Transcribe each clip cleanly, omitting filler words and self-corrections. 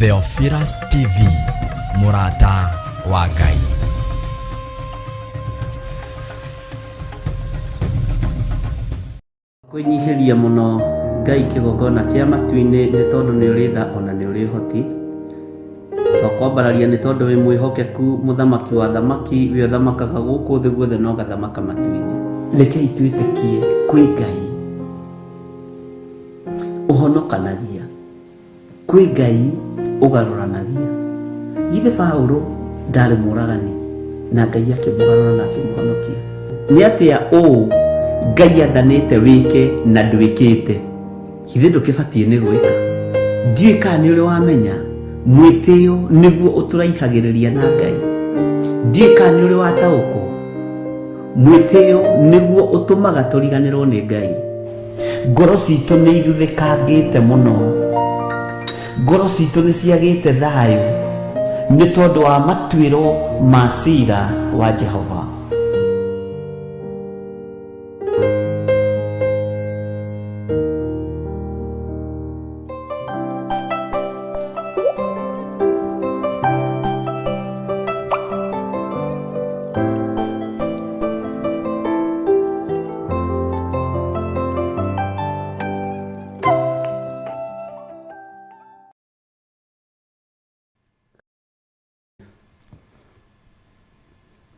Theophilus TV, mũrata wa Ngai. Kwĩnyihĩria mũno Ngai kĩgongona kĩa matu-inĩ nĩ tondũ nĩ ũrĩ tha ona nĩ ũrĩ ũhoti. Twakwambararia nĩ tondũ wĩ mwĩhokeku mũthamaki wa athamaki, we ũthamakaga gũkũ thĩ guothe na ũgathamaka matu-inĩ. Rekei twĩtĩkie kwĩ Ngai ũhonokanagia. Kwĩ Ngai ũgarũranagia. Githĩ Paũlũ ndarĩ mũũragani na Ngai akĩmũgarũra na akĩmũhonokia? Nĩ atĩa ũũ Ngai athanĩte wĩke na ndwĩkĩte? Githĩ ndũkĩbatiĩ nĩ gwĩka? Ndiũĩ kana nĩ ũrĩ wamenya mwĩtĩo nĩguo ũtũraihagĩrĩria na Ngai. Ndiũĩ kana nĩ ũrĩ wataũkwo mwĩtĩo nĩguo ũtũmaga tũriganĩrwo nĩ Ngai. Ngoro citũ nĩ ithuthĩkangĩte mũno, ngoro citũ nĩ ciagĩte thayũ nĩ tondũ wa matuĩro ma cira wa Jehova.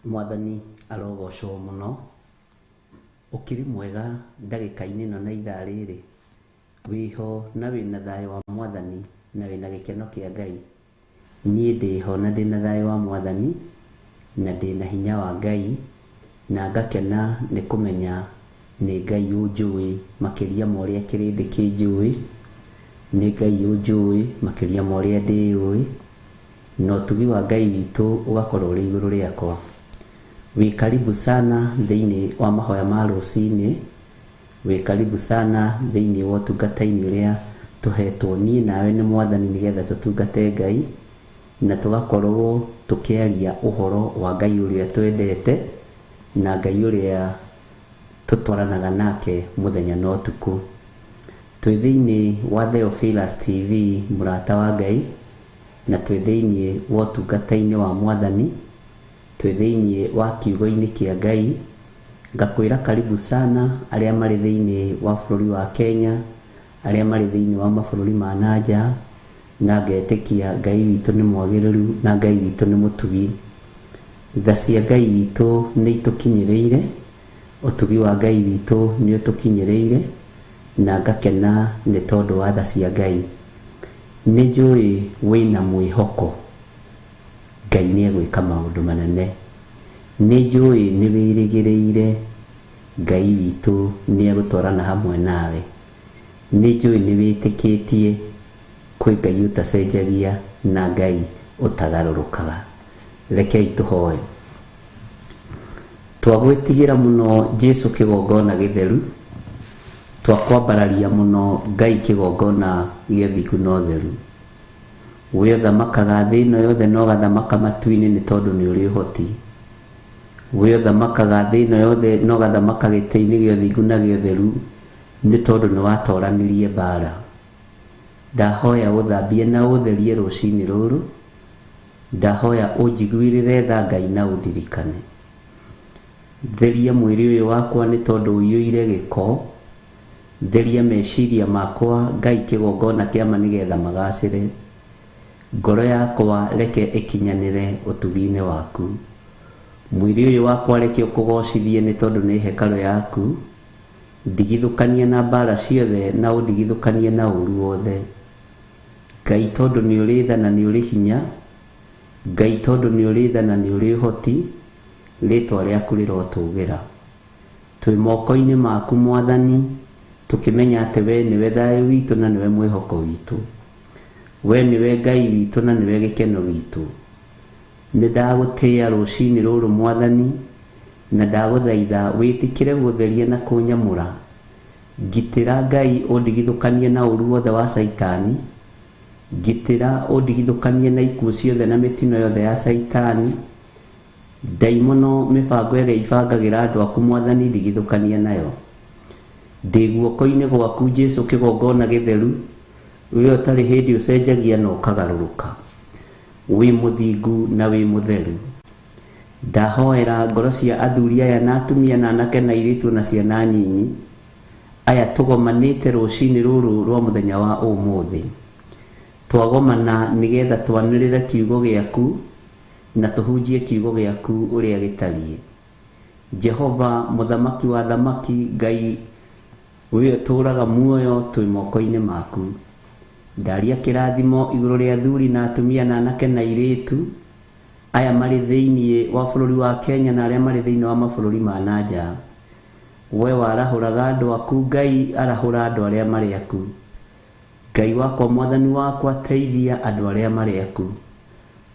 Mwathani arogocwo mũno. Ũkĩrĩ mwega ndagĩka-inĩ ĩno na ithaa rĩrĩ? Wĩho na wĩna thayũ wa Mwathani na wĩna gĩkeno kĩa Ngai? Niĩ ndĩho na ndĩna thayũ wa Mwathani na ndĩna hinya wa Ngai na ngakena nĩ kũmenya nĩ Ngai ũnjũĩ makĩria ma ũrĩa kĩrĩndĩ kĩnjũĩ, nĩ Ngai ũnjũĩ makĩria ma ũrĩa ndĩyũĩ, na ũtugi wa Ngai witũ ũgakorwo ũrĩ igũrũ rĩakwa. Wĩ karibu sana thĩinĩ wa mahoya ma rũcinĩ, wĩ karibu sana thĩinĩ wa ũtungata-inĩ ũrĩa tũhetwo niĩ nawe nĩ Mwathani nĩgetha tũtungate Ngai na tũgakorwo tũkĩaria ũhoro wa Ngai ũrĩa twendete na Ngai ũrĩa tũtwaranaga nake mũthenya na ũtukũ. Twĩ thĩinĩ wa Theophilus TV mũrata wa Ngai, na twĩ thĩinĩ wa ũtungata-inĩ wa Mwathani, twĩ thĩinĩ wa kiugo-inĩ kĩa Ngai. Ngakwĩra karibu sana arĩa marĩ thĩinĩ wa bũrũri wa Kenya, arĩa marĩ thĩinĩ wa mabũrũri ma na nja, na ngetĩkia Ngai witũ nĩ mwagĩrĩru na Ngai witũ nĩ mũtugi. Tha cia Ngai witũ nĩ itũkinyĩrĩire, ũtugi wa Ngai witũ nĩ ũtũkinyĩrĩire, na ngakena nĩ tondũ wa tha cia Ngai. Nĩ njũĩ wĩna mwĩhoko Ngai nĩ egwĩka maũndũ manene. Nĩ njũĩ nĩ wĩrĩgĩrĩire Ngai witũ nĩ egũtwarana hamwe nawe. Nĩ njũĩ nĩ wĩtĩkĩtie kwĩ Ngai ũtacenjagia na Ngai ũtagarũrũkaga. Rekei tũhoe. Twagwĩtigĩra mũno Jesu kĩgongona gĩtheru, twakwambararia mũno Ngai kĩgongona gĩa ũthingu na ũtheru. We ũthamakaga thĩ ĩno yothe na ũgathamaka matu-inĩ nĩ tondũ nĩ ũrĩ ũhoti. We ũthamakaga thĩ ĩno yothe na ũgathamaka gĩtĩ-inĩ gĩa ũthingu na gĩa ũtheru nĩ tondũ nĩ watoranirie mbara. Ndahoya ũthambie na ũtherie rũcinĩ rũrũ. Ndahoya ũnjiguĩrĩre tha Ngai na ũndirikane. Theria mwĩrĩ ũyũ wakwa nĩ tondũ ũiyũire gĩko. Theria meciria makwa Ngai kĩgongona kĩa ma nĩgetha magacĩre. Ngoro yakwa reke ĩkinyanĩre ũtugi-inĩ waku. Mwĩrĩ ũyũ wakwa reke ũkũgocithie nĩ tondũ nĩ hekarũ yaku. Ndigithũkania na mbara ciothe na ũndigithũkanie na ũru wothe. Ngai tondũ nĩ ũrĩ tha na nĩ ũrĩ hinya, Ngai tondũ nĩ ũrĩ tha na nĩ ũrĩ ũhoti, rĩtwa rĩaku rĩrotũgĩra. Twĩ moko-inĩ maku Mwathani, tũkĩmenya atĩ we nĩwe thayũ witũ na nĩwe mwĩhoko witũ. We nĩwe Ngai witũ na nĩwe gĩkeno gitũ. Nĩ ndagũtĩĩa rũcinĩ rũrũ Mwathani, na ndagũthaitha wĩtĩkĩre gũtheria na kũnyamũra. Ngitĩra Ngai ũndigithũkanie na ũru wothe wa Caitani. Ngitĩra ũndigithũkanie na ikuũ ciothe na mĩtino yothe ya Caitani. Ndaimono mĩbango ĩrĩa ibangagĩra andũ aku Mwathani ndigithũkanie nayo. Ndĩ guoko-inĩ gwaku Jesu kĩgongona gĩtheru, We ũtarĩ hĩndĩ ũcenjagia na ũkagarũrũka, wĩ mũthingu na wĩ mũtheru. Ndahoera ngoro cia athuri aya na atumia na anake na airĩtu na ciana nyinyi aya tũgomanĩte rũcinĩ rũrũ rwa mũthenya wa ũmũthĩ. Twagomana nĩgetha twanĩrĩre kiugo gĩaku na tũhunjie kiugo gĩaku ũrĩa gĩtariĩ. Jehova mũthamaki wa thamaki, Ngai we ũtũũraga muoyo, twĩ moko-inĩ maku. Ndaria kĩrathimo igũrũ rĩa athuri na atumia na anake na airĩtu aya marĩ thĩinĩ wa bũrũri wa Kenya na arĩa marĩ thĩinĩ wa mabũrũri ma na nja. We warahũraga andũ aku, Ngai arahũra andũ arĩa marĩ aku. Ngai wakwa, mwathani wakwa, teithia andũ arĩa marĩ aku.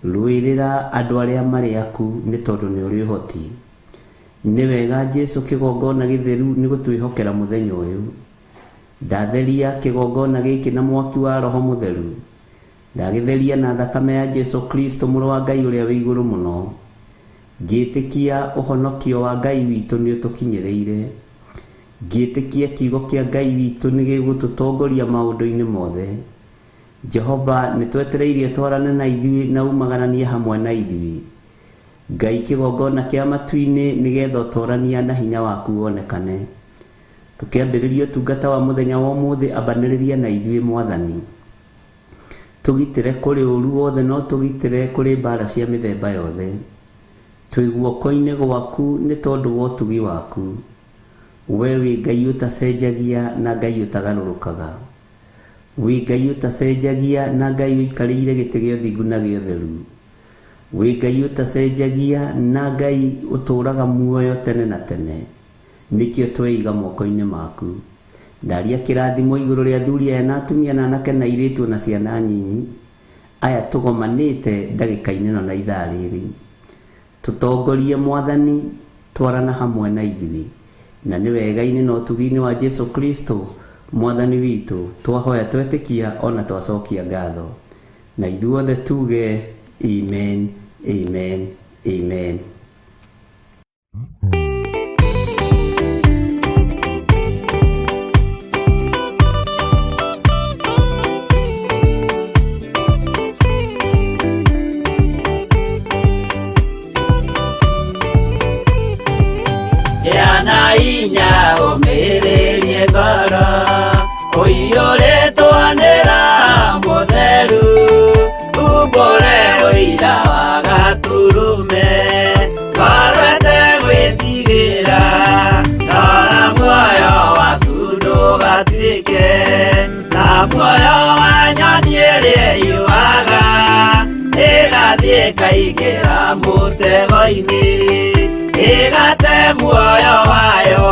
Rũĩrĩra andũ arĩa marĩ aku nĩ tondũ nĩ ũrĩ ũhoti. Nĩ wega Jesu kĩgongona gĩtheru nĩ gũtwĩhokera mũthenya ũyũ. Ndatheria kĩgongona gĩkĩ na mwaki wa Roho Mũtheru. Ndagĩtheria na thakame ya Jesu Kristo mũrũ wa Ngai ũrĩa wĩ igũrũ mũno. Ngĩtĩkia ũhonokio wa Ngai witũ nĩ ũtũkinyĩrĩire. Ngĩtĩkia kiugo kĩa Ngai witũ nĩ gĩgũtũtongoria maũndũ-inĩ mothe. Jehova nĩ twetereirie twarane na ithuĩ na umagaranie hamwe na ithuĩ. Ngai kĩgongona kĩa matu-inĩ nĩgetha ũtorania na hinya waku wonekane. Tũkĩambĩrĩria ũtungata wa mũthenya wa ũmũthĩ, ambanĩrĩria na ithuĩ mwathani. Tũgitĩre kũrĩ ũru wothe no tũgitĩre kũrĩ mbara cia mĩthemba yothe. Twĩ guoko-inĩ gwaku nĩ tondũ wa ũtugi waku. We wĩ Ngai ũtacenjagia na Ngai ũtagarũrũkaga. Wĩ Ngai ũtacenjagia na Ngai ũikarĩire gĩtĩ gĩa ũthingu na gĩa ũtheru. Wĩ Ngai ũtacenjagia na Ngai ũtũũraga muoyo tene na tene. Nĩkĩo tweiga moko-inĩ maku. Ndaria kĩrathimo igũrũ rĩa athuri aya na atumia na anake na airĩtu na ciana nyinyi aya tũgomanĩte ndagĩka-inĩ ĩno na ithaa rĩrĩ. Tũtongorie mwathani, twarana hamwe na ithuĩ. Na nĩ wega-inĩ na ũtugi-inĩ wa Jesu Kristo mwathani witũ twahoya twetĩkia ona twacokia ngatho. Na ithuothe tuge amen, amen, amen. Gĩa inya ũmĩrĩrie ngoro ũiyũrĩtwo nĩ Roho Mũtheru, umbũre ũira wa Gatũrũme, ngoro ĩtegwĩtigĩra, rora muoyo waku ndũgatuĩke ta muoyo wa nyoni ĩrĩa ĩũaga, ĩgathiĩ ĩkaingĩra mũtego-inĩ, ĩgate muoyo wayo.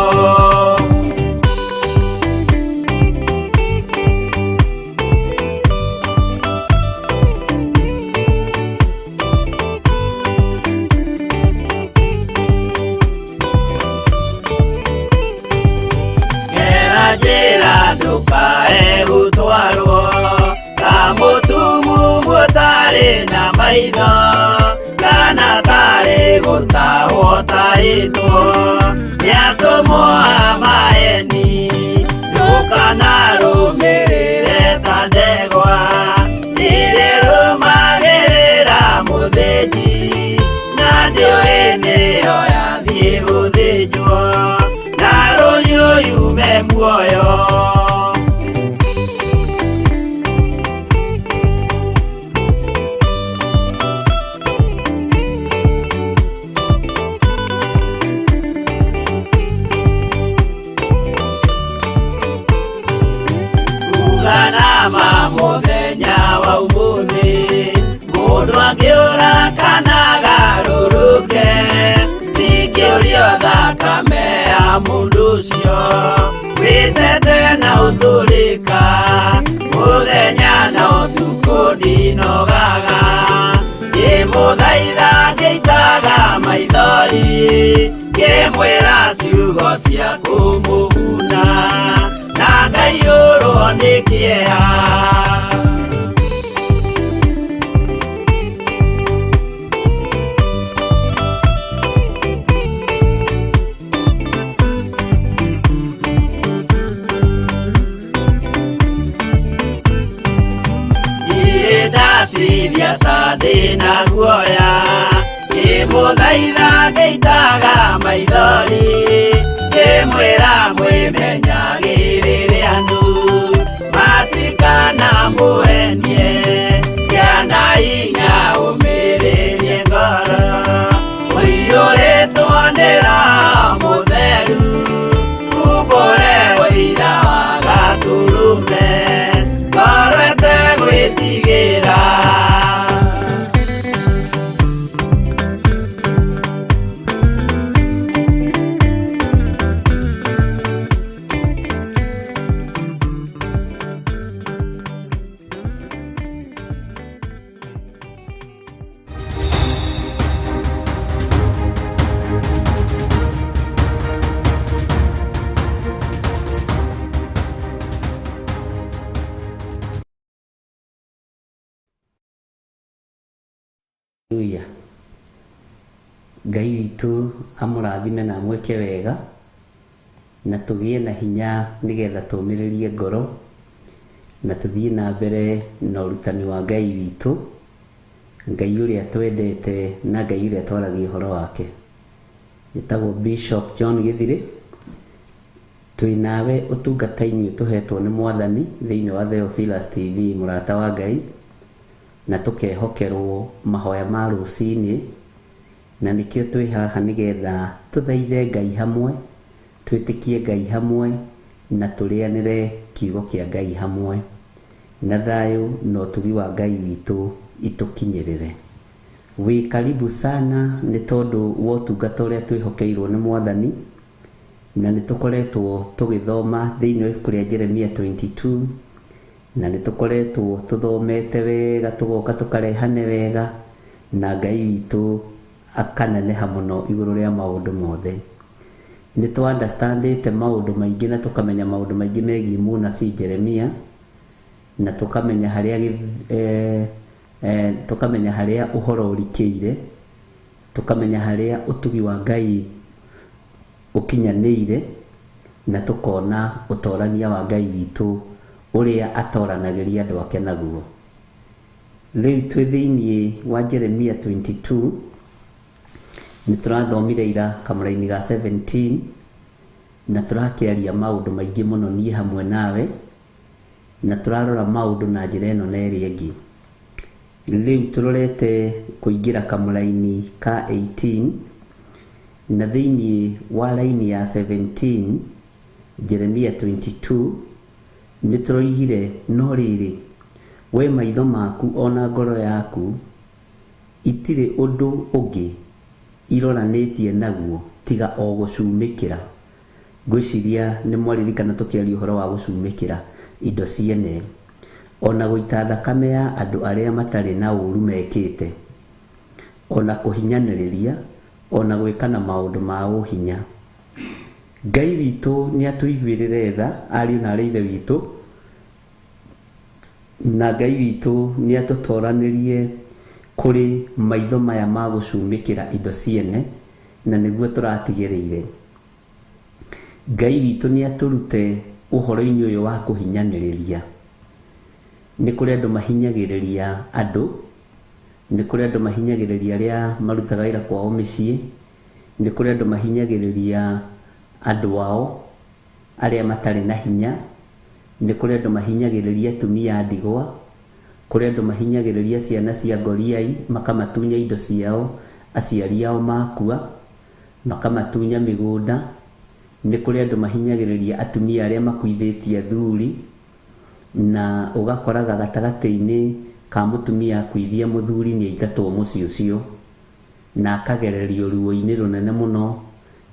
Gera njĩra ndũkae gũtwarwo ta mũtumumu ũtarĩ na maitho, kana tarĩ gũtahwo tahĩtwo nĩ atũmwo a maeni. Ndũkanarũmĩrĩre ta ndegwa ĩrĩrũmagĩrĩra mũthĩnji, na ndĩũĩ nĩyo yathiĩ gũthĩnjwo, na rũhiũ yume muoyo. Uga nama mũthenya wa ũmũthĩ, mũndũ angĩũra kana agarũrũke, ndingĩũrio thakame ya mũndũ ũcio, wĩtete na ũtũrĩka, mũthenya na ũtukũ ndinogaga, ngĩmũthaitha ngĩitaga maithori, ngĩmwĩra ciugo cia kũmũguna, na ngaiyũrwo nĩ kĩeha. ndĩna guoya ngĩmũthaitha ngĩitaga maithori ngĩmwĩra mwĩmenyagĩrĩre andũ matikana mũhenie kĩana inya ũmĩrĩrie ngoro ũiyũrĩtwo nĩ Roho Mũtheru umbũre ũira wa Gatũrũme ngoro ĩtegwĩtigĩra. Haleluya. Ngai witũ amũrathime na amwĩke wega na tũgĩe na hinya nĩgetha tũmĩrĩrie ngoro na tũthiĩ na mbere na ũrutani wa Ngai witũ, Ngai ũrĩa twendete na Ngai ũrĩa twaragia ũhoro wake. Njĩtagwo Bishop John Gĩthirĩ, twĩ nawe ũtungata-inĩ ũyũ tũhetwo nĩ Mwathani thĩinĩ wa Theophilus TV mũrata wa Ngai, na tũkehokerwo mahoya ma rũcinĩ, na nĩkĩo twĩ haha nĩgetha tũthaithe Ngai hamwe, twĩtĩkie Ngai hamwe, na tũrĩanĩre kiugo kĩa Ngai hamwe, na thayũ na ũtugi wa Ngai witũ itũkinyĩrĩre. Wĩ karibu sana nĩ tondũ wa ũtungata ũrĩa twĩhokeirwo nĩ Mwathani, na nĩ tũkoretwo tũgĩthoma thĩinĩ wa ibuku rĩa Jeremia 22, na nĩ tũkoretwo tũthomete wega tũgoka tũkarehane wega, na Ngai witũ akaneneha mũno igũrũ rĩa maũndũ mothe. Nĩ tũ understandĩte maũndũ maingĩ na tũkamenya maũndũ maingĩ megiĩ mũnabii Jeremia, na tũkamenya harĩa tũkamenya harĩa ũhoro ũrikĩire, tũkamenya harĩa ũtugi wa Ngai ũkinyanĩire, na tũkona ũtorania wa Ngai witũ ũrĩa atoranagĩria andũ ake naguo. Rĩu twĩ thĩinĩ wa Jeremia 22, nĩ tũrathomire ira kamũraini ga 17, na tũrakĩaria maũndũ maingĩ mũno niĩ hamwe nawe, na tũrarora maũndũ na njĩra ĩno na ĩrĩa ĩngĩ. Rĩu tũrorete kũingĩra kamũraini ka 18, na thĩinĩ wa raini ya 17 Jeremia 22 nĩ tũroigire, no rĩrĩ, we maitho maku ona ngoro yaku itirĩ ũndũ ũngĩ iroranĩtie naguo tiga o gũcumĩkĩra. Ngwĩciria nĩ mwaririkana tũkĩaria ũhoro wa gũcumĩkĩra indo ciene, ona gũita thakame ya andũ arĩa matarĩ na ũru mekĩte, ona kũhinyanĩrĩria, ona gwĩkana maũndũ ma ũhinya. Ngai witũ nĩ atũiguĩrĩre tha, ariũ na aarĩ ithe witũ, na Ngai witũ nĩ atũtoranĩrie kũrĩ maitho maya ma gũcumĩkĩra indo ciene, na nĩguo tũratigĩrĩire. Ngai witũ nĩ atũrute ũhoro-inĩ ũyũ wa kũhinyanĩrĩria. Nĩ kũrĩ andũ mahinyagĩrĩria andũ, nĩ kũrĩ andũ mahinyagĩrĩria arĩa marutaga wĩra kwao mĩciĩ, nĩ kũrĩ andũ mahinyagĩrĩria andũ ao arĩa matarĩ na hinya, nĩ kũrĩ andũ mahinyagĩrĩria atumia a ndigwa, kũrĩ andũ mahinyagĩrĩria ciana cia ngoriai, makamatunya indo ciao aciari ao makua, makamatunya mĩgũnda. Nĩ kũrĩ andũ mahinyagĩrĩria atumia arĩa makuithĩtie athuri, na ũgakoraga gatagatĩ-inĩ ka mũtumia akuithia mũthuri nĩ aingatwo mũciĩ ũcio, na akagererio ruo-inĩ rũnene mũno,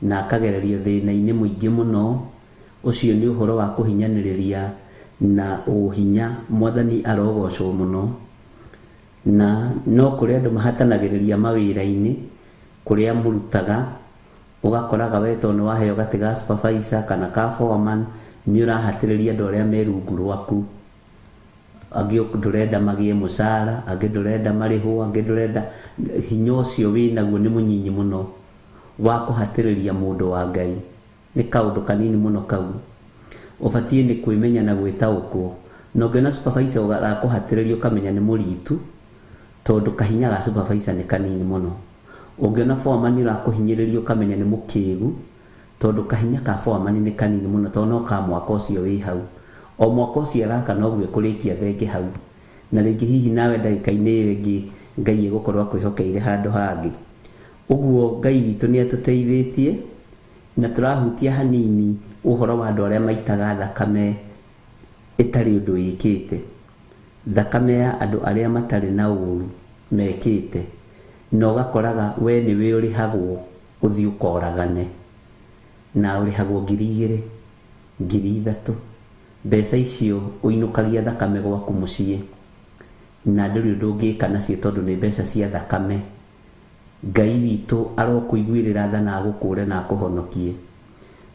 na akagererio thĩna-inĩ mũingĩ mũno. Ũcio nĩ ũhoro wa kũhinyanĩrĩria na ũhinya. Mwathani arogocwo mũno. Na no kũrĩ andũ mahatanagĩrĩria mawĩra-inĩ kũrĩa mũrutaga, ũgakoraga we tondũ nĩ waheo gatĩ ga supervisor kana ka foreman, nĩ ũrahatĩrĩria andũ arĩa me rungu rwaku. Angĩ ndũrenda magĩe mũcara, angĩ ndũrenda marĩhwo, angĩ ndũrenda. Hinya ũcio wĩnaguo nĩ mũnyinyi mũno wa kũhatĩrĩria mũndũ wa Ngai. Nĩ kaũndũ kanini mũno kau. Ũbatiĩ nĩ kwĩmenya na gwĩtaũkwo. Na ũngĩona supervisor ũrakũhatĩrĩria ũkamenya nĩ mũritu, Tondũ kahinya ga supervisor nĩ kanini mũno. Ũngĩona foreman ũrakũhinyĩrĩria ũkamenya nĩ mũkĩgu, tondũ kahinya ka foreman nĩ kanini mũno, tondũ no ka mwaka ũcio wĩ hau. O mwaka ũcio araka noguo ekũrĩkia thenge hau. Na rĩngĩ hihi nawe ndagĩka-inĩ ĩyo ĩngĩ Ngai egũkorwo akwĩhokeire handũ hangĩ. Ũguo Ngai witũ nĩ atũteithĩtie na tũrahutia hanini ũhoro wa andũ arĩa maitaga thakame ĩtarĩ ũndũ ĩkĩte. Thakame ya andũ arĩa matarĩ na ũru mekĩte. Na ũgakoraga we nĩwe ũrĩhagwo ũthiĩ ũkoragane. Na ũrĩhagwo 2,000, 3,000. Mbeca icio ũinũkagia thakame gwaku mũciĩ. Na ndũrĩ ũndũ ũngĩka nacio tondũ nĩ mbeca cia thakame. Ngai witũ arokũiguĩrĩra tha na agũkũre na akũhonokie.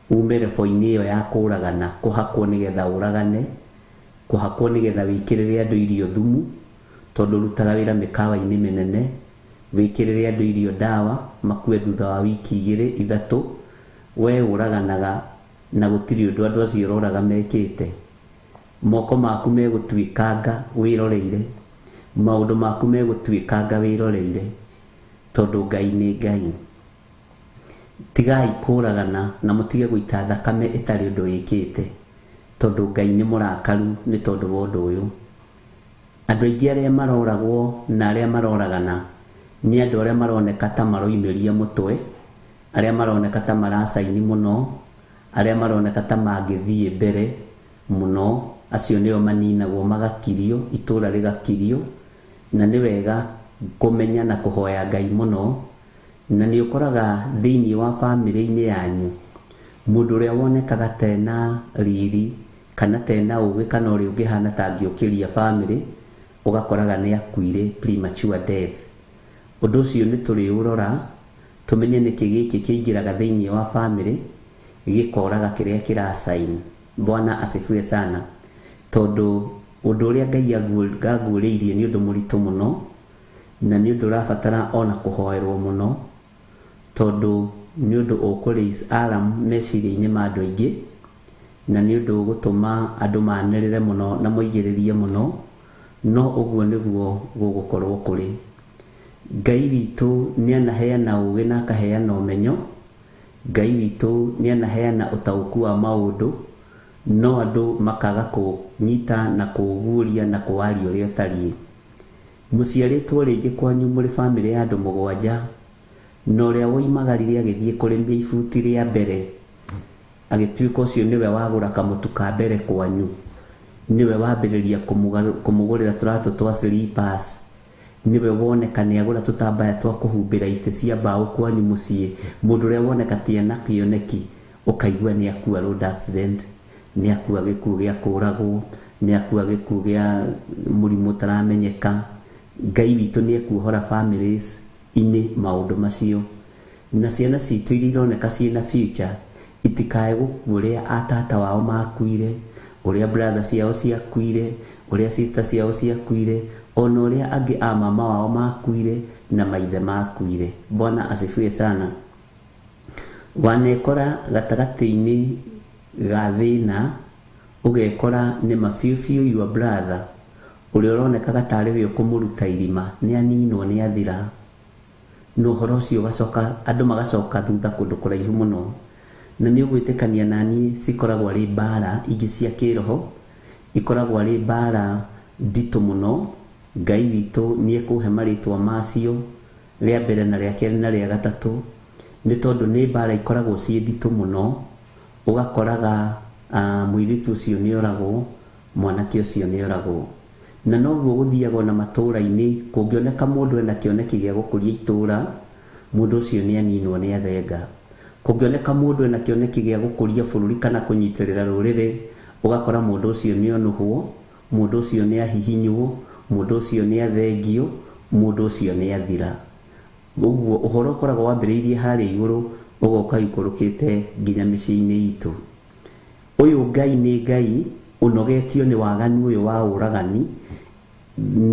Ume rebo-inĩ ĩyo ya kũragana, kũhakwo nĩgetha ũragane, kũhakwo nĩgetha wĩkĩrĩre andũ irio thumu, tondũ ũrutaga wĩra mĩkawa-inĩ mĩnene, wĩkĩrĩre andũ irio ndawa, makue thutha wa wiki igĩrĩ, ithatũ, we ũraganaga na gũtirĩ ũndũ andũ acio ũroraga mekĩte. Moko maku megũtuĩkanga wĩroreire, maũndũ maku megũtuĩkanga wĩroreire, tondũ Ngai nĩ Ngai. Tigai kũragana na mũtige gũita thakame ĩtarĩ ũndũ ĩkĩte, tondũ Ngai nĩ mũrakaru nĩ tondũ wa ũndũ ũyũ. Andũ aingĩ arĩa maroragwo na arĩa maroragana nĩ andũ arĩa maroneka ta maroimĩria mũtwe, arĩa maroneka ta maracaini mũno, arĩa maroneka ta mangĩthiĩ mbere mũno, acio nĩo maninagwo magakirio, itũra rĩgakirio, na nĩ wega kũmenya na kũhoya Ngai mũno. Na nĩ ũkoraga thĩinĩ wa bamĩrĩ-inĩ yanyu mũndũ ũrĩa wonekaga tena riri kana tena ũgĩ kana ũrĩa ũngĩhana ta angĩũkĩria bamĩrĩ, ũgakoraga nĩ akuire premature death. Ũndũ ũcio nĩ tũrĩũrora tũmenye nĩkĩ gĩkĩ kĩingĩraga thĩinĩ wa bamĩrĩ gĩkoraga kĩrĩa kĩracaini. Bwana asifiwe sana. Tondũ ũndũ ũrĩa Ngai anguũrĩirie nĩ ũndũ mũritũ mũno, na nĩ ũndũ ũrabatara ona kũhoerwo mũno, tondũ nĩ ũndũ ũkũ raise alarm meciria-inĩ ma andũ aingĩ, na nĩ ũndũ ũgũtũma andũ manĩrĩre mũno na moigĩrĩrie mũno, no ũguo nĩguo gũgũkorwo kũrĩ. Ngai witũ nĩ anaheana ũgĩ na akaheana ũmenyo, Ngai witũ nĩ anaheana ũtaũku wa maũndũ, no andũ makaga kũnyita na kũguũria na kũwaria ũrĩa ũtariĩ. Mũciarĩtwo rĩngĩ kwanyu mũrĩ bamĩrĩ ya andũ mũgwanja, na ũrĩa woimagarire agĩthiĩ kũrĩmia ibuti rĩa mbere, agĩtuĩka ũcio nĩwe wagũra kamũtu ka mbere kwanyu, nĩwe wambĩrĩria kũmũgũrĩra tũratũ twa slippers, nĩwe woneka nĩ agũra tũtambaya twa kũhumbĩra itĩ cia mbaũ kwanyu mũciĩ. Mũndũ ũrĩa woneka ti ena kĩoneki, ũkaigua nĩ akua road accident, nĩ akua gĩkuũ gĩa kũragwo, nĩ akua gĩkuũ gĩa mũrimũ ũtaramenyeka. Ngai witũ nĩ ekuohora families inĩ maũndũ macio. Na ciana citũ iria ironeka ciĩna future itikae gũkua ũrĩa atata wao makuire, ũrĩa brother ciao ciakuire, ũrĩa sister ciao ciakuire, ona ũrĩa angĩ a mama wao makuire na maithe makuire. Bwana asifiwe sana. Wanekora gatagatĩ-inĩ ga thĩna, ũgekora nĩ ma biũ biũ your brother ũrĩa ũronekaga tarĩ we ũkũmũruta irima nĩ aninwo, nĩ athira. Na ũhoro ũcio ũgacoka, andũ magacoka thutha kũndũ kũraihu mũno. Na nĩ ũgwĩtĩkania na niĩ cikoragwo arĩ mbara ingĩ cia kĩroho, ikoragwo arĩ mbara nditũ mũno. Ngai witũ nĩ ekũhe marĩtwa macio, rĩa mbere na rĩa kerĩ na rĩa gatatũ, nĩ tondũ nĩ mbara ikoragwo ciĩ nditũ mũno. Ũgakoraga mũirĩtu ũcio nĩ oragwo, mwanake ũcio nĩ oragwo. Na noguo gũthiagwo na matũũra-inĩ, kũngĩoneka mũndũ ena kĩoneki gĩa gũkũria itũũra, mũndũ ũcio nĩ aninwo, nĩ athenga. Kũngĩoneka mũndũ ena kĩoneki gĩa gũkũria bũrũri kana kũnyitĩrĩra rũrĩrĩ, ũgakora mũndũ ũcio nĩ onũhwo, mũndũ ũcio nĩ ahihinywo, mũndũ ũcio nĩ athengio, mũndũ ũcio nĩ athira. Ũguo ũhoro ũkoragwo wambĩrĩirie harĩa igũrũ, ũgoka ũikũrũkĩte nginya mĩciĩ-inĩ itũ. Ũyũ Ngai nĩ Ngai ũnogetio nĩ waganu ũyũ wa ũragani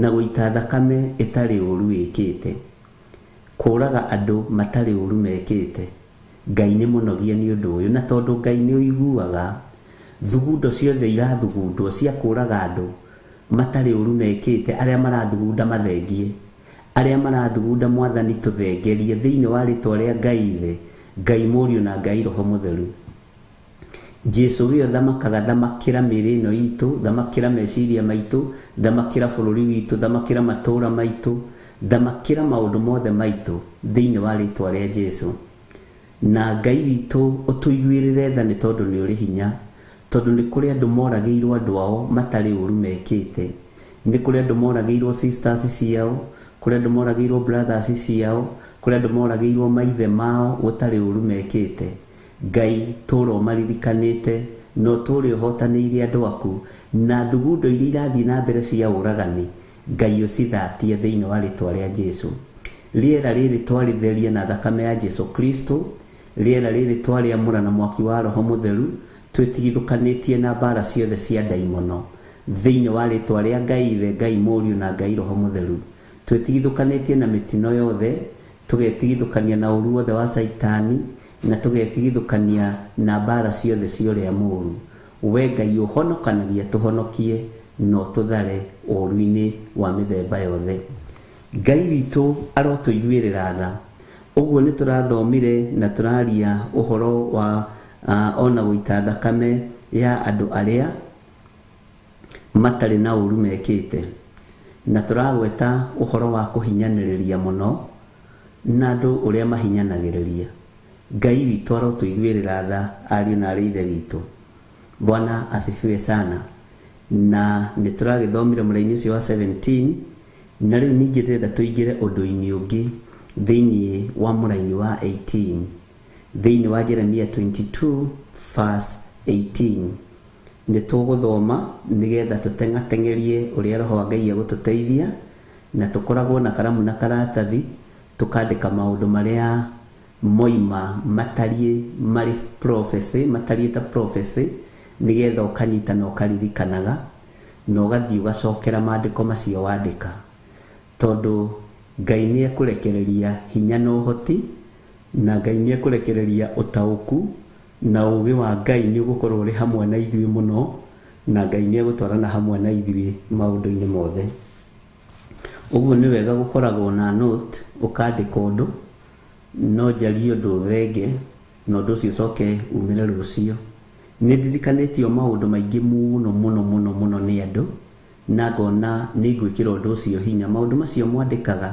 na gũita thakame ĩtarĩ ũru ĩkĩte, kũraga andũ matarĩ ũru mekĩte. Ngai nĩ mũnogie nĩ ũndũ ũyũ, na tondũ Ngai nĩ ũiguaga thugundo ciothe irathugundwo cia kũraga andũ matarĩ ũru mekĩte, arĩa marathugunda mathengie. Arĩa marathugunda Mwathani tũthengerie thĩinĩ wa rĩtwa rĩa Ngai Ithe, Ngai Mũriũ na Ngai Roho Mũtheru. Jesu wĩyo thamakaga, thamakĩra mĩĩrĩ ĩno itũ, thamakĩra meciria maitũ, thamakĩra bũrũri witũ, thamakĩra matũũra maitũ, thamakĩra maũndũ mothe maitũ thĩinĩ wa rĩtwa rĩa Jesu. Na Ngai witũ ũtũiguĩrĩre tha nĩ tondũ nĩ ũrĩ hinya, tondũ nĩ kũrĩ andũ moragĩirwo andũ ao matarĩ ũru mekĩte, nĩ kũrĩ andũ moragĩirwo sisters ciao, kũrĩ andũ moragĩirwo brothers ciao, kũrĩ andũ moragĩirwo maithe mao gũtarĩ ũru mekĩte. Ngai tũra ũmaririkanĩte na ũtũre ũhotanĩire andũ aku, na thugundo iria irathiĩ na mbere cia ũragani Ngai ũcithatie thĩinĩ wa rĩtwa rĩa Jesu. Rĩera rĩrĩ twarĩtheria na thakame ya Jesu Kristo, rĩera rĩrĩ twarĩamũra na mwaki wa Roho Mũtheru, twĩtigithũkanĩtie na mbara ciothe cia ndaimono thĩinĩ wa rĩtwa rĩa Ngai Ithe, Ngai Mũriũ na Ngai Roho Mũtheru. Twĩtigithũkanĩtie na mĩtino yothe, tũgetigithũkania na ũru wothe wa Caitani, na tũgetigithũkania na mbara ciothe cia ũrĩa mũũru. We Ngai ũhonokanagia tũhonokie na ũtũthare ũũru-inĩ wa mĩthemba yothe. Ngai witũ arotũiguĩrĩra tha. Ũguo nĩ tũrathomire na tũraria ũhoro wa ona gũita thakame ya andũ arĩa matarĩ na ũũru mekĩte, na tũragweta ũhoro wa kũhinyanĩrĩria mũno na andũ ũrĩa mahinyanagĩrĩria. Ngai witũ arotũiguĩrĩra tha, ariũ na aarĩ ithe witũ. Bwana asifiwe sana. Na nĩ tũragĩthomire mũraini ũcio wa 17, na rĩu ningĩ ndĩrenda tũingĩre ũndũ-inĩ ũngĩ thĩinĩ wa mũraini wa 18, thĩinĩ wa Jeremia 22 verse 18. Nĩ tũgũthoma nĩgetha tũteng'ateng'erie ũrĩa Roho wa Ngai egũtũteithia, na tũkoragwo na karamu na karatathi tũkandĩka maũndũ marĩa moima matariĩ marĩ prophecy, matariĩ ta prophecy, nĩgetha ũkanyita na ũkaririkanaga na ũgathiĩ ũgacokera maandĩko macio wandĩka, tondũ Ngai nĩ ekũrekereria hinya na ũhoti, na Ngai nĩ ekũrekereria ũtaũku, na ũũgĩ wa Ngai nĩ ũgũkorwo ũrĩ hamwe na ithuĩ mũno, na Ngai nĩ egũtwarana hamwe na ithuĩ maũndũ-inĩ mothe. Ũguo nĩ wega gũkoragwo na note, ũkandĩka ũndũ, no njarie ũndũ ũthenge, na ũndũ ũcio ũcoke umĩre rũciũ. Nĩ ndirikanĩtio maũndũ maingĩ mũno mũno mũno mũno nĩ andũ, na ngona nĩ ngwĩkĩra ũndũ ũcio hinya. Maũndũ macio mwandĩkaga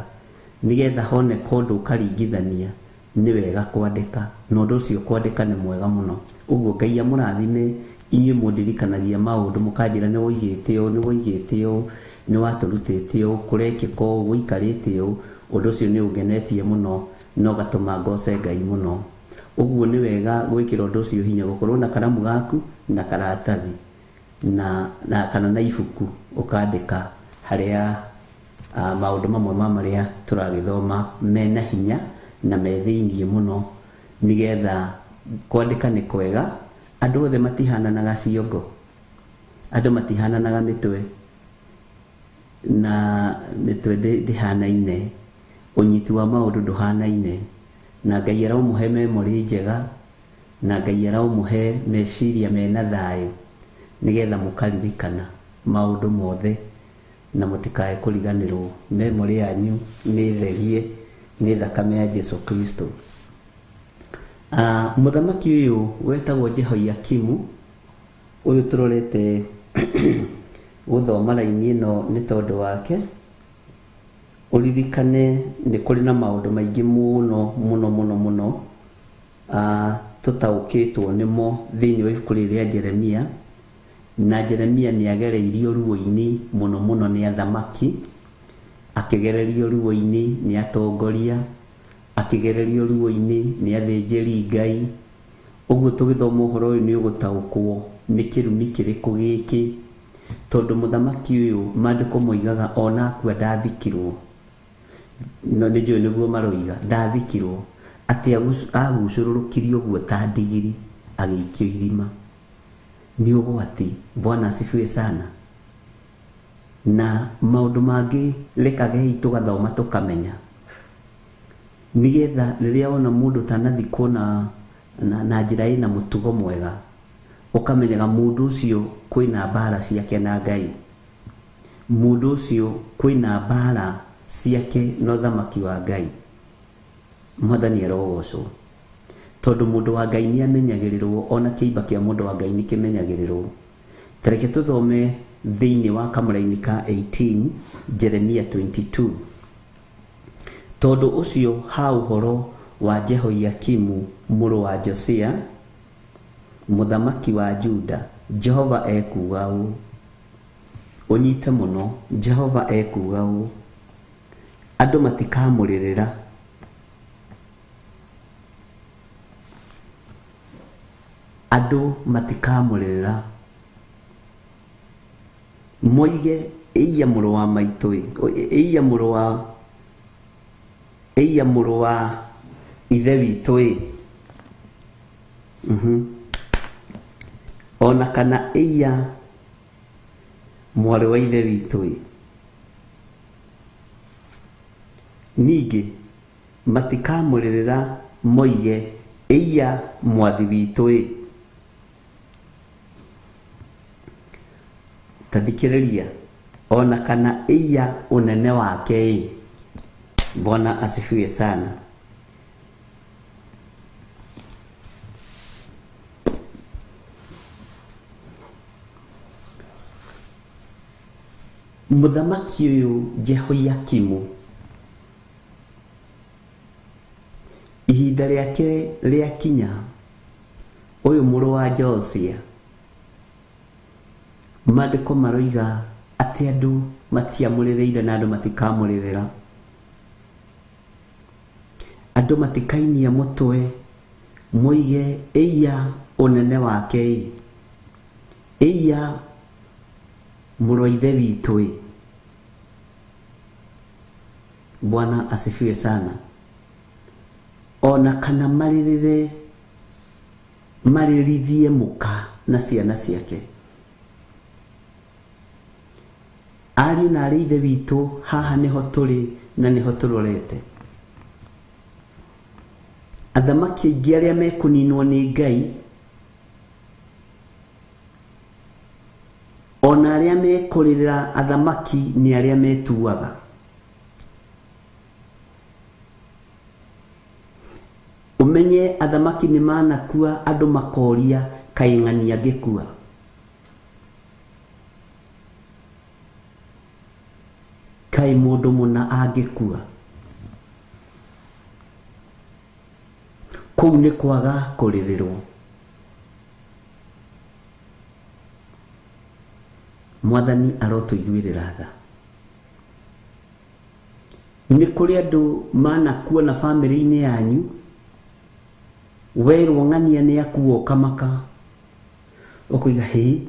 nĩgetha honeka ũndũ ũkaringithania, nĩ wega kwandĩka, na ũndũ ũcio kwandĩka nĩ mwega mũno. Ũguo Ngai amũrathime inyuĩ mũndirikanagia maũndũ, mũkanjĩra nĩ woigĩte ũũ, nĩ woigĩte ũũ, nĩ watũrutĩte ũũ, kũrekĩka ũũ, gũikarĩte ũũ. Ũndũ ũcio nĩ ũngenetie mũno na ũgatũma ngoce Ngai mũno. Ũguo nĩ wega gwĩkĩra ũndũ ũcio hinya, gũkorwo na karamu gaku na karatathi na kana na ibuku ũkandĩka harĩa maũndũ mamwe ma marĩa tũragĩthoma mena hinya na me thĩiniĩ mũno, nĩgetha kwandĩka nĩ kwega. Andũ othe matihananaga ciongo, andũ matihananaga mĩtwe, na mĩtwe ndĩhanaine, ũnyiti wa maũndũ ndũhanaine, na Ngai aromũhe memory njega, na Ngai aromũhe meciria mena thayũ, nĩgetha mũkaririkana maũndũ mothe na mũtikae kũriganĩrwo. Memory yanyu nĩ therie nĩ thakame ya Jesu Kristo. Mũthamaki ũyũ wetagwo Jehoiakimu, ũyũ tũrorete gũthoma raini ĩno nĩ tondũ wake, ũririkane nĩ kũrĩ na maũndũ maingĩ mũno mũno mũno mũno tũtaũkĩtwo nĩmo thĩinĩ wa ibuku rĩrĩ rĩa Jeremia. Na Jeremia nĩ agereirio ruo-inĩ mũno mũno nĩ athamaki, akĩgererio ruo-inĩ nĩ atongoria, akĩgererio ruo-inĩ nĩ athĩnjĩri Ngai. Ũguo tũgĩthoma ũhoro ũyũ nĩ ũgũtaũkwo nĩ kĩrumi kĩrĩkũ gĩkĩ, tondũ mũthamaki ũyũ maandĩko moigaga ona akua ndathikirwo, no nĩ njũĩ nĩguo maroiga ndathikirwo, atĩ agucũrũrũkirio ũguo ta ndigiri agĩikio irima. Nĩ ũgwati. Bwana asifiwe sana. Na maũndũ mangĩ rekagei tũgathoma tũkamenya, nĩgetha rĩrĩa wona mũndũ ũtanathikwo na njĩra ĩna mũtugo mwega, ũkamenyaga mũndũ ũcio kwĩna mbara ciake na Ngai, mũndũ ũcio kwĩna mbara ciake na ũthamaki wa Ngai. Mwathani arogocwo, tondũ mũndũ wa Ngai nĩ amenyagĩrĩrwo, ona kĩimba kĩa mũndũ wa Ngai nĩ kĩmenyagĩrĩrwo. Tareke tũthome thĩinĩ wa kamũraini ka 18 Jeremia 22. Tondũ ũcio ha ũhoro wa Jehoiakimu mũrũ wa Josia mũthamaki wa Juda, Jehova ekuuga ũũ, ũnyite mũno, Jehova ekuuga ũũ, andũ matikamũrĩrĩra, andũ matikamũrĩrĩra, moige ĩiya mũrũ wa maitũ, ĩiya mũrũ wa, ĩiya mũrũ wa ithe witũ ĩ, ona kana ĩiya mwarĩ wa ithe witũ ĩ. Ningĩ matikamũrĩrĩra moige ĩiya mwathi witũ ĩ. Ta thikĩrĩria, ona kana ĩiya ũnene wake ĩ. Bwana asifiwe sana. Mũthamaki ũyũ Jehoiakimu ihinda rĩake rĩakinya, ũyũ mũrũ wa Josia, maandĩko maroiga atĩ andũ matiamũrĩrĩire na andũ matikamũrĩrĩra, andũ matikainia mũtwe moige ĩiya ũnene wake ĩ, ĩiya mũrũ wa ithe witũ ĩ. Bwana asifiwe sana. Ona kana marĩrĩre, marĩrithie mũka na ciana ciake. Ariũ na arĩ ithe witũ, haha nĩho tũrĩ na nĩho tũrorete. Athamaki aingĩ arĩa mekũninwo nĩ Ngai, ona arĩa mekũrĩrĩra athamaki nĩ arĩa metuaga. Ũmenye athamaki nĩ manakua, andũ makoria kaĩ ng'ani angĩkua. Kaĩ mũndũ mũna angĩkua. Kũu nĩ kwaga kũrĩrĩrwo. Mwathani arotũiguĩrĩra tha. Nĩ kũrĩ andũ manakua na bamĩrĩ-inĩ yanyu, werwo ng'ania nĩ akua ũkamaka, ũkoiga hĩ,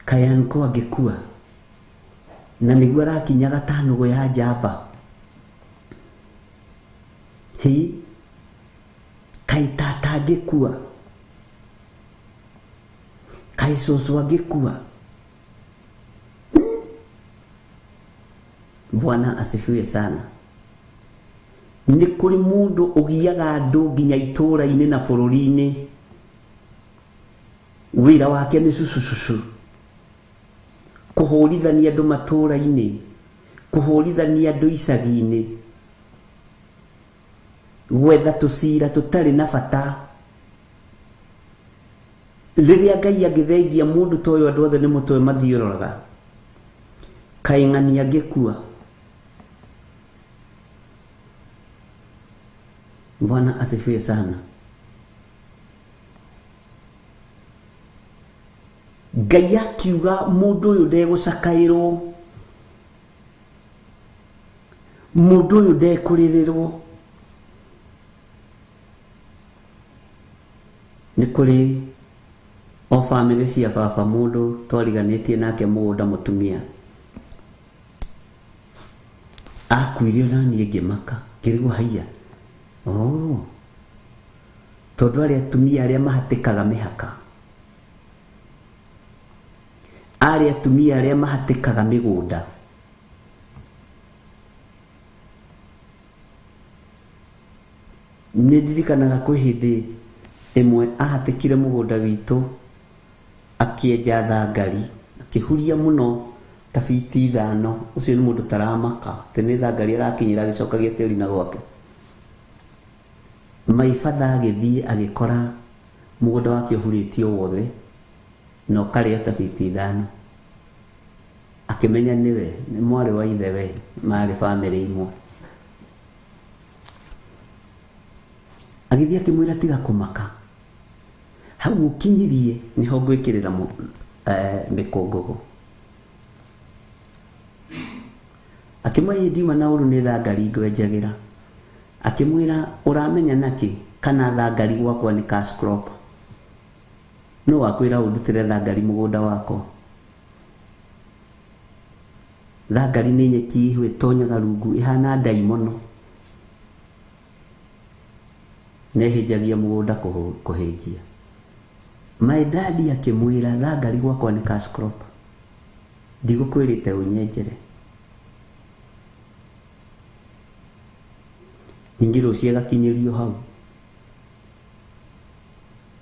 kaĩ anko angĩkua, na nĩguo arakinyaga ta nũgũ ya njamba, hĩ, kaĩ tata angĩkua, kaĩ cũcũ angĩkua. Bwana asifiwe sana. Nĩ kũrĩ mũndũ ũgiaga andũ nginya itũũra-inĩ na bũrũri-inĩ, wĩra wake nĩ cucucucu, kũhũrithania andũ matũũra-inĩ, kũhũrithania andũ icagi-inĩ, gwetha tũcira tũtarĩ na bata. Rĩrĩa Ngai angĩthengia mũndũ ta ũyũ, andũ othe nĩ mũtwe mathiũrũraga, kaĩ ng'ani angĩkua. Bwana asifiwe sana. Ngai akiuga mũndũ ũyũ ndegũcakaĩrwo, mũndũ ũyũ ndekũrĩrĩrwo. Nĩ kũrĩ o bamĩrĩ cia baba mũndũ twariganĩtie nake mũgũnda mũtumia akuire, ona niĩ ngĩmaka ngĩrigwo haiya, oh, tondũ arĩa atumia arĩa mahatĩkaga mĩhaka, arĩa atumia arĩa mahatĩkaga mĩgũnda, nĩ ndirikanaga kwĩ hĩndĩ ĩmwe ahatĩkire mũgũnda witũ, akĩenja thangari, akĩhuria mũno Ta biti 5, ũcio nĩ mũndũ taramaka atĩ nĩ thangari arakinyĩra agĩcokagia tĩri na gwake. My father agĩthiĩ agĩkora mũgũnda wake ũhurĩtio wothe na ũkarĩo ta biti 5. Akĩmenya nĩwe, nĩ mwarĩ wa ithe we, marĩ bamĩrĩ imwe. Agĩthiĩ akĩmwĩra tiga kũmaka, hau ũkinyirie nĩho ngwĩkĩrĩra mĩkũngũgũ. Akĩmwĩra ndiuma na ũru nĩ thangari ngwenjagĩra. Akĩmwĩra ũramenya nakĩ kana thangari gwakwa nĩ cash crop. No wakwĩra ũndutĩre thangari mũgũnda wakwa. Thangari nĩ nyeki ĩho ĩtonyaga rungu ĩhana ndaimono. Na ĩhĩnjagia mũgũnda kũhĩnjia. My daddy akĩmwĩra thangari gwakwa nĩ cash crop. Ndigũkwĩrĩte ũnyenjere. Ningĩ rũciũ agakinyĩrio hau.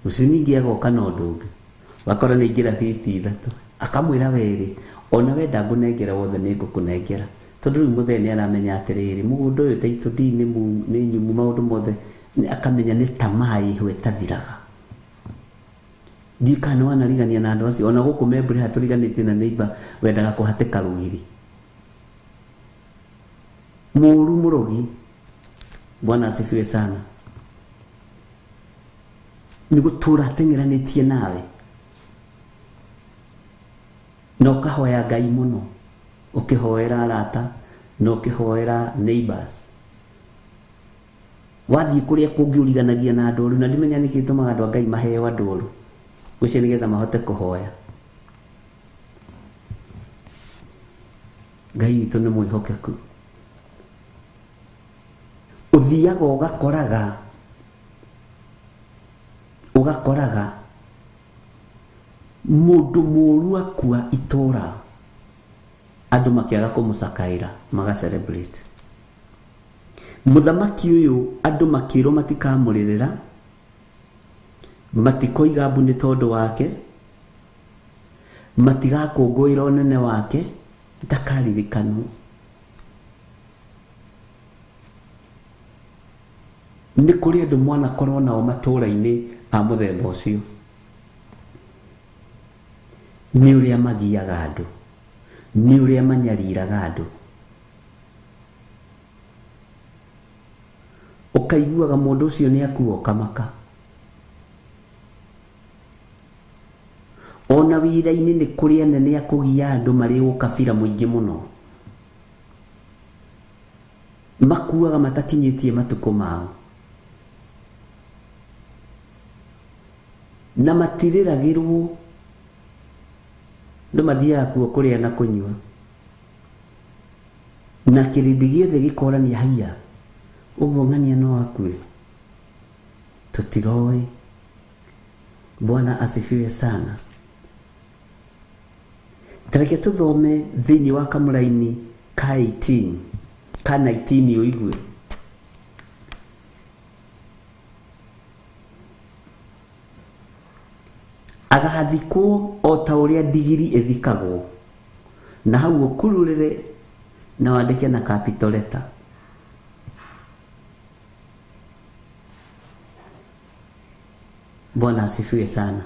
Rũciũ ningĩ agoka na ũndũ ũngĩ. Ũgakora nĩ aingĩra biti 3. Akamwĩra werĩ, ona wenda ngũnengera wothe nĩ ngũkũnengera. Tondũ rĩu mũthee nĩ aramenya atĩrĩrĩ, mũgũnda ũyũ title deed nĩ nyumu maũndũ mothe, akamenya nĩ tamaa ĩho ĩtathiraga. Ndiũĩ kana nĩ wanarigania na andũ acio, ona gũkũ Membure haha tũriganĩtie na neighbor wendaga kũhatĩka rũgiri. Mũru mũrogi. Bwana asifiwe sana. Nĩ gũtũra ateng'eranĩtie nawe. Na ũkahoya Ngai mũno, ũkĩhoera arata, na ũkĩhoera neighbors. Wathiĩ kũrĩa kũngĩ ũriganagia na andũ oru, na ndimenya nĩkĩ gĩtũmaga andũ a Ngai maheo andũ oru. Ngwĩciria nĩgetha mahote kũhoya. Ngai witũ nĩ mwĩhokeku. Ũthiaga ũgakoraga mũndũ mũũru akua itũra, andũ makĩaga kũmũcakaĩra, maga celebrate. Mũthamaki ũyũ andũ makĩrwo matikamũrĩrĩra, matikoiga mbu nĩ tondũ wake, matigakũngũĩra ũnene wake, ndakaririkanwo. Nĩ kũrĩ andũ mwanakorwo nao matũũra-inĩ a mũthemba ũcio. Nĩ ũrĩa magiaga andũ, nĩ ũrĩa manyariraga andũ. Ũkaiguaga mũndũ ũcio nĩ akua ũkamaka. Ona wĩra-inĩ nĩ kũrĩ anene a kũgia andũ marĩ ũkabira mũingĩ mũno. Makuaga matakinyĩtie matukũ mao. Na matirĩragĩrwo, andũ mathiaga kuo kũrĩa na kũnyua. Na kĩrĩndĩ gĩothe gĩkorania haiya, ũguo ng'ania no akue. Tũtiroĩ. Bwana asifiwe sana. Tareke tũthome thĩinĩ wa kamũraini ka 18, ka 19 ũigue. Agathikwo o ta ũrĩa ndigiri ĩthikagwo, na hau ũkururĩre na wandĩke na capital letter. Bwana asifiwe sana.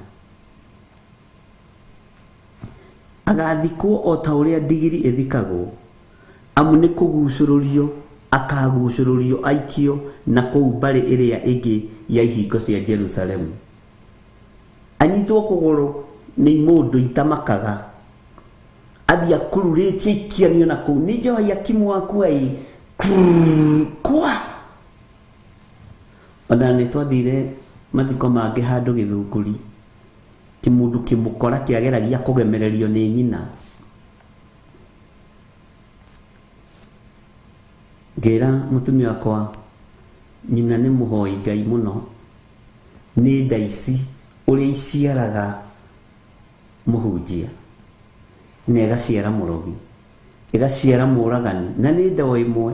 Agathikwo o ta ũrĩa ndigiri ĩthikagwo, amu nĩ kũgucũrũrio akagucũrũrio aikio na kũu mbarĩ ĩrĩa ĩngĩ ya ihingo cia Jerusalemu. Anyitwo kũgũrũ nĩ imũndũ itamakaga, athiĩ akururĩtie ikianio na kũu. Nĩ Jehoiakimu wakua ĩ, kwa. Ona nĩ twathire mathiko mangĩ handũ Gĩthũngũri, kĩmũndũ kĩmũkora kĩageragia kũgemererio nĩ nyina. Ngĩra mũtumia wakwa, nyina nĩ mũhoi Ngai mũno, nĩ nda ici ũrĩa iciaraga mũhunjia, na ĩgaciara mũrogi, ĩgaciara mũragani, na nĩ nda o ĩmwe.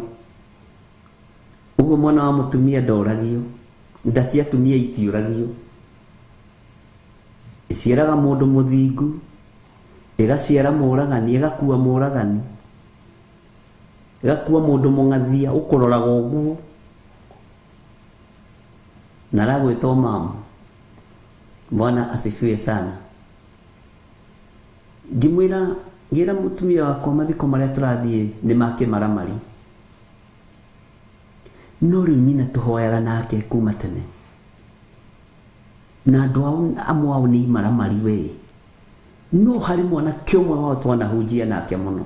Ũguo mwana wa mũtumia ndoragio, nda cia atumia itiũragio. Ĩciaraga mũndũ mũthingu, Ĩgaciara mũragani, ĩgakua mũragani, ĩgakua mũndũ mũng'athia ũkũroraga ũguo na aragwĩta mamu. Bwana asifiwe sana. Ngĩmwĩra, ngĩra mũtumia wakwa mathiko marĩa tũrathiĩ nĩ ma kĩmaramari, no rĩu nyina tũhoyaga nake kuma tene, na andũ ao amwe ao nĩ imaramari we, no harĩ mwanake ũmwe wao twanahunjia nake mũno.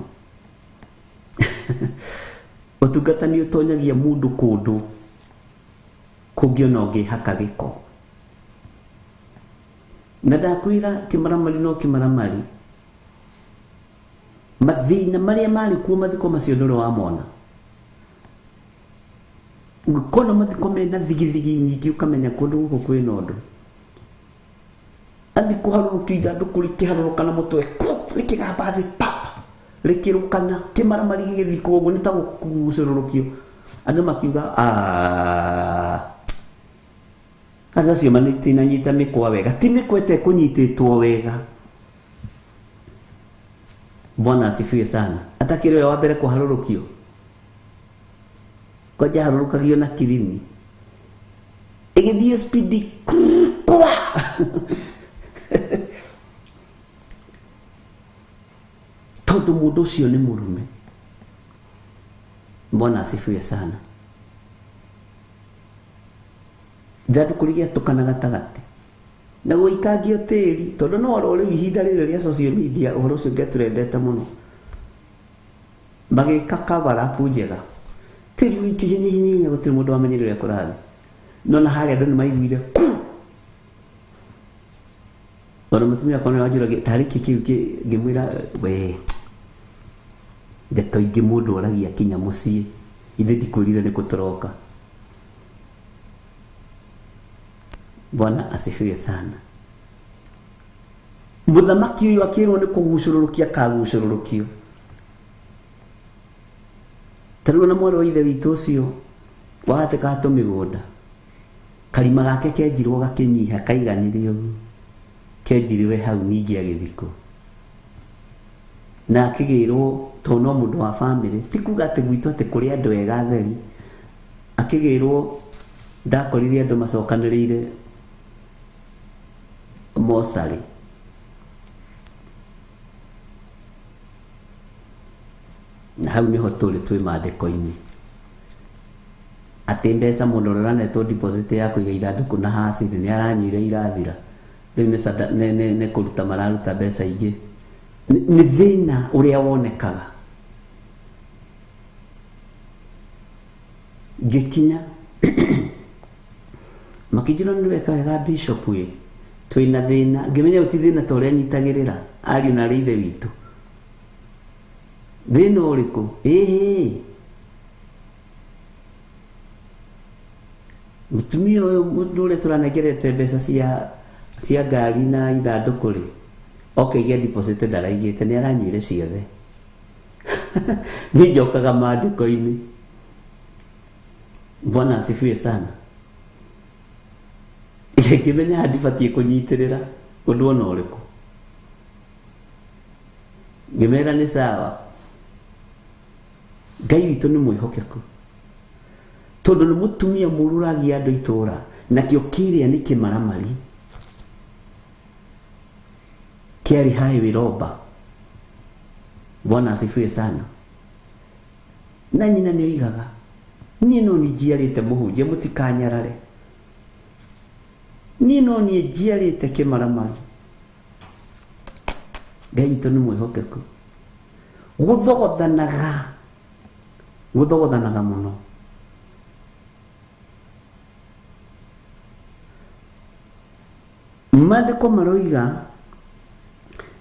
Ũtungata nĩ ũtonyagia mũndũ kũndũ kũngĩ ona ũngĩhaka gĩko. Na ndakwĩra kĩmaramari no kĩmaramari, mathĩna marĩa marĩ kuo mathiko macio ndũrĩ wamona. Ũngĩkona mathiko mena thigithigi nyingĩ ũkamenya kũndũ gũkũ kwĩna ũndũ. Athi kũharũrũkio ithandũkũ rĩkĩharũrũka na mũtwe rĩkĩgamba thĩ pap, rĩkĩrũkana, kĩmaramari gĩgĩthikwo ũguo nĩ ta gũkucũrũrũkio. Andũ makiuga andũ acio matinanyita mĩkwa wega, ti mĩkwa ĩtekũnyitĩtwo wega. Bwana asifiwe sana. Atakĩrĩ we wa mbere kũharũrũkio, kwanja harũrũkagio na kirini ĩgĩthiĩ spidi kwa tondũ mũndũ ũcio nĩ mũrume. Bwana asifiwe sana. Ithandũkũ rĩgĩatũkana gatagatĩ na gũikangio tĩri, tondũ no oro rĩu ihinda rĩrĩ rĩa social media ũhoro ũcio ngĩatũrendete mũno, magĩka cover up njega, tĩri ũikĩhinyĩhinyĩhinya, gũtirĩ mũndũ wamenyire ũrĩa kũrathiĩ. No na harĩa andũ nĩ maiguire ku, ona mũtumia wakwa nĩ wanjũragia tarĩ kĩ kĩu, ngĩmwĩra we ndeto ingĩ mũndũ oragia kinya mũciĩ, ithe ndikwĩrire nĩ kũ tũroka. Bwana asifiwe sana. Mũthamaki ũyũ akĩrwo nĩ kũgucũrũrũkia akagucũrũrũkio. Ta rĩu ona mwarĩ wa ithe witũ ũcio wagatĩ tũmĩgũnda, karima gake kenjirwo gakĩnyiha kaiganire ũguo, kenjiriwe hau ningĩ agĩthikwo na akĩgĩrwo, tondũ no mũndũ wa bamĩrĩ, ti kuga atĩ gwitũ atĩ kũrĩ andũ ega atheri, akĩgĩrwo ndakorire andũ macokanĩrĩire mocarĩ. Na hau nĩho tũrĩ twĩ mandĩko-inĩ atĩ mbeca mũndũ ũrĩa ũranetwo deposit ya kũiga ithandũkũ na haciri nĩ aranyuire irathira, rĩu nĩ kũruta mararuta mbeca ingĩ. Nĩ thĩna ũrĩa wonekaga. Ngĩkinya makĩnjĩra nĩ weka wega bishop ĩ, twĩna thĩna. Ngĩmenya ũyũ ti thĩna ta ũrĩa nyitagĩrĩra ariũ na arĩ ithe witũ. Thĩna ũrĩkũ? Ĩhĩ, mũtumia ũyũ mũndũ ũrĩa tũranengerete mbeca cia ngari na ithandũkũ rĩ, oke aige deposit ndaraigĩte, nĩ aranyuire ciothe. Niĩ njokaga maandĩko-inĩ. Bwana asifiwe sana. Ngĩmenya haha ndibatiĩ kũnyitĩrĩra ũndũ ona ũrĩkũ. Ngĩmera nĩ sawa. Ngai witũ nĩ mwĩhokeku, tondũ nĩ mũtumia mũũru ũragia andũ itũra, nakĩo kĩrĩa nĩ kĩmaramari kĩarĩ highway robber. Bwana asifiwe sana. Na nyina nĩ oigaga niĩ no niĩ njiarĩte mũhunjia, mũtikanyarare, niĩ no niĩ njiarĩte kĩmaramari. Ngai witũ nĩ mwĩhokeku. Gũthogothanaga mũno. Maandĩko maroiga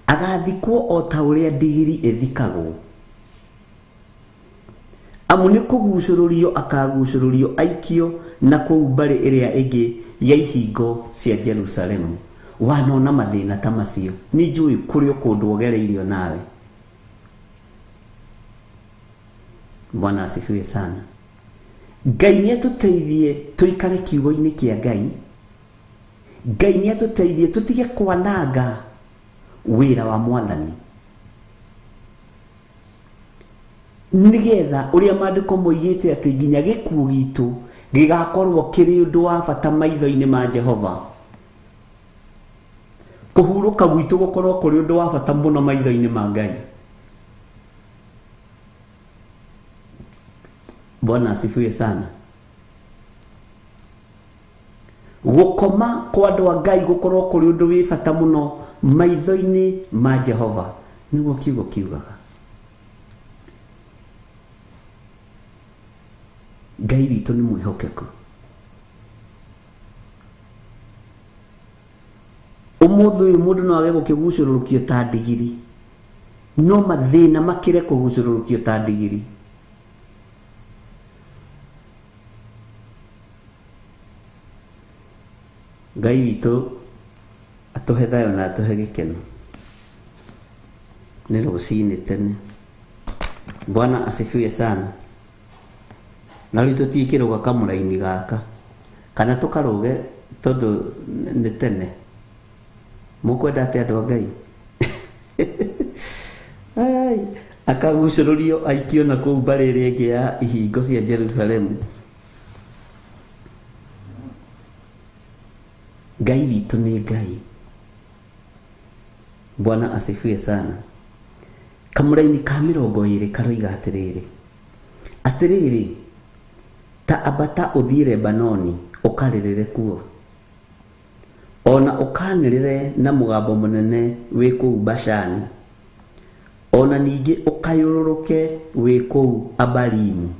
agathikwo o ta ũrĩa ndigiri ĩthikagwo, amu nĩ kũgucũrũrio akagucũrũrio aikio na kũu mbarĩ ĩrĩa ĩngĩ ya ihingo cia Jerusalemu. Wanona mathĩna ta macio, nĩ njũĩ kũrĩ o kũndũ ũgereirio nawe. Bwana asifiwe sana. Ngai nĩ atũteithie tũikare kiugo-inĩ kĩa Ngai. Ngai nĩ atũteithie tũtige kwananga wĩra wa Mwathani. Nigetha uria maandiko moigite ati nginya gikuo gitu gigakorwo kiri undu wa bata maitho-ini ma Jehova. Kuhuruka gwitu gukorwo kuri undu wa bata muno maitho-ini ma Ngai. Bwana asifiwe sana. Gukoma kwa andu a Ngai gukorwo kuri undu wi bata muno maitho-ini ma Jehova, niguo kiugo kiugaga. Ngai witũ nĩ mwĩhokeku. Ũmũthĩ ũyũ mũndũ no age gũkĩgucũrũrũkio ta ndigiri, no mathĩna makĩre kũgucũrũrũkio ta ndigiri. Ngai witũ atũhe thayũ na atũhe gĩkeno. Nĩ rũcinĩ tene. Bwana asifiwe sana. Na rĩu tũtikĩrũga kamũraini gaka kana tũkarũge tondũ nĩ tene. Mũkwenda atĩa andũ a Ngai? Ai, akagucũrũrio aikio na kũu mbarĩ ĩrĩa ĩngĩ ya ihingo cia Jerusalemu. Ngai witũ nĩ Ngai. Bwana asifiwe sana. Kamũraini ka 20 karoiga atĩrĩrĩ, atĩrĩrĩ, ta ambata ũthiĩ Lebanoni ũkarĩrĩre kuo, ona ũkanĩrĩre na mũgambo mũnene wĩ kũu Bashani, ona ningĩ ũkayũrũrũke wĩ kũu Abarimu,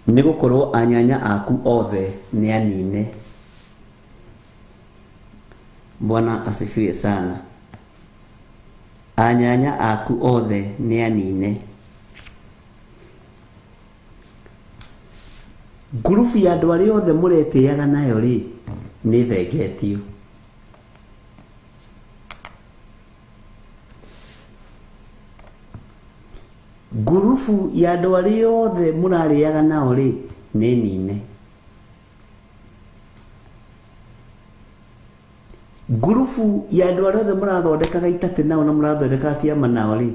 nĩgũkorwo anyanya aku othe nĩ anine. Bwana asifiwe sana. Anyanya aku othe nĩ anine. Ngurubu ya andũ arĩa othe mũretĩaga nayo rĩ, nĩ thengetio. Ngurubu ya andũ arĩa othe mũrarĩaga nao rĩ, nĩ nine. Ngurubu ya andũ arĩa othe mũrathondekaga itatĩ nao na mũrathondekaga ciama nao rĩ,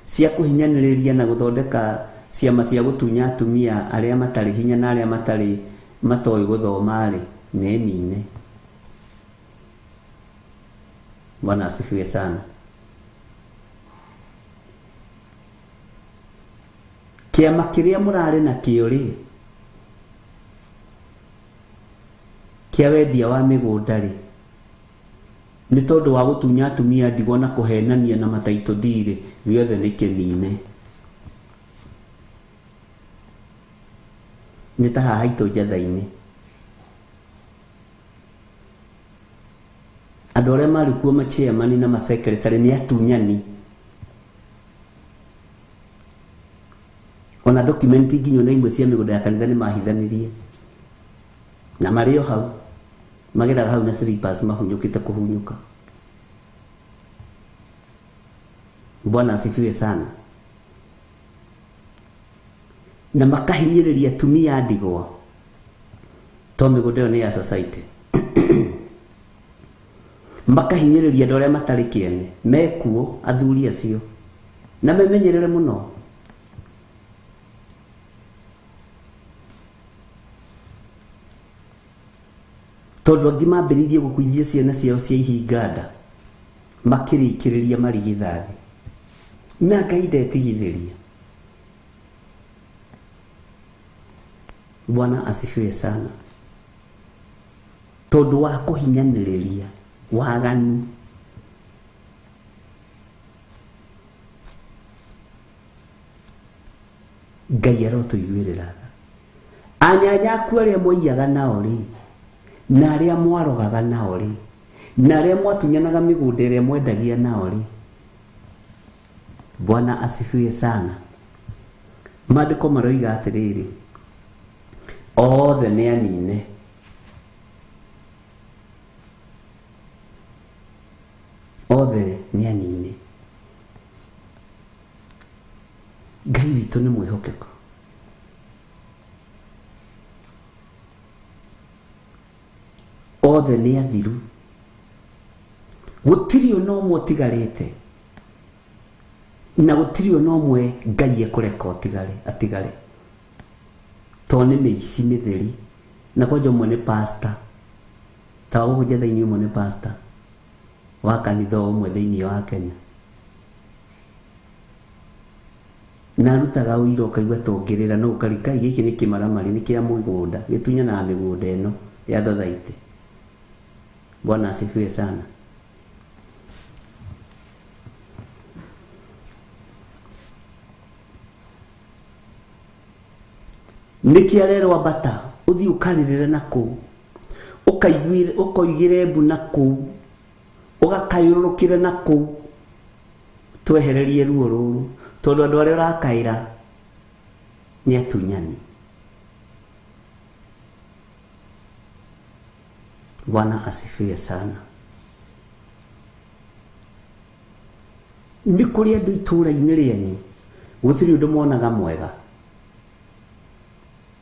cia kũhinyanĩrĩria na gũthondeka ciama cia gũtunya atumia arĩa matarĩ hinya na arĩa matarĩ matoĩ gũthoma rĩ, nĩ nine. Bwana asifiwe sana. Kĩama kĩrĩa mũrarĩ nakĩo rĩ, kĩa wendia wa mĩgũnda rĩ, nĩ tondũ wa gũtunya atumia ndigwa na kũhenania na mataitũ ndirĩ, gĩothe nĩ kĩnine. Nĩ ta haha haitũ njatha-inĩ, andũ arĩa marĩ kuo machairman na masekretary nĩ atunyani. Ona document nginya na imwe cia mĩgũnda ya kanitha nĩ mahithanirie, na marĩ o hau mageraga hau na slippers mahunyũkĩte kũhunyũka. Bwana asifiwe sana. Na makahinyĩrĩria atumia a ndigwa to mĩgũnda ĩyo nĩ ya society. Makahinyĩrĩria andũ arĩa matarĩ kĩene mekuo, athuri acio, na memenyerere mũno. Tondũ angĩ mambĩrĩirie gũkuithia ciana ciao cia ihinga nda, makĩrĩkĩrĩria marigithathi, na Ngai ndetigithĩria. Bwana asifiwe sana. Tondũ wa kũhinyanĩrĩria waganu. Ngai arotũiguĩrĩra tha. Anyanya aku arĩa mwaiyaga nao rĩ, na arĩa mwarogaga nao rĩ, na arĩa mwatunyanaga mĩgũnda ĩrĩa mwendagia nao rĩ. Bwana asifiwe sana. Maandĩko maroiga atĩrĩrĩ, othe nĩ anine. Othe nĩ anine. Ngai witũ nĩ mwĩhokeku. Othe nĩ athiru, gũtirĩ ona ũmwe ũtigarĩte. Na gũtirĩ ona ũmwe Ngai ekũreka ũtigare atigare. Tondũ nĩ mĩici mĩtheri. Na kwanja ũmwe nĩ pastor. Ta gũkũ Njetha-inĩ ũmwe nĩ pastor wa kanitha ũmwe thĩinĩ wa Kenya. Na arutaga ũira ũkaigua tũngĩrĩra no ũkarika gĩkĩ nĩ kĩmaramari nĩ kĩa mũgũnda gĩtunyanaga mĩgũnda ĩno ya thothaitĩ. Bwana asifiwe sana. Nĩkĩ arerwo ambata ũthiĩ ũkarĩrĩre na kũu ũkaiguire ũkoigĩre mbu na kũu ũgakayũrũrũkĩre na kũu twehererie ruo rũrũ tondũ andũ arĩa ũrakaĩra nĩ atunyani. Bwana asifiwe sana. Nĩ kũrĩ andũ itũũra-inĩ rĩanyu gũtirĩ ũndũ monaga mwega.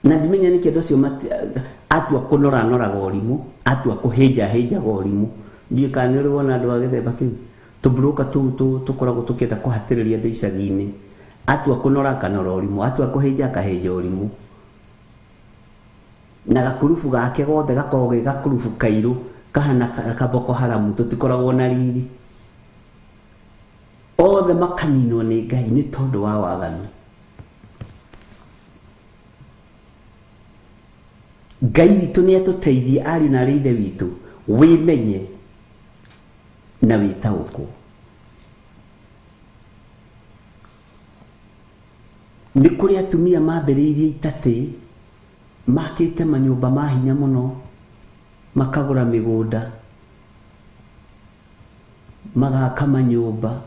Na ndimenya nĩkĩ andũ acio atua kũnoranoraga ũrimũ, atua kũhĩnjahĩnjaga ũrimũ. Ndiũĩ kana nĩ ũrĩ wona andũ a gĩthemba kĩu tũmburũka tũu tũkoragwo tũkĩenda kũhatĩrĩria andũ icagi-inĩ. Atua kũnora akanora ũrimũ, atua kũhĩnja akahĩnja ũrimũ. Na gakurubu gake gothe gakoragwo ge gakurubu kairũ kahana ka Boko Haram tũtikoragwo na riri. Othe makaninwo nĩ Ngai nĩ tondũ wa waganu. Ngai witũ nĩ atũteithie ariũ na aarĩ a Ithe witũ wĩmenye na wĩtaũkwo. Nĩ kũrĩ atumia mambĩrĩirie itatĩ makĩte manyũmba ma hinya mũno makagũra mĩgũnda magaka manyũmba.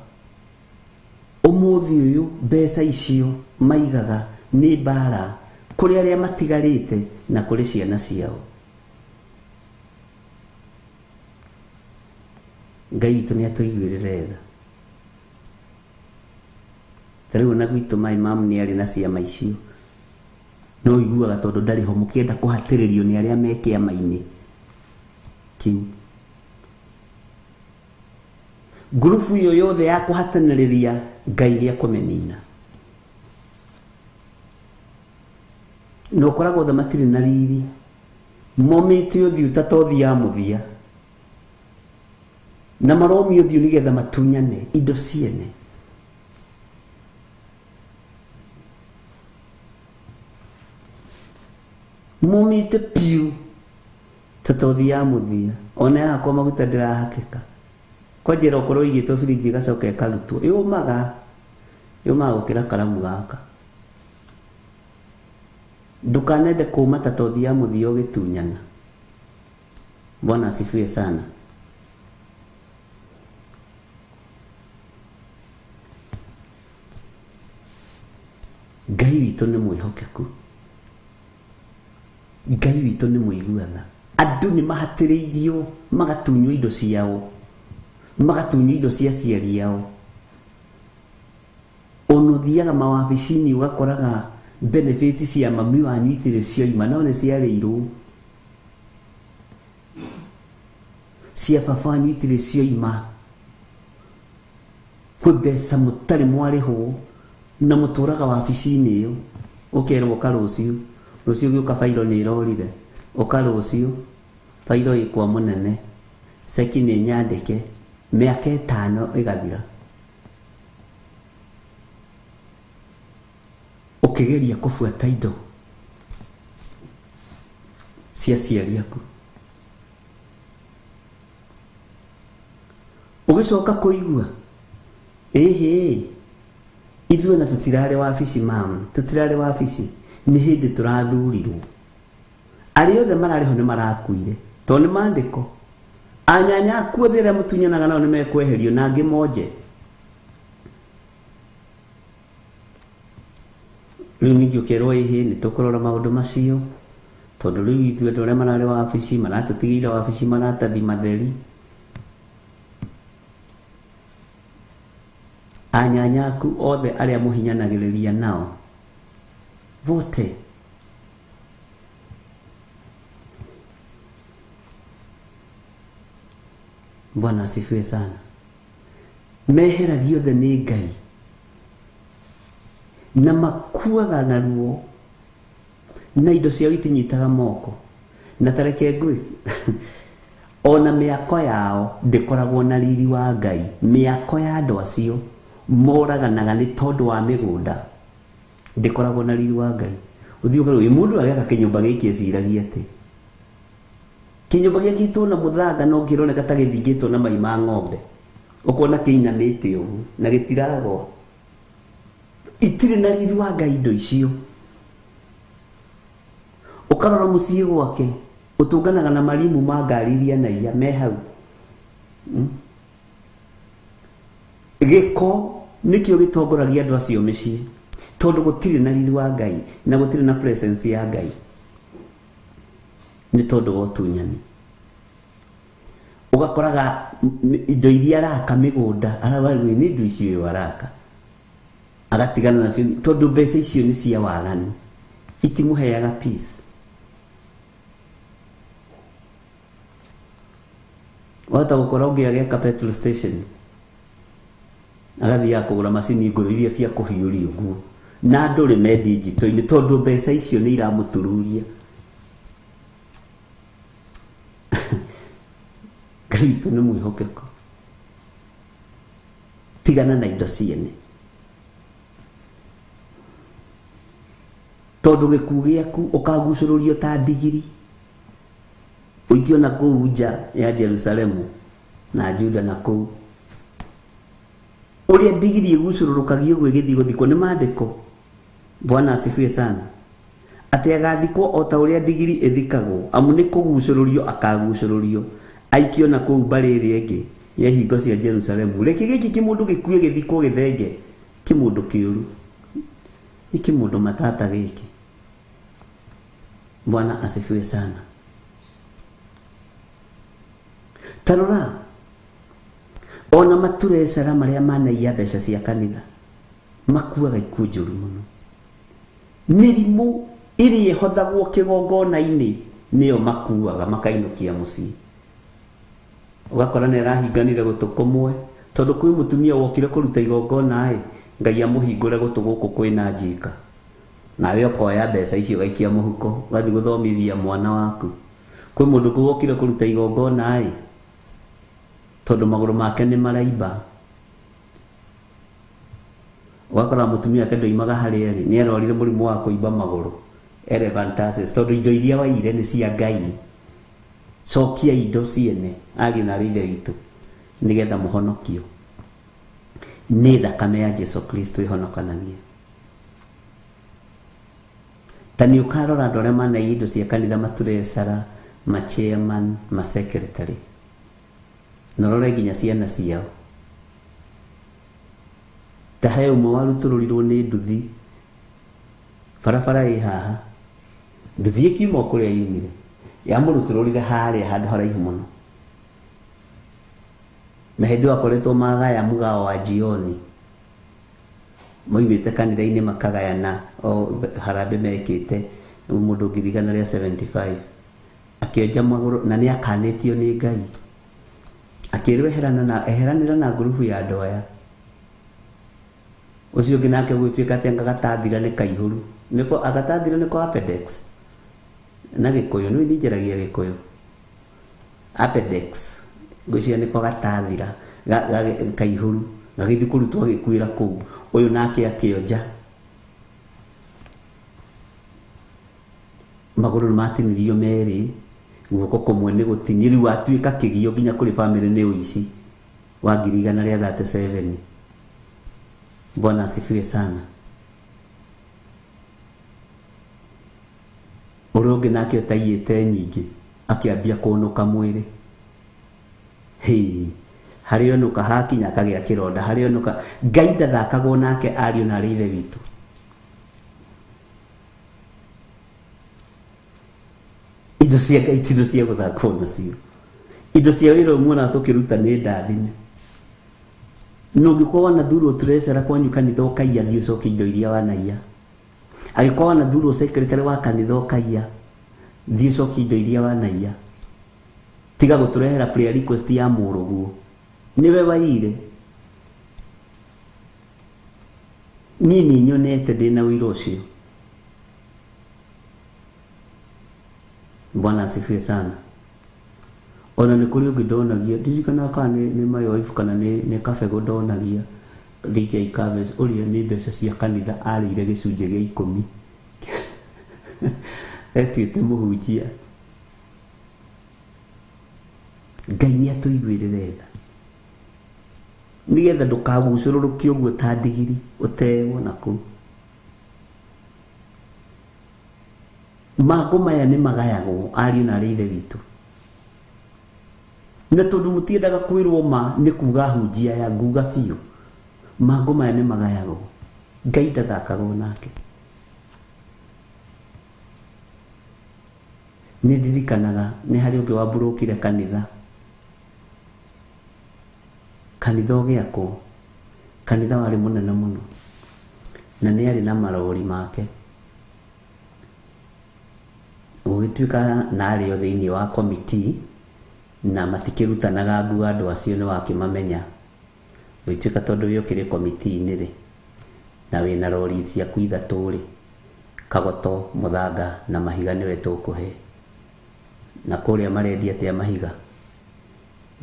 Ũmũthĩ ũyũ mbeca icio maigaga nĩ mbara kũrĩ arĩa matigarĩte na kũrĩ ciana ciao. Ngai witũ nĩ atũiguĩrĩre tha. Ta rĩu ona gwitũ my mum nĩ arĩ na ciama icio no ũiguaga tondũ ndarĩ ho mũkĩenda kũhatĩrĩrio nĩ arĩa me kĩama-inĩ kĩu. Ngurubu ĩyo yothe ya kũhatĩrĩria Ngai nĩ ekũmĩnina. Na ũkoragwo othe matirĩ na riri momĩte ũthiũ ta tothi ya mũthia na maromio ũthiũ nĩgetha matunyane indo ciene. Momĩte piũ ta tothi ya mũthia ona yakwa maguta ndĩrahakĩka kwa njĩra ũkorwo ũigĩtwo birinji ĩgacoka ĩkarutwo yũmaga yũmaga gũkĩra karamu gaka. Ndũkanende kũũma ta tothi ya mũthia ũgĩtunyana. Bwana asifiwe sana. Ngai witũ nĩ mwĩhokeku. Ngai witũ nĩ mũigua tha. Andũ nĩ mahatĩrĩirio magatunywo indo ciao, magatunywo indo cia aciari ao. Ona ũthiaga mawabici-inĩ ũgakoraga benefit cia mami wanyu itirĩ cioima no nĩ ciarĩirwo. Cia baba wanyu itirĩ cioima. Kwĩ mbeca mũtarĩ mwarĩhwo na mũtũraga wabici-inĩ ĩyo ũkerwo ũka rũciũ, rũciũ gĩũka bairo nĩ ĩrorire, ũka rũciũ bairo ĩ kwa mũnene, ceki nĩ nyandĩke, mĩaka ĩtano ĩgathira. Ũkĩgeria kũbuata indo cia aciari aku. Ũgĩcoka kũigua ĩhĩ ithuĩ na tũtirarĩ wabici mam, tũtirarĩ wabici nĩ hĩndĩ tũrathurirwo. Arĩa othe mararĩ ho nĩ marakuire tondũ nĩ maandĩko. Anyanya aku othe arĩa mũtunyanaga nao nĩ mekweherio na angĩ monje. Rĩu ningĩ ũkerwo ĩhĩ nĩ tũkũrora maũndũ macio tondũ rĩu ithuĩ andũ arĩa mararĩ wabici maratũtigĩire wabici maratathi matheri. Anyanya aku othe arĩa mũhinyanagĩrĩria nao vote. Bwana asifiwe sana. Meheragio othe nĩ Ngai Na makuaga na ruo na indo ciao itinyitaga moko. Na tareke ngwĩ ona mĩako yao ndĩkoragwo na riri wa Ngai. Mĩako ya andũ acio moraganaga nĩ tondũ wa mĩgũnda ndĩkoragwo na riri wa Ngai. Ũthiĩ ũkarwo mũndũ ageka kĩnyũmba gĩkĩ eciragia atĩ kĩnyũmba gĩakĩtwo na mũthanga no kĩroneka ta gĩthingĩtwo na mai ma ng'ombe, ũkona kĩinamĩte ũguo na gĩtiragwa. Itirĩ na riri wa Ngai indo icio. Ũkarora mũciĩ gwake ũtũnganaga na marimu ma ngari iria naiya me hau. Gĩko nĩkĩo gĩtongoragia andũ acio mĩciĩ, tondũ gũtirĩ na riri wa Ngai na gũtirĩ na presence ya Ngai nĩ tondũ wa ũtunyani. Ũgakoraga indo iria araka mĩgũnda arabarwo nĩ indo icio ũyũ araka agatigana nacio tondũ mbeca icio nĩ cia waganu, itimũheaga peace. Wahota gũkora ũngĩ agĩaka petrol station agathiaga kũgũra macini ngũrũ iria cia kũhiũria ũguo na andũ rĩ me digital-inĩ tondũ mbeca icio nĩ iramũtururia. Ngai witũ nĩ mwĩhokeku. Tigana na indo ciene tondũ gĩkuũ gĩaku ũkagucũrũrio ta ndigiri ũikio na kũu nja ya Jerusalemu na Juda na kũu ũrĩa ndigiri ĩgucũrũrũkagio ũguo ĩgĩthiĩ gũthikwo. Nĩ maandĩko. Bwana asifiwe sana. Atĩ agathikwo o ta ũrĩa ndigiri ĩthikagwo, amu nĩ kũgucũrũrio akagucũrũrio aikio na kũu mbarĩ ĩrĩa ĩngĩ ya ihingo cia Jerusalemu. Reke gĩkĩ kĩmũndũ gĩkue gĩthikwo gĩthenge kĩmũndũ kĩũru, nĩ kĩmũndũ matata gĩkĩ. Bwana asifiwe sana. Tarora ona maturecara marĩa manaiya mbeca cia kanitha makuaga ikuũ njũru mũno. Mĩrimũ ĩrĩa ĩhothagwo kĩgongona-inĩ nĩyo makuaga makainũkia mũciĩ. Ũgakora nĩ arahinganire gũtũ kũmwe tondũ kwĩ mũtumia wokire kũruta igongona ĩ Ngai amũhingũre gũtũ gũkũ kwĩna njika, nawe ũkoya mbeca icio ũgaikia mũhuko ũgathiĩ gũthomithia mwana waku. Kwĩ mũndũ ũngĩ wokire kũruta igongona ĩ tondũ magũrũ make nĩ maraimba, ũgakora mũtumia wake ndoimaga harĩa arĩ, nĩ arwarire mũrimũ wa kũimba magũrũ elephantiasis, tondũ indo iria waiyire nĩ cia Ngai. Cokia indo ciene ariũ na arĩ ithe witũ nĩgetha mũhonokio. Nĩ thakame ya Jesu Kristo ĩhonokanagia. Ta nĩ ũkarora andũ arĩa manaiya indo cia kanitha maturecara, ma chairman, ma secretary, na ũrore nginya ciana ciao. Ta he ũmwe warutũrũrirwo nĩ nduthi barabara ĩ haha, nduthi ĩkiuma o kũrĩa yumire yamũrutũrũrire harĩa handũ haraihu mũno, na hĩndĩ ĩyo akoretwo magaya mũgao wa jioni, moimĩte kanitha-inĩ makagayana o harambee mekĩte mũndũ 175,000 akĩenja magũrũ na nĩ akanĩtio nĩ Ngai akĩrwo eherana na eheranĩra na ngurubu ya andũ aya. Ũcio ũngĩ nake gũtuĩka atĩ anga gatathira nĩ kaihũru, nĩko agatathira nĩko appendix na Gĩkũyũ nĩ njaragia Gĩkũyũ appendix ngwĩciria nĩko gatathira kaihũru gagĩthiĩ kũrutwo agĩkuĩra kũu. Ũyũ nake akĩonja magũrũ nĩmatinirio merĩ, guoko kũmwe nĩ gũtinie, rĩu atuĩka kĩgio nginya kũrĩ bamĩrĩ nĩ ũici wa 137. Bwana asifiwe sana. Ũrĩa ũngĩ nake ũtaiyĩte nyingĩ akĩambia kũnũka mwĩrĩ, harĩa onũka hakinya akagĩa kĩronda, harĩa onũka. Ngai ndathakagwo nake ariũ na arĩ ithe witũ. Indo cia Ngai ti indo cia gũthakwo nacio. Indo cia wĩra ũmwe na tũkĩruta nĩ ndathime. Na ũngĩkorwo wanathurwo treasurer kwanyu kanitha ũkaiya, thiĩ ũcokie indo iria wanaiya. Angĩkorwo wanathurwo secretary wa kanitha ũkaiya, thiĩ ũcokie indo iria wanaiya. Tiga gũtũrehera prayer request ya mũrũguo, nĩwe waiyire. Niĩ nĩ nyonete ndĩna ũira ũcio. Bwana asifiwe sana. Ona nĩ kũrĩ ũngĩ ndonagia, ndirikanaga kana nĩ mayoibu kana nĩ kabegũ ndonagia DK Covers, ũrĩa nĩ mbeca cia kanitha arĩire gĩcunjĩ gĩa 10. Etuĩte mũhunjia. Ngai nĩ atũiguĩrĩre tha, nĩgetha ndũkagucũrũrũke ũguo ta ndigiri ũtewo na kũu. Mangũ maya nĩ magayagwo ariũ na arĩ ithe witũ, na tondũ mũtiendaga kwĩrwo ma nĩ kuga hunjia ya nguga biũ, mangũ maya nĩ magayagwo. Ngai ndathakagwo nake. Nĩ ndirikanaga nĩ harĩ ũngĩ wamburũkire kanitha, kanitha ũgĩakwo, kanitha warĩ mũnene mũno, na nĩ arĩ na marori make. Gũgĩtuĩka na arĩ o thĩinĩ wa committee, na matikĩrutanaga nguo andũ acio nĩ wakĩmamenya. Gũgĩtuĩka tondũ wĩ ũkĩrĩ committee-inĩ rĩ, na wĩna rori ciaku ithatũ rĩ, kagoto, mũthanga na mahiga nĩwe tũkũhe. Na kũrĩa marendia atĩa mahiga?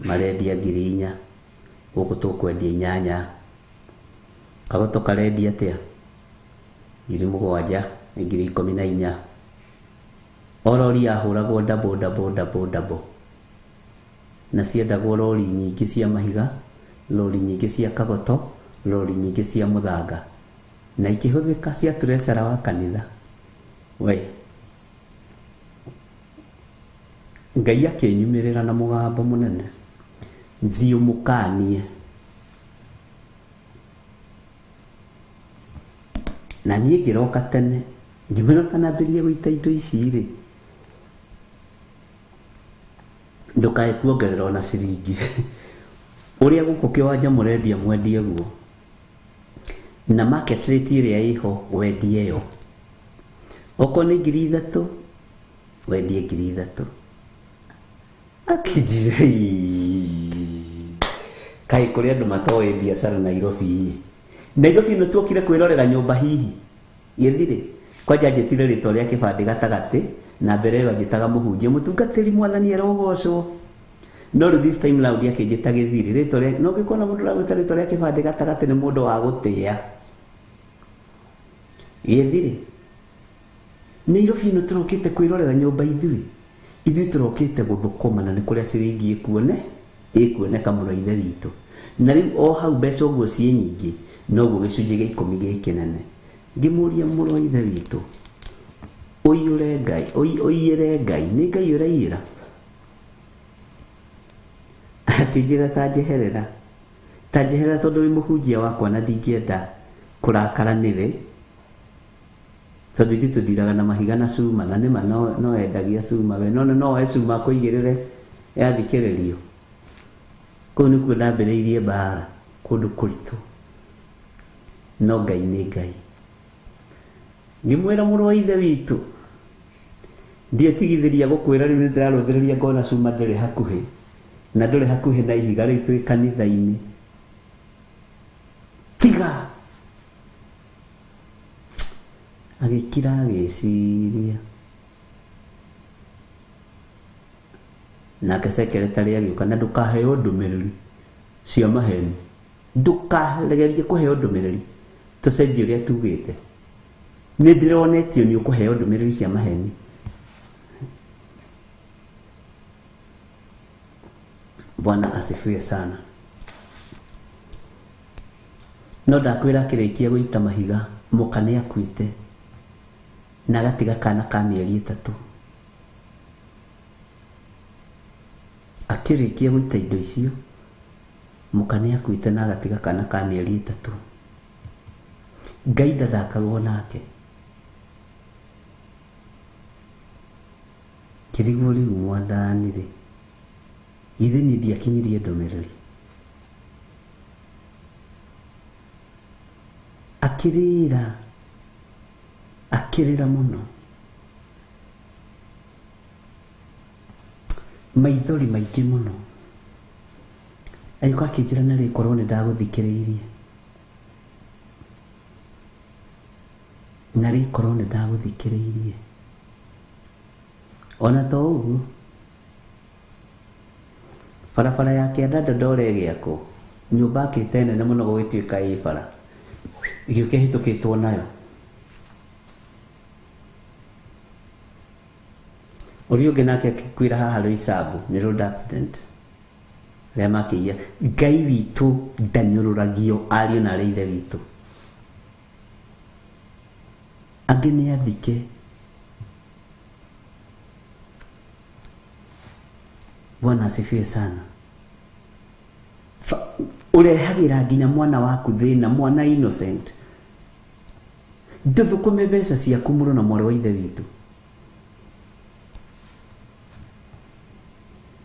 Marendia 4,000, gũkũ tũkwendia 8. Kagoto karendia atĩa? 7,000, 14,000. O rori yahũragwo double double double double, na ciendagwo rori nyingĩ cia mahiga, rori nyingĩ cia kagoto, rori nyingĩ cia mũthanga, na ikĩhũthĩka cia treasurer wa kanitha. We Ngai akĩnyumĩrĩra na mũgambo mũnene, thiĩ ũmũkanie. Na niĩ ngĩroka tene, ngĩmwĩra ũtanambĩrĩria gũita indo ici rĩ, ndũkae kuongerera ona ciringi. Ũrĩa gũkũ kĩwanja mũrendia mwendie guo, na market rate ĩrĩa ĩho wendie yo. Okorwo nĩ 3,000 wendie 3,000. Akĩnjĩra, kaĩ kũrĩ andũ matoĩ biacara Nairobi. Nairobi ĩno tuokire kwĩrorera nyũmba hihi gĩthirĩ. Kwanja njĩtire rĩtwa rĩa kĩbandĩ gatagatĩ, na mbere ĩyo anjĩtaga mũhunjia mũtungatĩri mwathani arogocwo. No rĩu this time round akĩnjĩta gĩthirĩ rĩtwa rĩa, no ũngĩkona mũndũ ũragwĩta rĩtwa rĩa kĩbandĩ gatagatĩ nĩ mũndũ wa gũtĩa. Gĩthirĩ Nairobi ĩno tũrokĩte kwĩrorera nyũmba ithuĩ, ithuĩ tũrokĩte gũthũkũma, na nĩ kũrĩa ciringi ĩkuoneka mũno ithe witũ. Na rĩu o hau mbeca ũguo ciĩ nyingĩ, noguo gĩcunjĩ gĩa 10 gĩ kĩnene. Ngĩmũria mũrũ wa ithe witũ, ũiyũre Ngai, ũiyĩre Ngai, nĩ Ngai ũraiyĩra? Akĩnjĩra ta njeherera, ta njeherera tondũ wĩ mũhunjia wakwa na ndingĩenda kũrakara nĩwe, tondũ ithuĩ tũndiraga na mahiga na cuma, na nĩma no endagia cuma we, no no oe cuma akũigĩrĩre yathikĩrĩrio. Kũu nĩkuo ndambĩrĩirie mbara, kũndũ kũritũ, no Ngai nĩ Ngai. Ngĩmwĩra mũrũ wa ithe witũ, ndietigithĩria gũkwĩra rĩu nĩndĩrarũthĩrĩria ngona cuma ndĩrĩ hakuhĩ, na ndũrĩ hakuhĩ na ihiga rĩu twĩ kanitha-inĩ. Tiga! Agĩkira agĩciria. Nake secretary agĩũka, na ndũkaheo ndũmĩrĩri cia maheni, ndũkagerie kũheo ndũmĩrĩri tũcenjie ũrĩa tugĩte. Nĩ ndĩronetio nĩ ũkũheo ndũmĩrĩri cia maheni. Bwana asifiwe sana. No ndakwĩra akĩrĩkia gũita mahiga, mũka nĩ akuĩte na agatiga kana ka mĩeri 3. Akĩrĩkia gũita indo icio, mũka nĩ akuĩte na agatiga kana ka mĩeri 3. Ngai ndathakagwo nake. Kĩrigwo rĩu mwathani rĩ, githĩ niĩ ndiakinyirie ndũmĩrĩri? Akĩrĩra, akĩrĩra mũno, maithori maingĩ mũno. Agĩũka akĩnjĩra na rĩ korwo nĩ ndagũthikĩrĩirie. Na rĩkorwo nĩ ndagũthikĩrĩirie. Ona to ũguo, barabara ya Kĩandanda ndore ĩgĩakwo, nyũmba akĩte nene mũno gũgĩtuĩka ĩ bara, ĩgĩũka ĩhĩtũkĩtwo nayo. Ũrĩa ũngĩ nake akĩkuĩra haha Roysambu nĩ road accident. Arĩa makĩiya Ngai witũ ndanyũrũragio ariũ na arĩ ithe witũ. Angĩ nĩ athike. Bwana asifiwe sana. Ũrehagĩra nginya mwana waku thĩna, mwana innocent. Ndũthũkũme mbeca ciaku mũno na mwarĩ wa ithe witũ.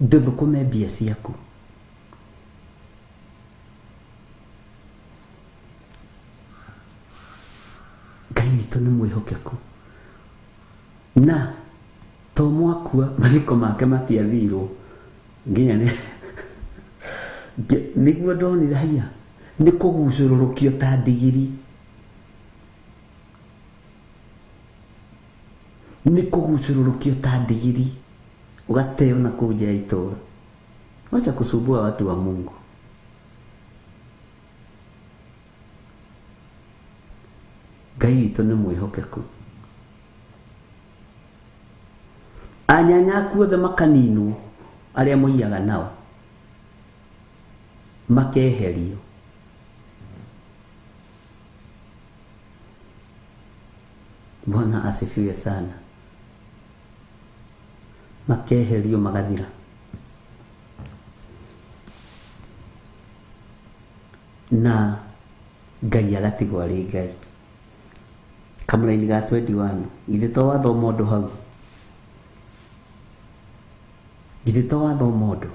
Ndũthũkũme mbia ciaku. Ngai witũ nĩ mwĩhokeku. Na to mwakua mathiko make matiathirwo nginya nĩ nĩguo ndonire haiya nĩ kũgucũrũrũkio ta ndigiri, nĩ kũgucũrũrũkio ta ndigiri ũgateo na kũu nja ya itũũra. Wacha kusumbua watu wa Mungu. Ngai witũ nĩ mwĩhokeku. Anyanya aku othe makaninwo, arĩa mũiyaga nao makeherio. Bwana asifiwe sana. Makeherio magathira. Na Ngai agatigwo arĩ Ngai. Kamũraini ga 21 githĩ to wathoma ũndũ hau? Githĩ to wathoma ũndũ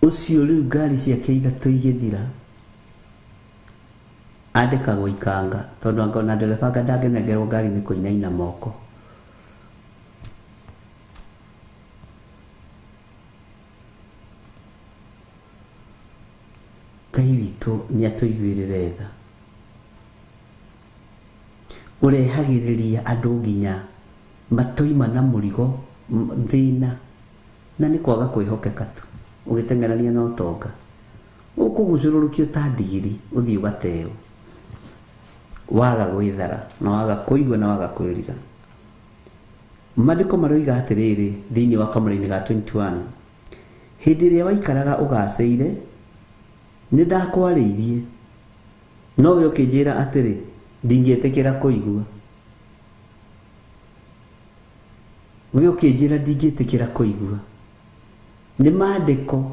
ũcio? Rĩu ngari ciake ithatũ igĩthira, andĩkagwo ikanga tondũ anga ona ndereba anga ndangĩnengerwo ngari nĩ kũinaina moko. Ngai witũ nĩ atũiguĩrĩre tha. Ũrehagĩrĩria andũ nginya matoima na mũrigo thĩna, na nĩ kwaga kwĩhokeka tu ũgĩteng'erania na ũtonga. Ũkũgucũrũrũkio ta ndigiri ũthiĩ ũgateo, waga gwĩthara na waga kũigua na waga kwĩrira. Maandĩko maroiga atĩrĩrĩ thĩinĩ wa kamũraini ga 21, hĩndĩ ĩrĩa waikaraga ũgacĩire nĩ ndakwarĩirie, no we ũkĩnjĩra atĩrĩ, ndingĩtĩkĩra kũigua. We ũkĩnjĩra ndingĩtĩkĩra kũigua. Nĩ maandĩko.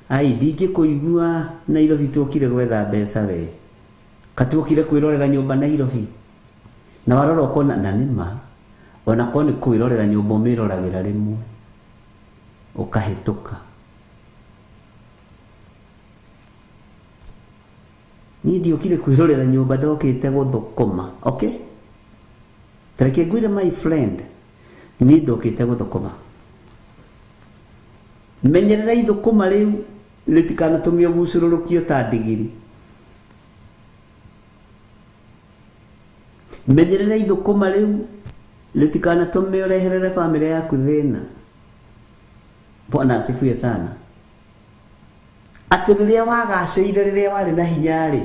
Ai, ndingĩkũigua Nairobi tuokire gwetha mbeca we. Katuokire kwĩrorera nyũmba Nairobi. Na warora ũkona na nĩ ma, ona korwo nĩ kwĩrorera nyũmba ũmĩroragĩra rĩmwe ũkahĩtũka. Niĩ ndiokire kwĩrorera nyũmba, ndokĩte gũthũkũma. Okay? Tareke ngwĩre my friend, niĩ ndokĩte gũthũkũma. Menyerera ithũkũma rĩu rĩtikanatũme ũgucũrũrũkio ta ndigiri. Menyerera ithũkũma rĩu rĩtikanatũme ũreherere bamĩrĩ yaku thĩna. Bwana asifiwe sana. Atĩ rĩrĩa wagacĩire, rĩrĩa warĩ na hinya rĩ,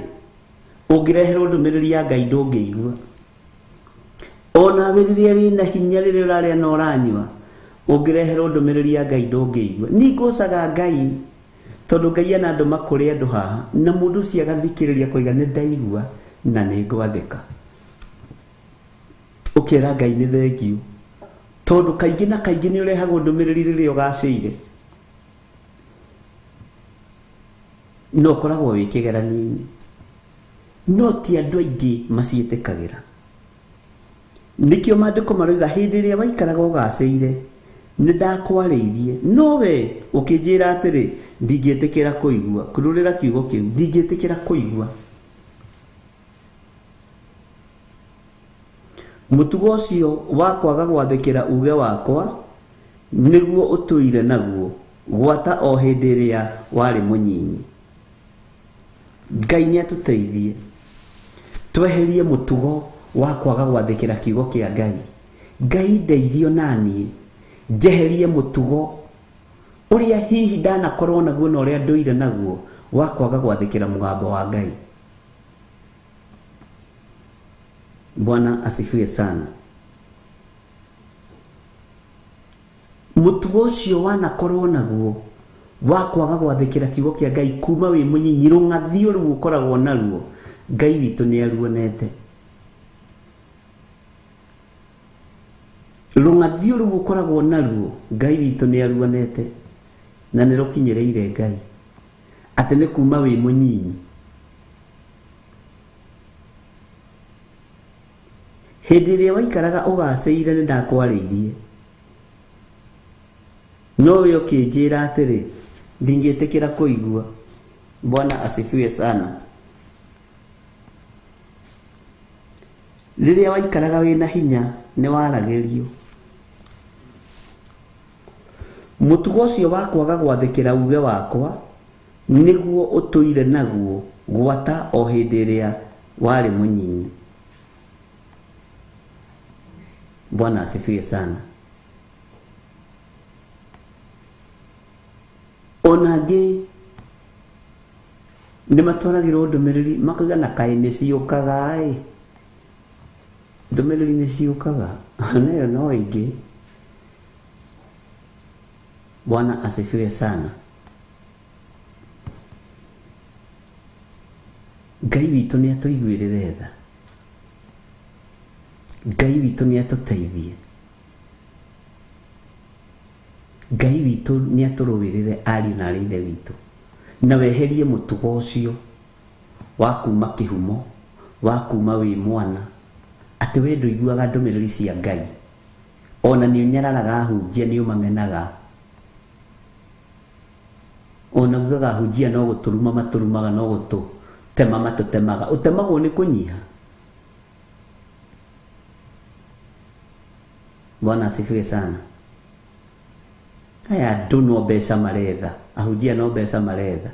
ũngĩreherwo ndũmĩrĩri ya Ngai ndũngĩigua. Ona we rĩrĩa wĩna hinya, rĩrĩa ũrarĩa na ũranyua, ũngĩreherwo ndũmĩrĩri ya Ngai ndũngĩigua. Niĩ ngocaga Ngai tondũ Ngai ana andũ makũrĩ andũ haha, na mũndũ ũcio agathikĩrĩria koiga nĩ ndaigua na nĩ ngwathĩka. Ũkera Ngai nĩ thengiũ, tondũ kaingĩ na kaingĩ nĩ ũrehagwo ndũmĩrĩri rĩrĩa ũgacĩire, no ũkoragwo wĩ kĩgeranio-inĩ. No ti andũ aingĩ maciĩtĩkagĩra. Nĩkĩo maandĩko maroiga hĩndĩ ĩrĩa waikaraga ũgacĩire nĩ ndakwarĩirie, no we ũkĩnjĩra atĩrĩ, ndingĩtĩkĩra kũigua. Kurũrĩra kiugo kĩu, ndingĩtĩkĩra kũigua. Mũtugo ũcio wa kwaga gwathĩkĩra uge wakwa nĩguo ũtũire naguo Gwata o hĩndĩ ĩrĩa warĩ mũnyinyi. Ngai nĩ atũteithie tweherie mũtugo wa kwaga gwathĩkĩra kiugo kĩa Ngai. Ngai ndeithio naniĩ njeherie mũtugo ũrĩa hihi ndanakorwo naguo na ũrĩa ndũire naguo wa kwaga gwathĩkĩra mũgambo wa Ngai. Bwana asifiwe sana. Mũtugo ũcio wanakorwo naguo wa kwaga gwathĩkĩra kiugo kĩa Ngai kuma wĩ mũnyinyi, rũng'athio rũu ũkoragwo naruo, Ngai witũ nĩ aruonete. Rũng'athio rũu ũkoragwo naruo, Ngai witũ nĩ aruonete na nĩ rũkinyĩrĩire Ngai atĩ nĩ kuma wĩ mũnyinyi. Hĩndĩ ĩrĩa waikaraga ũgacĩire nĩ ndakwarĩirie, no we ũkĩnjĩra atĩrĩ, ndingĩtĩkĩra kũigua. Bwana asifiwe sana. Rĩrĩa waikaraga wĩna hinya nĩ waragĩrio. Mũtugo ũcio wa kwaga gwathĩkĩra uge wakwa nĩguo ũtũire naguo gwata o hĩndĩ ĩrĩa warĩ mũnyinyi. Bwana asifiwe sana. Ona angĩ nĩ matwaragĩrwo ndũmĩrĩri makauga na kaĩ nĩ ciũkaga ĩ, ndũmĩrĩri nĩ ciũkaga nayo no ĩngĩ. Bwana asifiwe sana. Ngai witũ nĩ atũiguĩrĩre tha. Ngai witũ nĩ atũteithie. Ngai witũ nĩ atũrũĩrĩre ariũ na arĩ ithe witũ, na weherie mũtugo ũcio wa kuma kĩhumo, wa kuma wĩ mwana, atĩ we ndũiguaga ndũmĩrĩri cia Ngai, ona nĩ ũnyararaga ahunjia, nĩ ũmamenaga, ona ugaga ahunjia no gũtũruma matũrumaga, no gũtũtema matũtemaga. Ũtemagwo nĩ kũnyiha. Bwana asifiwe sana. Aya andũ no mbeca maretha, ahunjia no mbeca maretha.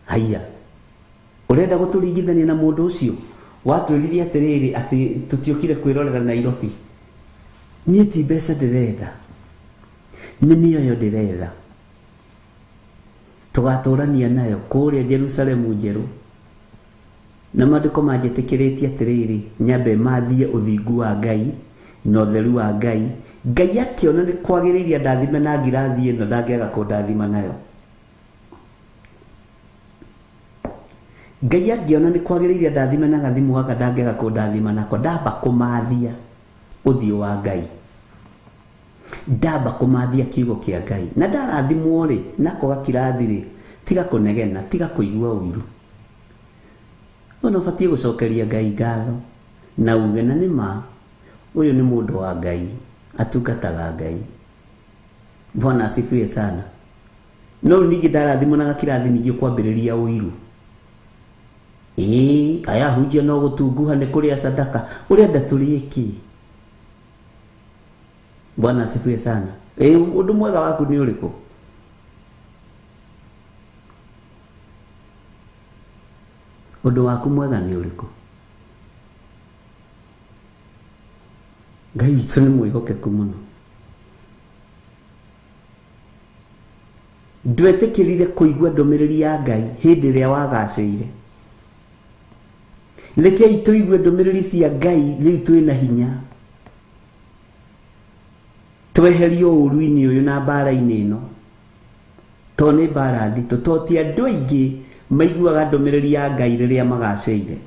Haiya, ũrenda gũtũringithania na mũndũ ũcio watwĩrire atĩrĩrĩ atĩ tũtiũkire kwĩrorera Nairobi? Niĩ ti mbeca ndĩretha, nĩ mĩoyo ndĩretha. Tũgatũrania nayo kũrĩa Jerusalemu njerũ. Na maandĩko manjĩtĩkĩrĩtie atĩrĩrĩ, nyambe mathie ũthingu wa Ngai na ũtheru wa Ngai. Ngai akĩona nĩ kwagĩrĩire ndathime na ngirathi ĩno, ndangĩaga kũndathima nayo. Ngai angĩona nĩ kwagĩrĩire ndathime na gathimũ gaka, ndangĩaga kũndathima nako. Ndamba kũmathia ũthiũ wa Ngai, ndamba kũmathia kiugo kĩa Ngai, na ndarathimwo rĩ nako gakirathi rĩ, tiga kũnegena, tiga kũigua ũiru. Ona ũbatiĩ gũcokeria Ngai ngatho na uge na nĩ ma, ũyũ nĩ mũndũ wa Ngai, atungataga Ngai. Bwana asifiwe sana. No rĩu ningĩ ndarathimwo na gakirathi, ningĩ ũkwambĩrĩria ũiru. Ĩĩ, aya ahunjia no gũtunguha nĩ kũrĩa sadaka, ũrenda tũrĩe kĩ? Bwana asifiwe sana. Ĩĩ, ũndũ mwega waku nĩ ũrĩkũ? Ũndũ waku mwega nĩ ũrĩkũ? Ngai witũ nĩ mwĩhokeku mũno. Ndwetĩkĩrire kũigua ndũmĩrĩri ya Ngai hĩndĩ ĩrĩa wagacĩire. Rekei tũigue ndũmĩrĩri cia Ngai rĩu twĩna hinya, tweherio ũũru-inĩ ũyũ na mbara-inĩ ĩno, to nĩ mbara nditũ, to ti andũ aingĩ maiguaga ndũmĩrĩri ya Ngai rĩrĩa magacĩire.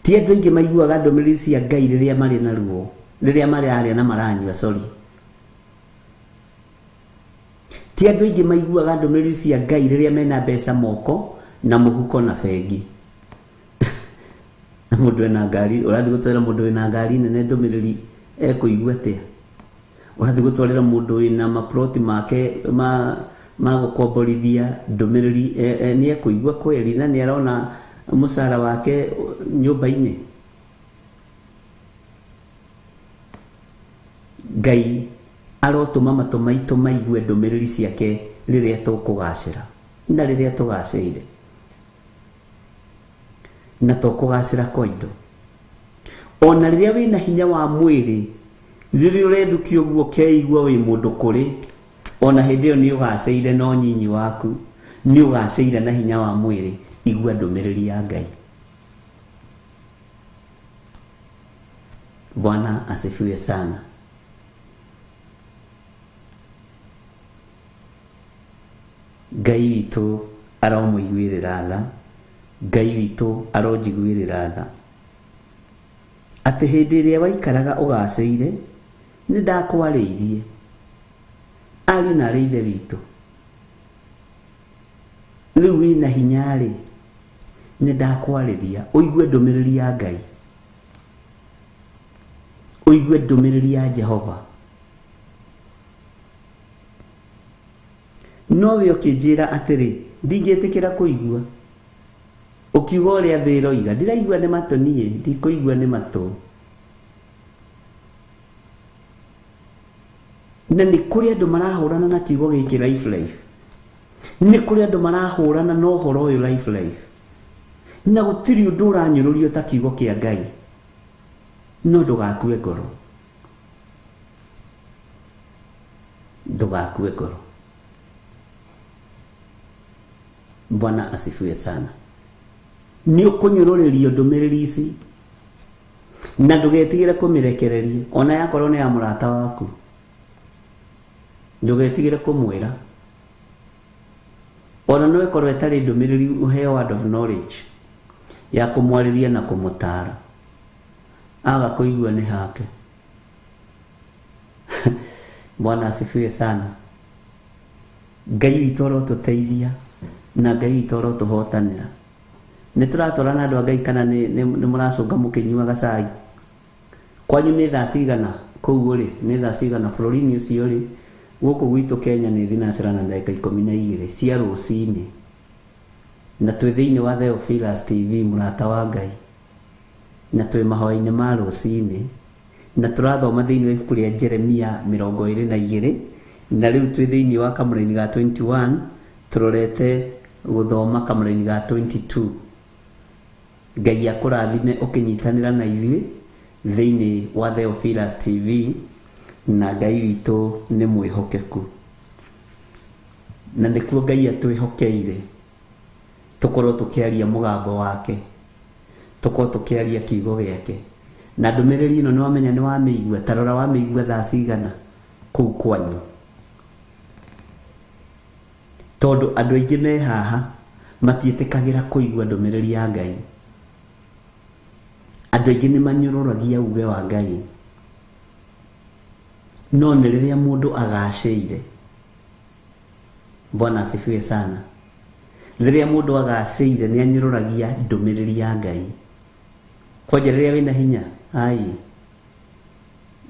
Ti andũ aingĩ maiguaga ndũmĩrĩri cia Ngai rĩrĩa marĩ na ruo, rĩrĩa mararĩa na maranyua, sorry. Ti andũ aingĩ maiguaga ndũmĩrĩri cia Ngai rĩrĩa mena mbeca moko na mũhuko na bengi. Na mũndũ ena ngari, ũrathiĩ gũtwarĩra mũndũ wĩna ngari nene ndũmĩrĩri ekũigua atĩa? Ũrathiĩ gũtwarĩra mũndũ wĩna maploti make ma gũkomborithia ndũmĩrĩri nĩ ekũigua kweri na nĩ arona mũcara wake nyũmba-inĩ? Ngai arotũma matũ maitũ maigue ndũmĩrĩri ciake rĩrĩa tũkũgacĩra na rĩrĩa tũgacĩire, na to kũgacĩra kwa indo. Ona rĩrĩa wĩna hinya wa mwĩrĩ, rĩrĩa ũrethukia ũguo ũkeigua wĩ mũndũ kũrĩ, ona hĩndĩ ĩyo nĩ ũgacĩire na ũnyinyi waku, nĩ ũgacĩire na hinya wa mwĩrĩ. Igua ndũmĩrĩri ya Ngai. Bwana asifiwe sana. Ngai witũ aromũiguĩrĩra tha, Ngai witũ aronjiguĩrĩra tha, atĩ hĩndĩ ĩrĩa waikaraga ũgacĩire nĩ ndakwarĩirie. Ariũ na arĩ ithe witũ, rĩu wĩna hinya-rĩ, nĩ ndakwarĩria ũigue ndũmĩrĩri ya Ngai, ũigue ndũmĩrĩri ya Jehova. No we ũkĩnjĩra atĩrĩ, ndingĩtĩkĩra kũigua. Ũkiuga ũrĩa thĩ ĩroiga, ndiraigua nĩ matũ niĩ, ndikũigua nĩ matũ. Na nĩ kũrĩ andũ marahũrana na kiugo gĩkĩ life life, nĩ kũrĩ andũ marahũrana na ũhoro ũyũ life life, na gũtirĩ ũndũ ũranyũrũrio ta kiugo kĩa Ngai. No ndũgakue ngoro, ndũgakue ngoro. Bwana asifiwe sana. Nĩ ũkũnyũrũrĩrio ndũmĩrĩri ici, na ndũgetigĩre kũmĩrekereria, ona yakorwo nĩ ya mũrata waku, ndũgetigĩre kũmwĩra. Ona no ĩkorwo ĩtarĩ ndũmĩrĩri, ũheo word of knowledge ya kũmwarĩria na kũmũtara. Aga kũigua nĩ hake. Bwana asifiwe sana. Ngai witũ arotũteithia na Ngai witũ arotũhotanĩra. Nĩ tũratwarana andũ a Ngai, kana nĩ mũracũnga mũkĩnyuaga cai? Kwanyu nĩ thaa cigana kũu ũrĩ? Nĩ thaa cigana bũrũri-inĩ ũcio ũrĩ? Gũkũ gwitũ Kenya nĩ thinacara na ndagĩka 12 cia rũcinĩ, na twĩ thĩinĩ wa Theophilus TV, mũrata wa Ngai, na twĩ mahoya-inĩ ma rũcinĩ, na tũrathoma thĩinĩ wa ibuku rĩa Jeremia 22, na rĩu twĩ thĩinĩ wa kamũraini ga 21, tũrorete gũthoma kamũraini ga 22. Ngai akũrathime ũkĩnyitanĩra na ithuĩ thĩinĩ wa Theophilus TV, na Ngai witũ nĩ mwĩhokeku, na nĩkuo Ngai atwĩhokeire tũkorwo tũkĩaria mũgambo wake, tũkorwo tũkĩaria kiugo gĩake. Na ndũmĩrĩri ĩno nĩ wamenya nĩ wamĩigua, ta rora wamĩigua thaa cigana kũu kwanyu, tondũ andũ aingĩ me haha matiĩtĩkagĩra kũigua ndũmĩrĩri ya Ngai. Andũ aingĩ nĩ manyũrũragia uge wa Ngai, no nĩ rĩrĩa mũndũ agacĩire. Bwana asifiwe sana. Rĩrĩa mũndũ agacĩire nĩ anyũrũragia ndũmĩrĩri ya Ngai. Kwanja rĩrĩa wĩna hinya, ai,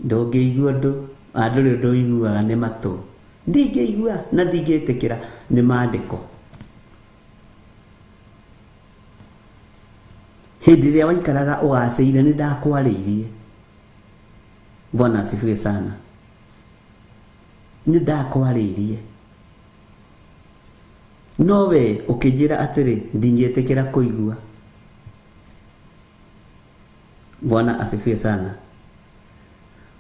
ndũngĩigua ũndũ, ndũrĩ ũndũ ũiguaga nĩ matũ. Ndingĩigua na ndingĩtĩkĩra nĩ maandĩko. Hĩndĩ ĩrĩa waikaraga ũgacĩire nĩ ndakwarĩirie. Bwana asifiwe sana. Nĩ ndakwarĩirie, no we ũkĩnjĩra atĩrĩ, ndingĩtĩkĩra kũigua. Bwana asifiwe sana.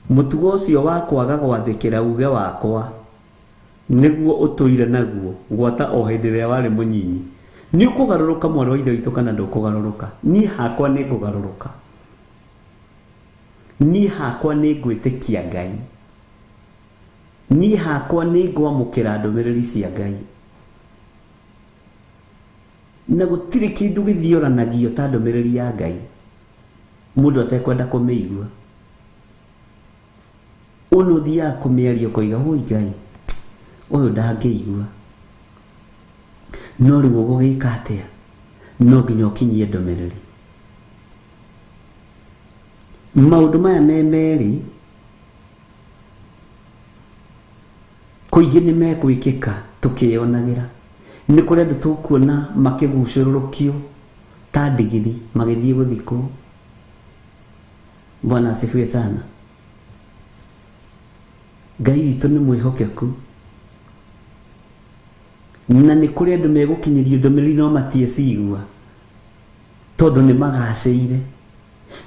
Mũtugo ũcio wa kwaga gwathĩkĩra uge wakwa nĩguo ũtũire naguo gwata o hĩndĩ ĩrĩa warĩ mũnyinyi. Nĩ ũkũgarũrũka mwarĩ wa ithe witũ kana ndũkũgarũrũka? Niĩ hakwa nĩ ngũgarũrũka. Niĩ hakwa nĩ ngwĩtĩkia Ngai. Niĩ hakwa nĩ ngwamũkĩra ndũmĩrĩri cia Ngai. Na gũtirĩ kĩndũ gĩthiũranagio ta ndũmĩrĩri ya Ngai mũndũ atekwenda kũmĩigua. Ũyũ ũthiaga kũmĩaria ũkoiga, woi Ngai, ũyũ ndangĩigua. No rĩu ũgũgĩka atĩa? No nginya ũkinyie ndũmĩrĩri. Maũndũ maya me merĩ kũingĩ nĩ mekwĩkĩka tũkĩyonagĩra. Nĩ kũrĩ andũ tũkuona makĩgucũrũrũkio ta ndigiri magĩthiĩ gũthikwo. Bwana asifiwe sana. Ngai witũ nĩ mwĩhokeku na nĩ kũrĩ andũ megũkinyĩrio ndũmĩrĩri no matiecigua tondũ nĩ magacĩire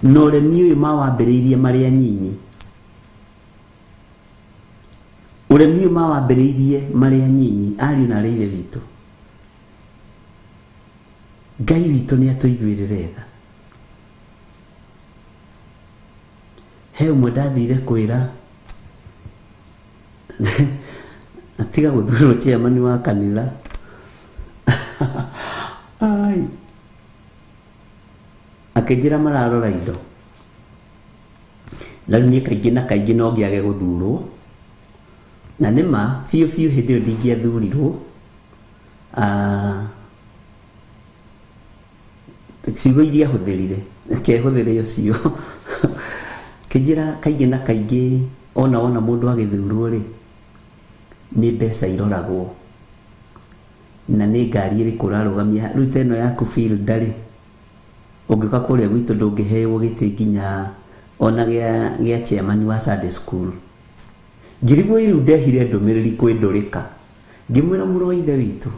na ũremi ũyũ mawambĩrĩirie marĩ anyinyi ũremi ũyũ mawambĩrĩirie marĩ anyinyi ariũ na arĩ ithe witũ. Ngai witũ nĩ atũiguĩrĩre tha. He ũmwe ndathire kwĩra atiga gũthurwo chairman wa kanitha. Ai, akĩnjĩra mararora indo na rĩu niĩ kaingĩ na kaingĩ no ngĩage gũthurwo na nĩ ma biũ biũ hĩndĩ ĩyo ndingĩathurirwo. Ciugo iria hũthĩrire kehũthĩre ũcio kĩnjĩra kaingĩ na kaingĩ ona wona mũndũ agĩthurwo rĩ nĩ mbeca iroragwo na nĩ ngari ĩrĩkũ ũrarũgamia. Rĩu ta ĩno yaku Fielder rĩ, ũngĩũka kũrĩa gwitũ ndũngĩheo gĩtĩ nginya ona gĩa chairman wa Sunday school. Ngĩrigwo rĩu ndehire ndũmĩrĩri kwĩ Ndũrĩka ngĩmwĩra mũrũ wa ithe witũ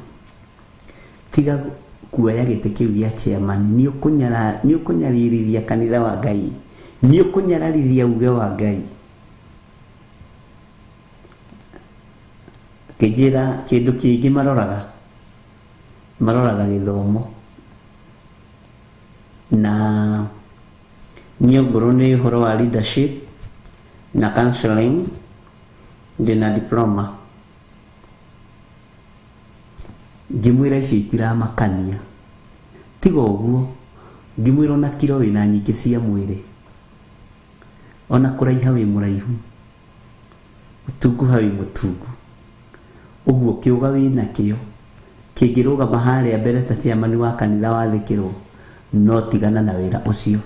tiga kuoya gĩtĩ kĩu gĩa chairman, nĩ ũkũnyararithia kanitha wa Ngai, nĩ ũkũnyararithia uge wa Ngai. Kĩnjĩra kĩndũ kĩngĩ maroraga gĩthomo na niĩ ongorwo nĩ ũhoro wa leadership na counseling ndĩna diploma. Ngĩmwĩra icio itiramakania, tiga ũguo ngĩmwĩra ona kiro wĩna nyingĩ cia mwĩrĩ, ona kũraiha wĩ mũraihu, gũtunguha wĩ mũtungu, ũguo kĩũga wĩna kĩo kĩngĩrũgama harĩa mbere ta chairman wa kanitha wathĩkĩrwo no tigana na wĩra ũcio.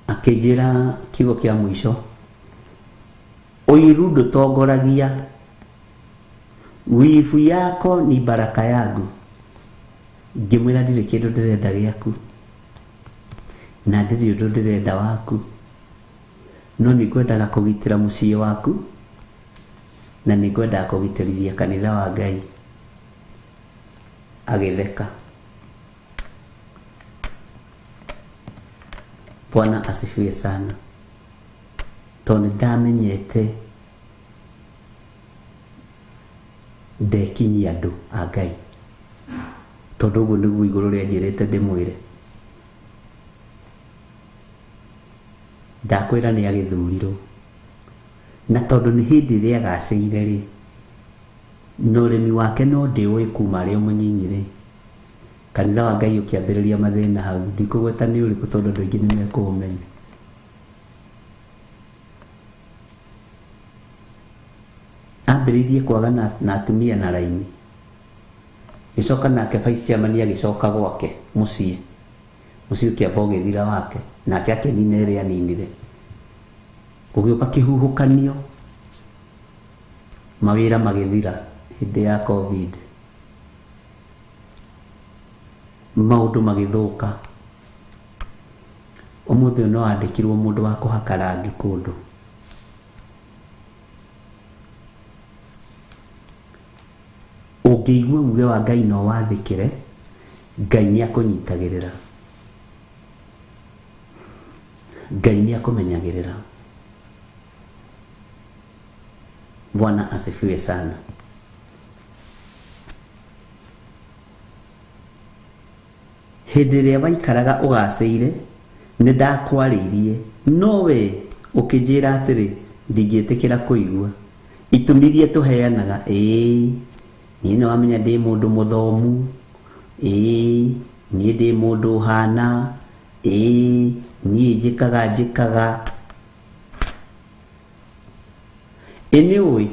Akĩnjĩra kiugo kĩa mũico, ũiru ndũtongoragia, wibu yako ni baraka yangu. Ngĩmwĩra ndirĩ kĩndũ ndĩrenda gĩaku na ndirĩ ũndũ ndĩrenda waku, no nĩ ngwendaga kũgitĩra mũciĩ waku na nĩ ngwendaga kũgitĩrithia kanitha wa Ngai. Agĩtheka. Bwana asifiwe sana. Tondũ nĩ ndamenyete ndekinyia andũ a Ngai, tondũ ũguo nĩguo igũrũ rĩanjĩrĩte ndĩmwĩre. Ndakwĩra nĩ agĩthurirwo na tondũ nĩ hĩndĩ ĩrĩa agacĩire rĩ, na ũrĩmi wake no ndĩũĩ kuma arĩ o mũnyinyi rĩ, kanitha wa Ngai ũkĩambĩrĩria mathĩna hau. Ndikũgweta nĩ ũrĩkũ tondũ andũ aingĩ nĩ mekũũmenya. Ambĩrĩirie kwaga na atumia na raini, gĩcoka nake vice chairman agĩcoka gwake mũciĩ, mũciĩ ũkĩamba ũgĩthira wake, nake akĩnina ĩrĩa aninire. Gũgĩũka kĩhuhũkanio, mawĩra magĩthira hĩndĩ ya COVID, maũndũ magĩthũka. Ũmũthĩ ũyũ no andĩkirwo mũndũ wa kũhaka rangi kũndũ. Ũngĩigua uge wa Ngai no wathĩkĩre, Ngai nĩ akũnyitagĩrĩra, Ngai nĩ akũmenyagĩrĩra. Bwana asifiwe sana. Hĩndĩ ĩrĩa waikaraga ũgacĩire nĩ ndakwarĩirie, no we ũkĩnjĩra atĩrĩ ndingĩtĩkĩra kũigua. Itũmi iria tũheanaga, ĩĩ niĩ nĩ wamenya ndĩ mũndũ mũthomu, ĩĩ niĩ ndĩ mũndũ ũhana, ĩĩ niĩ njĩkaga. Ĩ nĩ ũĩ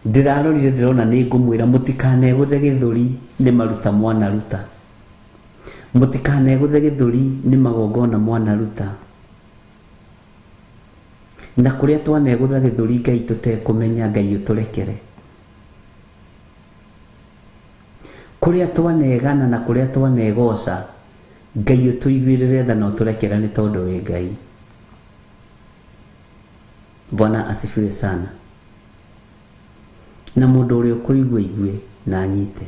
ndĩrarorire ndĩrona nĩ ngũmwĩra mũtikanegũthe gĩthũri nĩ maruta mwanaruta, mũtikanegũthe gĩthũri nĩ magongona mwanaruta, na kũrĩa twanegũtha gĩthũri Ngai tũtekũmenya, Ngai ũtũrekere. Kũrĩa twanegana na kũrĩa twanegoca Ngai ũtũiguĩrĩre tha na ũtũrekere nĩ tondũ wĩ Ngai. Bwana asifiwe sana. Na mũndũ ũrĩa ũkũigua igue na anyite.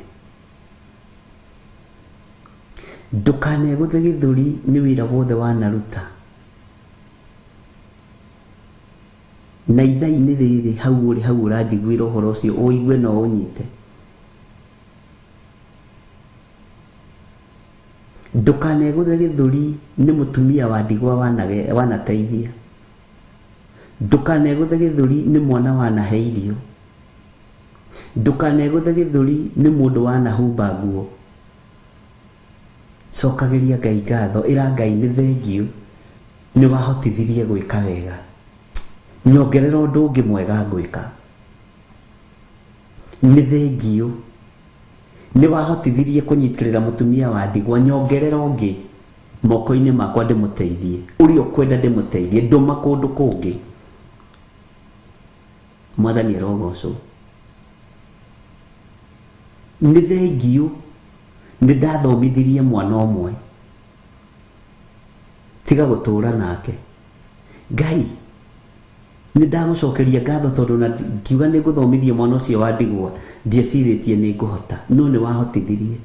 Ndũkanegũthe gĩthũri nĩ wĩra wothe wanaruta. Na ithaa-inĩ rĩrĩ hau ũrĩ hau ũranjiguĩra ũhoro ũcio ũigue na ũnyite. Ndũkanegũthe gĩthũri nĩ mũtumia wa ndigwa wanateithia. Ndũkanegũthe gĩthũri nĩ mwana wanahe irio. Ndũkanegũthe gĩthũri nĩ mũndũ wanahumba nguo. Cokagĩria Ngai ngatho, ĩra Ngai nĩ thengiũ nĩ wahotithirie gwĩka wega. Nyongerera ũndũ ũngĩ mwega ngwĩka. Nĩ thengiũ nĩ wahotithirie kũnyitĩrĩra mũtumia wa ndigwa, nyongerera ũngĩ moko-inĩ makwa ndĩmũteithie. Ũrĩa ũkwenda ndĩmũteithie, ndũma kũndũ kũngĩ. Mwathani arogocwo. Nĩ thengiũ nĩ ndathomithirie mwana ũmwe. Tiga gũtũra nake. Ngai nĩ ndagũcokeria ngatho tondũ na ngiuga nĩ ngũthomithia mwana ũcio wa ndigwa ndiecirĩtie nĩ ngũhota, no nĩ wahotithirie.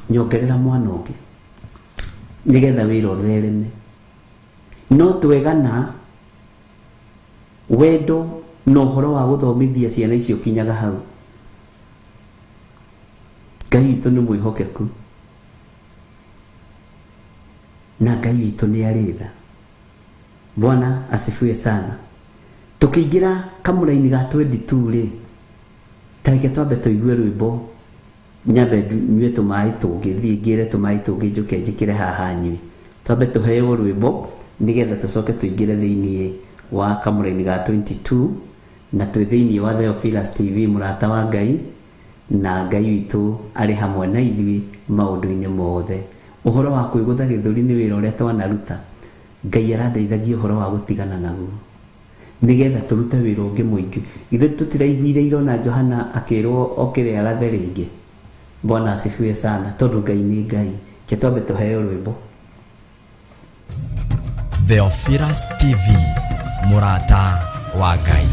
Nyongerera mwana ũngĩ nĩgetha wĩra ũthereme. No twegana wendo na ũhoro wa gũthomithia ciana icio kinyaga hau. Ngai witũ nĩ mwĩhokeku na Ngai witũ nĩ arĩ tha. Bwana asifiwe sana. Tũkĩingĩra kamũraini ga 22 rĩ, ta reke twambe tũigue rwĩmbo, nyambe nyue tũmaĩ tũngĩ, thiĩ ngĩre tũmaĩ tũngĩ njũke njĩkĩre haha nyue. Twambe tũheo rwĩmbo nĩgetha tũcoke tũingĩre thĩiniĩ wa kamũraini ga 22 na twĩ thĩiniĩ wa Theophilus TV mũrata wa Ngai, na Ngai witũ arĩ hamwe na ithuĩ maũndũ-inĩ mothe. Ũhoro wa kwĩgũtha gĩthũri nĩ wĩra ũrĩa twanaruta. Ngai arandeithagia ũhoro wa gũtigana naguo nĩgetha tũrute wĩra ũngĩ mũingĩ. Ithuĩ tũtiraiguire Irona Johana akĩrwo okĩre arathe rĩngĩ. Bwana asifiwe sana, tondũ Ngai nĩ Ngai. Ke twambe tũheo rwĩmbo. Theophilus TV, mũrata wa Ngai.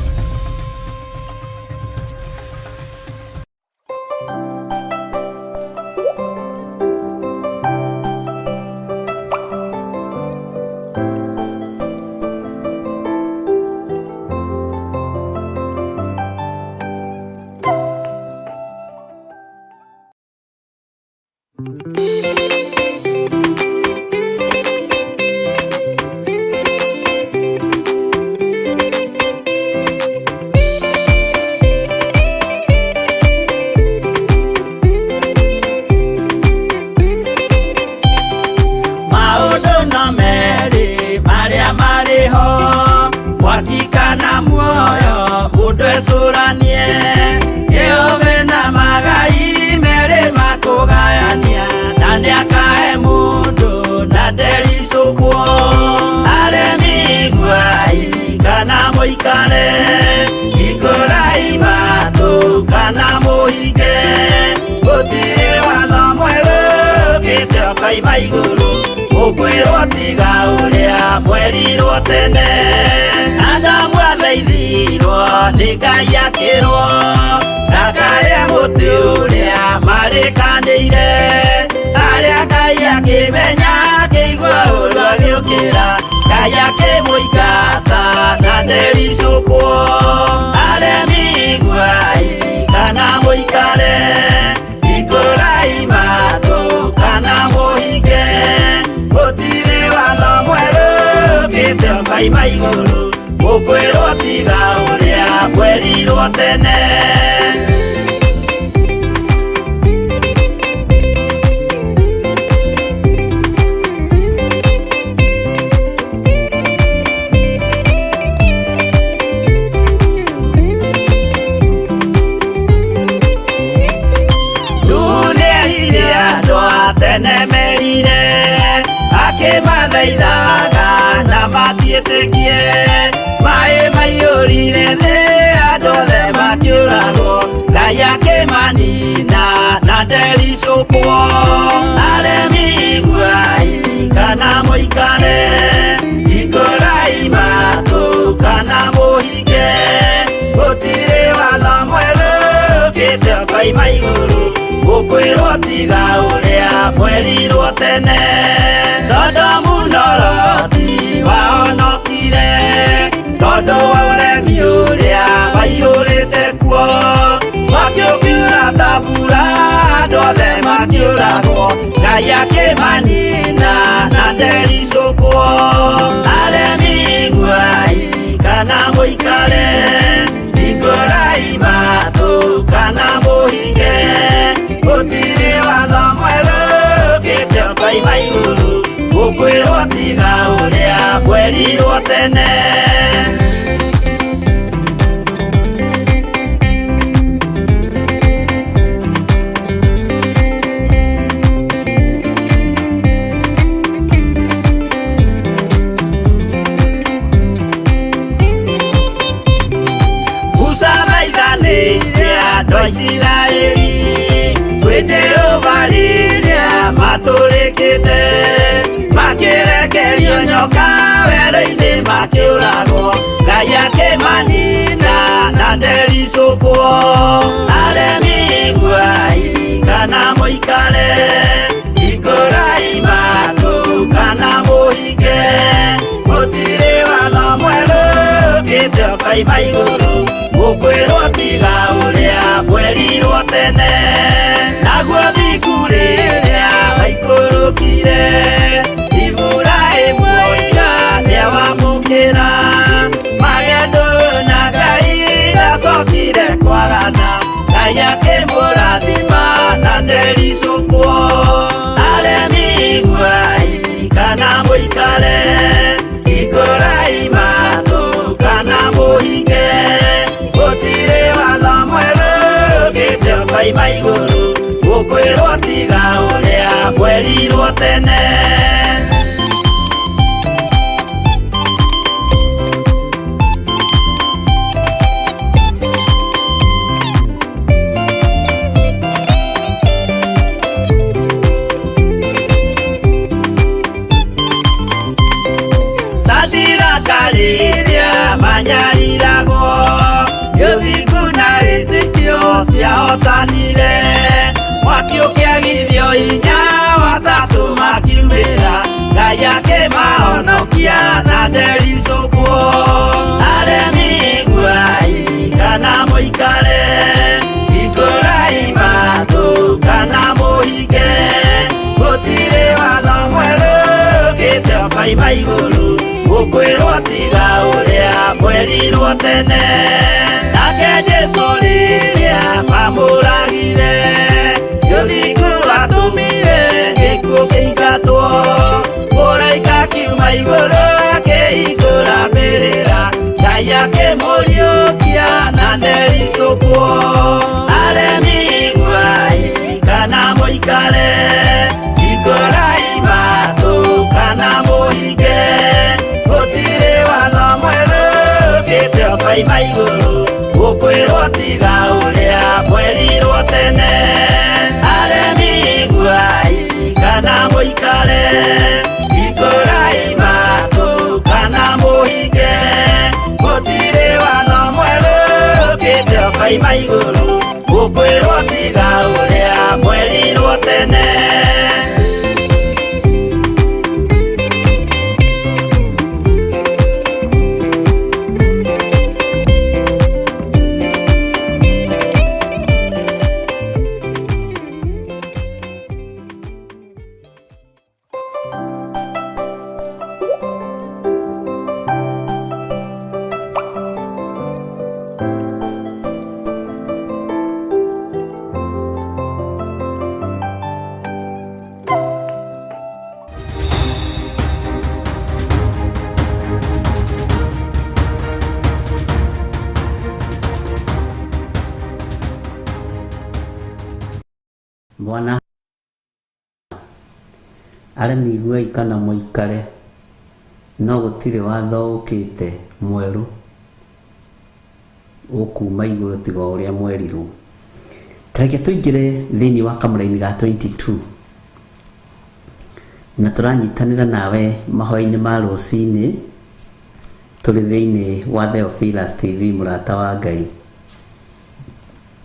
Maũndũ no merĩ marĩa marĩ ho, mwaki kana muoyo, mũndũ ecũranie. Jehova na magai merĩ makũgayania, na nĩakahe mũndũ na ndericũkwo. Aremi iguai kana mũikare, hingũrai matũ kana mũhinge. Gũtirĩ watho mwerũ ũkĩte ũkoima igũrũ, ũkwĩrwo tiga ũrĩa mwerirwo tene. Adamu athaithirwo nĩ Ngai akĩrwo, ndakarĩe mũtĩ ũrĩa marĩkanĩire. Arĩa Ngai akĩmenya akĩigua ũru agĩũkĩra, Ngai akĩmũingata na ndericũkwo. Aremi iguai kana mũikare, hingũrai matũ kana mũhinge. Gũtirĩ watho mwerũ ũkĩte ũkoima igũrũ, ũkwĩrwo tiga ũrĩa mwerirwo tene. Nĩerire andũ a tene merire, akĩmathaithaga na matiĩtĩkie. Maĩ maiyũrire thĩ, andũ othe makĩũragwo, Ngai akĩmanina na na ndericũkwo. Aremi iguai kana mũikare, hingũrai matũ kana mũhinge, gũtirĩ watho mwerũ ũkĩte ũkoima igũrũ, gũkwĩrwo tiga ũrĩa mwerirwo tene. Sodomu na Loti wahonokire tondũ wa ũremi ũrĩa waiyũrĩte kuo, mwaki ũkiura ta mbura andũ othe makĩũragwo, Ngai akĩmanina na ndericũkwo. Aremi iguai kana mũikare, hingũrai matũ kana mũhinge, gũtirĩ watho mwerũ ũkĩte ũkoima igũrũ, gũkwĩrwo tiga ũrĩa mwerirwo tene. Musa maithanĩire andũ a Isiraeli kwĩ Jehova rĩrĩa matũrĩkĩte, makĩrekerio nyoka werũ-inĩ makĩũragwo, Ngai akĩmanina na ndericũkwo. Aremi iguai kana mũikare, hingũrai matũ kana mũhinge, gũtirĩ watho mwerũ ũkĩte ũkoima igũrũ, gũkwĩrwo tiga ũrĩa mwerirwo tene. Naguo thingu rĩrĩa waikũrũkire, Iburahĩmu oiga nĩawamũkĩra, magendo na Ngai ndacokire kwarana, Ngai akĩmũrathima na ndericũkwo. Aremi iguai kana mũikare, hingũrai matũ kana mũhinge, gũtirĩ watho mwerũ ũkĩte ũkoima igũrũ, gũkwĩrwo tiga ũrĩa mwerirwo tene. Sadiraka rĩrĩa manyariragwo, ũthingu na wĩtĩkio ciahotanire, mwaki ũkĩagithio hinya watatũ makiumĩra, Ngai akĩmahonokia na ndericũkwo. Aremi iguai kana mũikare, hingũrai matũ kana mũhinge, gũtirĩ watho mwerũ ũkĩte ũkoima igũrũ, gũkwĩrwo tiga ũrĩa mwerirwo tene. Nake Jesũ rĩrĩa mamũragire, ũthingu watũmire gĩkuũ kĩingatwo, mũraika akiuma igũrũ akĩhingũra mbĩrĩra, Ngai akĩmũriũkia na ndericũkwo. Aremi iguai kana mũikare, hingũrai matũ kana mũhinge, gũtirĩ watho mwerũ ũkĩte ũkoima igũrũ, gũkwĩrwo tiga ũrĩa mwerirwo tene. Aremi iguai kana mũikare, hingũrai matũ kana mũhinge, gũtirĩ watho mwerũ ũkĩte ũkoima igũrũ, gũkwĩrwo tiga ũrĩa mwerirwo tene. Mwana aremi iguai kana mũikare, no gũtirĩ watho ũkĩte mwerũ ũkuma igũrũ tiga ũrĩa mwerirwo. Tareke tũingĩre thĩinĩ wa kamũraini ga 22 na tũranyitanĩra nawe mahoya-inĩ ma rũcinĩ tũrĩ thĩinĩ wa Theophilus TV mũrata wa Ngai,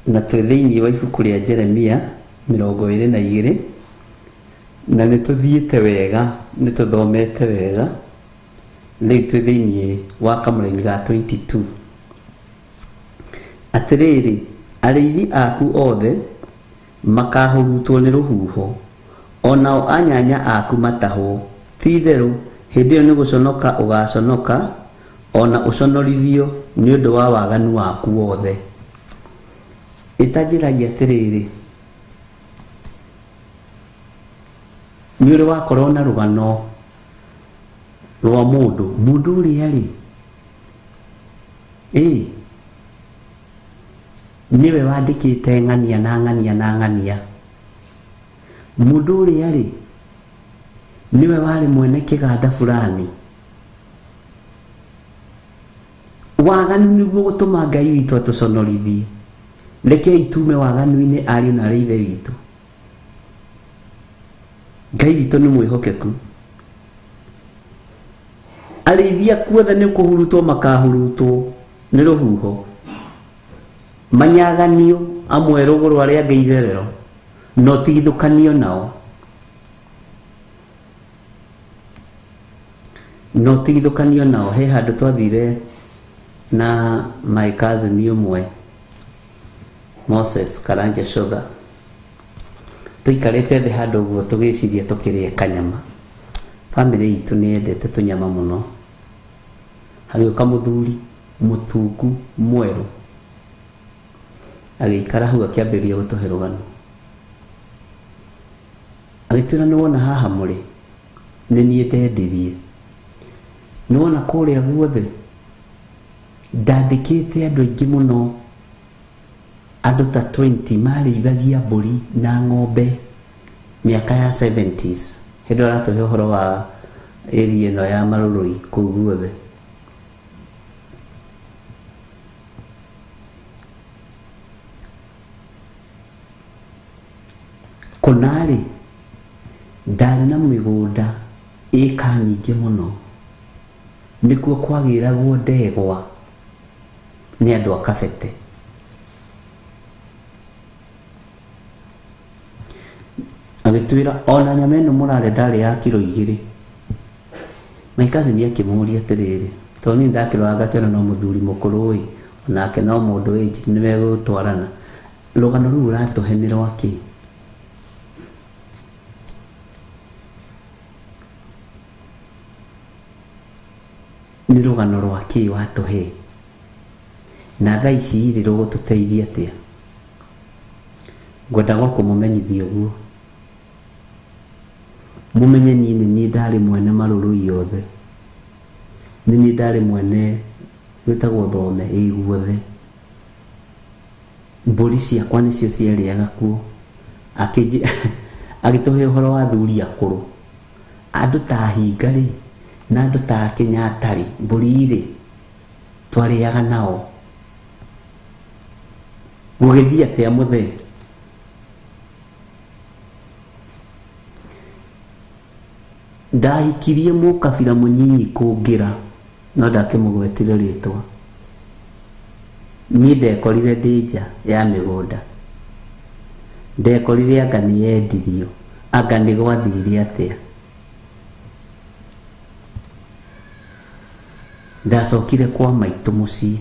na twĩ thĩinĩ wa ibuku rĩa Jeremia 22, na nĩ tũthiĩte wega, nĩ tũthomete wega, rĩu twĩ thĩinĩ wa kamũraini ga 22. Atĩrĩrĩ, arĩithi aku othe makaahurutwo nĩ rũhuho, o nao anyanya aku matahwo. Ti-itherũ hĩndĩ ĩyo nĩ gũconoka ũgaaconoka, o na ũconorithio nĩ ũndũ wa waganu waku wothe. Ĩtanjĩragia atĩrĩrĩ, nĩ ũrĩ wakorwo na rũgano rwa mũndũ, mũndũ ũrĩa-rĩ, Ĩĩ, nĩwe wandĩkĩte ng'ania na ng'ania na ng'ania. Mũndũ ũrĩa-rĩ, nĩwe warĩ mwene kĩganda fulani. Waganu nĩguo gũtũma Ngai witũ atũconorithie. Rekei tume waganu-inĩ ariũ na arĩ ithe witũ. Ngai witũ nĩ mwĩhokeku. Arĩithi aku othe nĩ kũhurutwo makahurutwo nĩ rũhuho, manyaganio, amwe rũgũrũ arĩa angĩ itherero, na ũtigithũkanio nao. Na ũtigithũkanio nao. He handũ twathire na my cousin ũmwe, Moses Karanja Shotha, tũikarĩte thĩ handũ ũguo tũgĩciria tũkĩrĩe kanyama. Bamĩrĩ itũ nĩ yendete tũnyama mũno. Hagĩũka mũthuri mũtungu mwerũ, agĩikara hau akĩambĩrĩria gũtũhe rũgano. Agĩtwĩra nĩ wona haha mũrĩ, nĩ niĩ ndendirie. Nĩ wona kũrĩa guothe, ndandĩkĩte andũ aingĩ mũno, andũ ta 20 marĩithagia mbũri na ng'ombe mĩaka ya 70s. Hĩndĩ ĩyo aratũhe ũhoro wa area ĩno ya Marũrũi kũu guothe. Kũna-rĩ, ndarĩ na mĩgũnda ĩka nyingĩ mũno, nĩkuo kwagĩragwo ndegwa nĩ andũ a Kabete. Agĩtwĩra ona nyama ĩno mũrarĩa ndarĩ ya kiro 2. My cousin akĩmũria atĩrĩrĩ, tondũ niĩ ndakĩrora ngakĩona no mũthuri mũkũrũ ĩ, onake no mũndũ age nĩ megũtwarana. Rũgano rũu ũratũhe nĩ rwa kĩ? Nĩ rũgano rwa kĩ watũhe? Na thaa ici rĩ rũgũtũteithia atĩa? Ngwendaga o kũmũmenyithia ũguo. Mũmenye niĩ nĩ niĩ ndarĩ mwene marũrũi yothe. Nĩ niĩ ndarĩ mwene gwĩtagwo thome ĩ guothe. Mbũri ciakwa nĩcio ciarĩaga kuo. Agĩtũhe ũhoro wa athuri akũrũ. Andũ ta Ahinga rĩ, na andũ ta Kenyatta rĩ, mbũri rĩ, twarĩaga nao. Gũgĩthiĩ atĩa mũthee? Ndahikirie mũkabira mũnyinyi kũngĩra, no ndakĩmũgwetire rĩtwa. Niĩ ndekorire ndĩ nja ya mĩgũnda. Ndekorire anga nĩ yendirio, anga nĩ gwathire atĩa. Ndacokire kwa maitũ mũciĩ.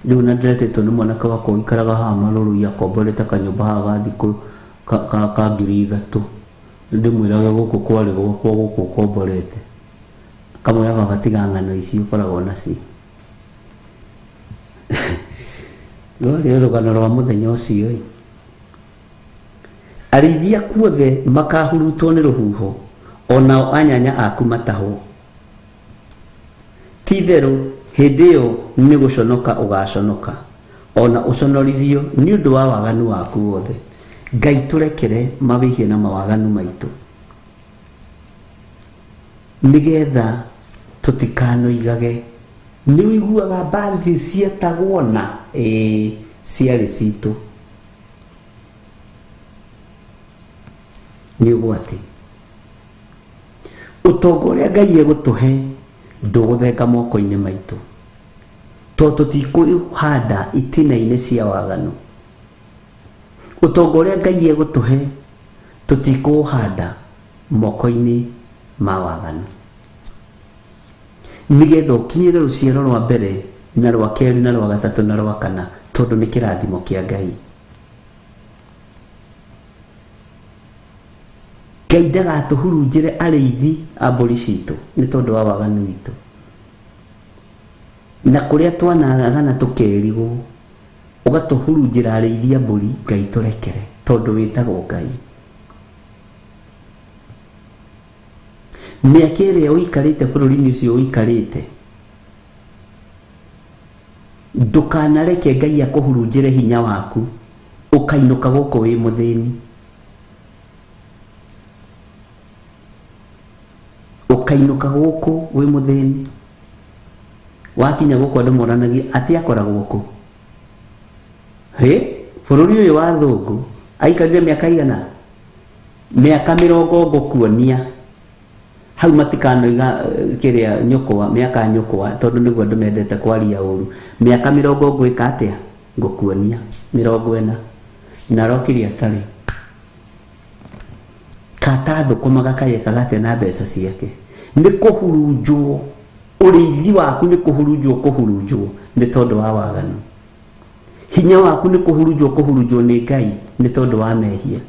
Rĩu na ndĩretĩtwo nĩ mwanake wakwa ũikaraga haha Marũrũi akomborete kanyũmba haha ga thikũ ka 3000. Ndĩmwĩrage gũkũ kwarĩ gwakwa gũkũ ũkomborete. Akamwĩra baba tiga ng'ano ici ũkoragwo nacio. Rwarĩ rũgano rwa mũthenya ũcio ĩ. Arĩithi aku othe makahurutwo nĩ rũhuho, o nao anyanya aku matahwo. Ti-itherũ hĩndĩ ĩyo nĩ gũconoka ũgaaconoka, o na ũconorithio nĩ ũndũ wa waganu waku wothe. Ngai tũrekere mawĩhia na mawaganu maitũ, nĩ getha tũtikanoigage, Nĩũiguaga mbathi cietagwo na? Ĩĩ. Ciarĩ citũ. Nĩ ũgwati. Ũtonga ũrĩa Ngai egũtũhe ndũgũthenga moko-inĩ maitũ. Tondũ tũtikũhanda itina-inĩ cia waganu. Ũtonga ũrĩa Ngai egũtũhe tũtikũũhanda moko-inĩ ma waganu. Nĩgetha ũkinyĩre rũciaro rwa mbere na rwa kerĩ na rwa gatatũ na rwa kana tondũ nĩ kĩrathimo kĩa Ngai. Ngai ndagatũhurunjĩre arĩithi a mbũri citũ nĩ tondũ wa waganu witũ. Na kũrĩa twanagana tũkerigwo ũgatũhurunjĩra arĩithi a mbũri Ngai tũrekere tondũ wĩtagwo Ngai. Mĩaka ĩrĩa ũikarĩte bũrũri-inĩ ũcio ũikarĩte ndũkanareke Ngai akũhurunjĩre hinya waku ũkainũka gũkũ wĩ mũthĩni. Ũkainũka gũkũ wĩ mũthĩni. Wakinya gũkũ andũ moranagia atĩ akoragwo kũ? Hĩ, bũrũri ũyũ wa athũngũ aikarire mĩaka igana? Mĩaka mĩrongo ngũkuonia. Hau matikanoiga eh, kĩrĩa nyũkwa, mĩaka nyũkwa tondũ nĩguo andũ mendete kwaria ũru. Mĩaka mĩrongo ngwĩka atĩa? Ngũkuonia. 40. Na arokire atarĩ. Katathũkũmaga kagekaga atĩa na mbeca ciake? Nĩ kũhurunjwo ũrĩithi waku nĩ kũhurunjwo kũhurunjwo nĩ tondũ wa waganu. Hinya waku nĩ kũhurunjwo kũhurunjwo nĩ Ngai nĩ tondũ wa mehia.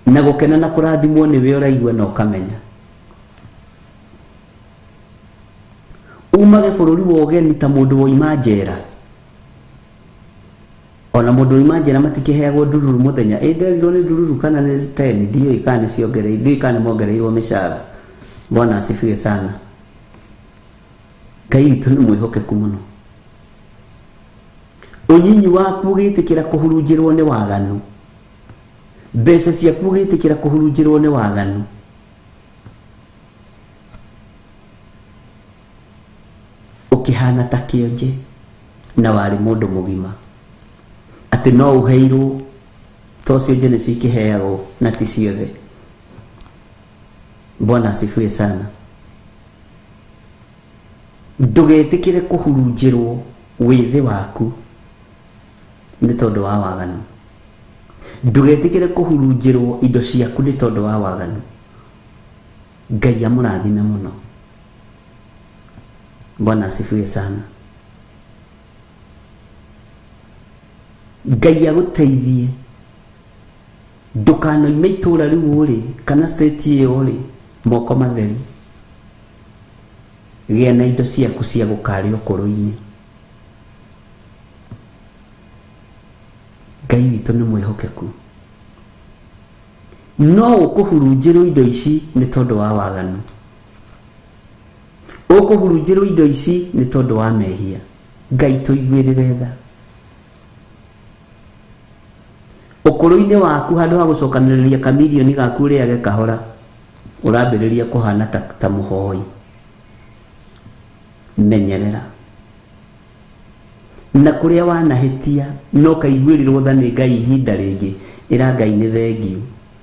Na gũkena na kũrathimwo nĩwe ũraigua na ũkamenya. Umage bũrũri wa ũgeni ta mũndũ woima njera. Ona mũndũ woima njera matikĩheagwo ndururu mũthenya. Ĩ nderirwo nĩ ndururu kana nĩ ten ndiũĩ kana nĩ ciongereirwo ndiũĩ kana nĩ mongereirwo mĩcara. Bwana asifiwe sana. Ngai witũ nĩ mwĩhokeku mũno. Ũnyinyi waku ũgĩtĩkĩra kũhurunjĩrwo nĩ waganu. Mbeca ciaku ũgĩtĩkĩra kũhurunjĩrwo nĩ waganu. Ũkĩhana ta kĩonje na warĩ mũndũ mũgima. Atĩ no ũheirwo to cionje nĩcio ikĩheagwo na ti ciothe. Bwana asifiwe sana. Ndũgetĩkĩre kũhurunjĩrwo wĩthĩ waku nĩ tondũ wa waganu. Ndũgetĩkĩre kũhurunjĩrwo indo ciaku nĩ tondũ wa waganu. Ngai amũrathime mũno. Bwana asifiwe sana. Ngai agũteithie ndũkanoime itũra rĩu ũrĩ kana state ĩyo ũrĩ moko matheri. Gĩa na indo ciaku cia gũkarĩa ũkũrũ-inĩ. Ngai witũ nĩ mwĩhokeku. No ũkũhurunjĩrwo indo ici nĩ tondũ wa waganu. Ũkũhurunjĩrwo indo ici nĩ tondũ wa mehia. Ngai tũiguĩrĩre tha. Ũkũrũ-inĩ waku handũ ha gũcokanĩrĩria kamirioni gaku ũrĩage kahora, ũrambĩrĩria kũhana ta, ta mũhoi. Menyerera. Na kũrĩa wanahĩtia na ũkaiguĩrĩrwo tha nĩ Ngai ihinda rĩngĩ, ĩra Ngai nĩ thengiũ.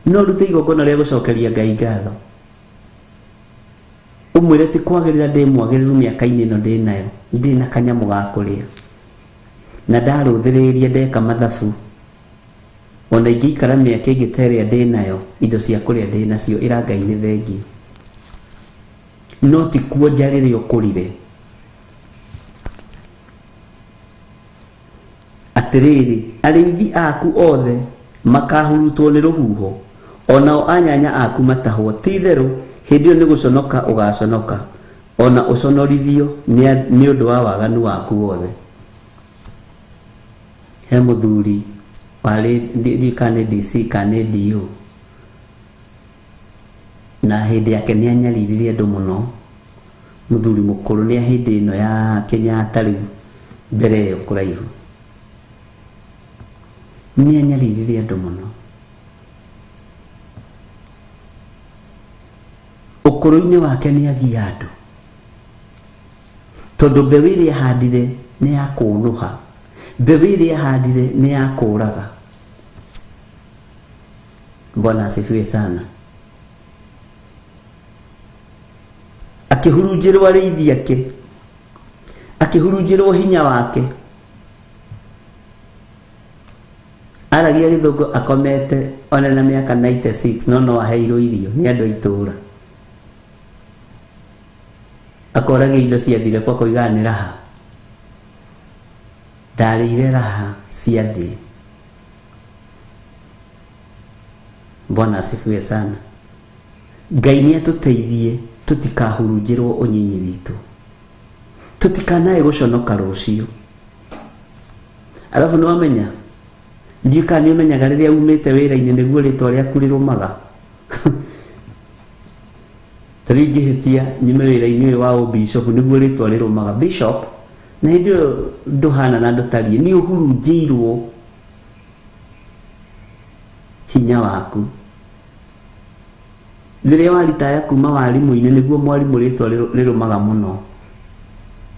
No ũrute igongona rĩa gũcokeria Ngai ngatho. Ũmwĩre ti kwagĩrĩra ndĩ mwagĩrĩru mĩaka-inĩ ĩno ndĩ nayo, ndĩ na kanyamũ ga kũrĩa. Na ndarũthĩrĩria ndeka mathabu, ona ingĩikara mĩaka ĩngĩ ta ĩrĩa ndĩ nayo, indo cia kũrĩa ndĩ nacio, ĩra Ngai nĩ thengiũ. No ti kuonja rĩrĩa ũkũrire. Atĩrĩrĩ, arĩithi aku othe makaahurutwo nĩ rũhuho, o nao anyanya aku matahwo, ti-itherũ hĩndĩ ĩyo nĩ gũconoka ũgaaconoka, o na ũconorithio nĩ ũndũ wa waganu waku wothe. He mũthuri warĩ, ndiũĩ kana nĩ DC kana nĩ DO, na hĩndĩ yake nĩ anyaririre andũ mũno. Mũthuri mũkũrũ nĩ hĩndĩ ĩno ya Kenyatta rĩu mbere ĩyo kũraihu. Nĩ anyaririre andũ mũno. Ũkũrũ-inĩ wake nĩ agia andũ. Tondũ mbeũ ĩrĩa ahandire nĩ ya kũnũha. Mbeũ ĩrĩa ahandire nĩ ya kũraga. Bwana asifiwe sana. Akĩhurunjĩrwo arĩithi ake, akĩhurunjĩrwo hinya wake. Aragia gĩthũngũ akomete ona na mĩaka 96, no no aheirwo irio nĩ andũ a itũũra. Akoragia indo ciathire kwa koigaga nĩ raha. Ndarĩire raha cia thĩ. Bwana asifiwe sana. Ngai nĩ atũteithie tũtikahurunjĩrwo ũnyinyi witũ, tũtikanae gũconoka rũciũ. Arabu nĩ wamenya, ndiũĩ kana nĩ ũmenyaga rĩrĩa umĩte wĩra-inĩ nĩguo rĩtwa rĩaku rĩrũmaga. Ta rĩu ingĩhĩtia nyume wĩra-inĩ ũyũ wa ũbishop nĩguo rĩtwa rĩrũmaga bishop, na hĩndĩ ĩyo ndũhana na ndũtariĩ, nĩ ũhurunjĩirwo hinya waku. Rĩrĩa waritaya kuma warimũ-inĩ nĩguo mwarimũ rĩtwa rĩrũmaga mũno.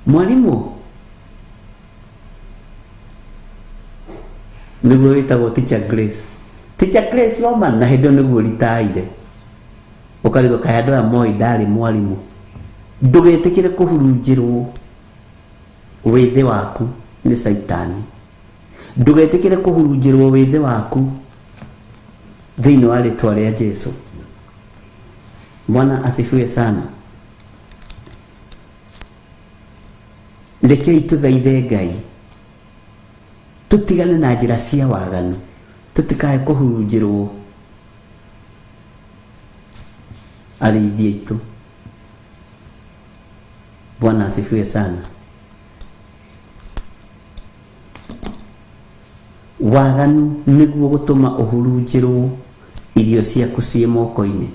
Mwarimũ nĩguo wĩtagwo Teacher Grace. Teacher Grace Roman, na hĩndĩ ĩyo nĩguo ritaire. Ũkarigwo kaĩ andũ aya moĩ ndarĩ mwarimũ. Ndũgetĩkĩre kũhurunjĩrwo wĩthĩ waku nĩ Caitani. Ndũgetĩkĩre kũhurunjĩrwo wĩthĩ waku thĩinĩ wa rĩtwa rĩa Jesu. Bwana asifiwe sana. Rekei tũthaithe Ngai tũtigane na njĩra cia waganu, tũtikae kũhurunjĩrwo arĩithi aitũ. Bwana asifiwe sana. Waganu nĩguo gũtũma ũhurunjĩrwo irio ciaku ciĩ moko-inĩ.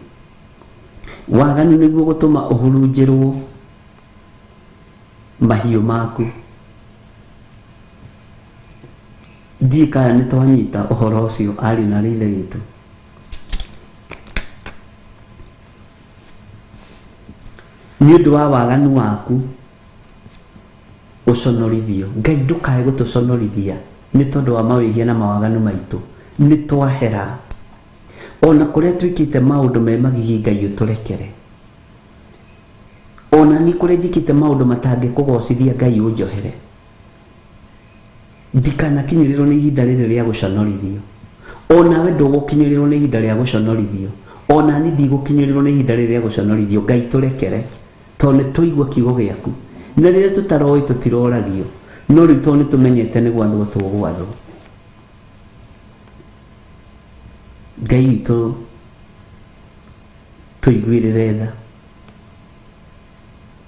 Waganu nĩguo gũtũma ũhurunjĩrwo mahiũ maku. Ndiũĩ kana nĩ twanyita ũhoro ũcio ariũ na aarĩ a Ithe witũ. Nĩ ũndũ wa waganu waku ũconorithio. Ngai ndũkae gũtũconorithia nĩ tondũ wa mawĩhia na mawaganu maitũ. Nĩ twahera. Ona kũrĩa twĩkĩte maũndũ me magigi, Ngai ũtũrekere. Ona niĩ kũrĩa njĩkĩte maũndũ matangĩkũgocithia, Ngai ũnjohere. Ndikanakinyĩrĩrwo nĩ ihinda rĩrĩ rĩa gũconorithio. Onawe ndũgũkinyĩrĩrwo nĩ ihinda rĩa gũconorithio. Ona niĩ ndigũkinyĩrĩrwo nĩ ihinda rĩrĩ rĩa gũconorithio. Ngai tũrekere, tondũ nĩ twaigua kiugo gĩaku. Na rĩrĩa tũtaroĩ tũtiroragio, no rĩu tondũ nĩ tũmenyete nĩ gwathwo tũgwathwo. Ngai witũ tũiguĩrĩre tha.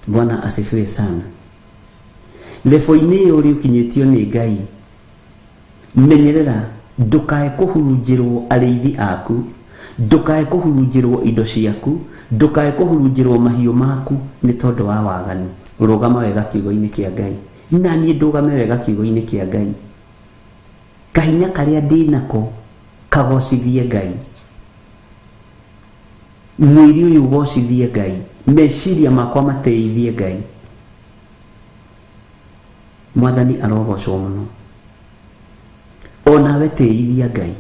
Bwana asifiwe sana. Lebo-inĩ ĩyo ũrĩ ũkinyĩtio nĩ Ngai, menyerera ndũkae kũhurunjĩrwo arĩithi aku, ndũkae kũhurunjĩrwo indo ciaku, ndũkae kũhurunjĩrwo mahiũ maku nĩ tondũ wa waganu. Rũgama wega kiugo-inĩ kĩa Ngai. Na niĩ ndũgame wega kiugo-inĩ kĩa Ngai. Kahinya karĩa ndĩnako kagocithie Ngai. Mwĩrĩ ũyũ ũgocithie Ngai. Meciria makwa matĩithie Ngai. Mwathani arogocwo mũno. Onawe tĩithia Ngai.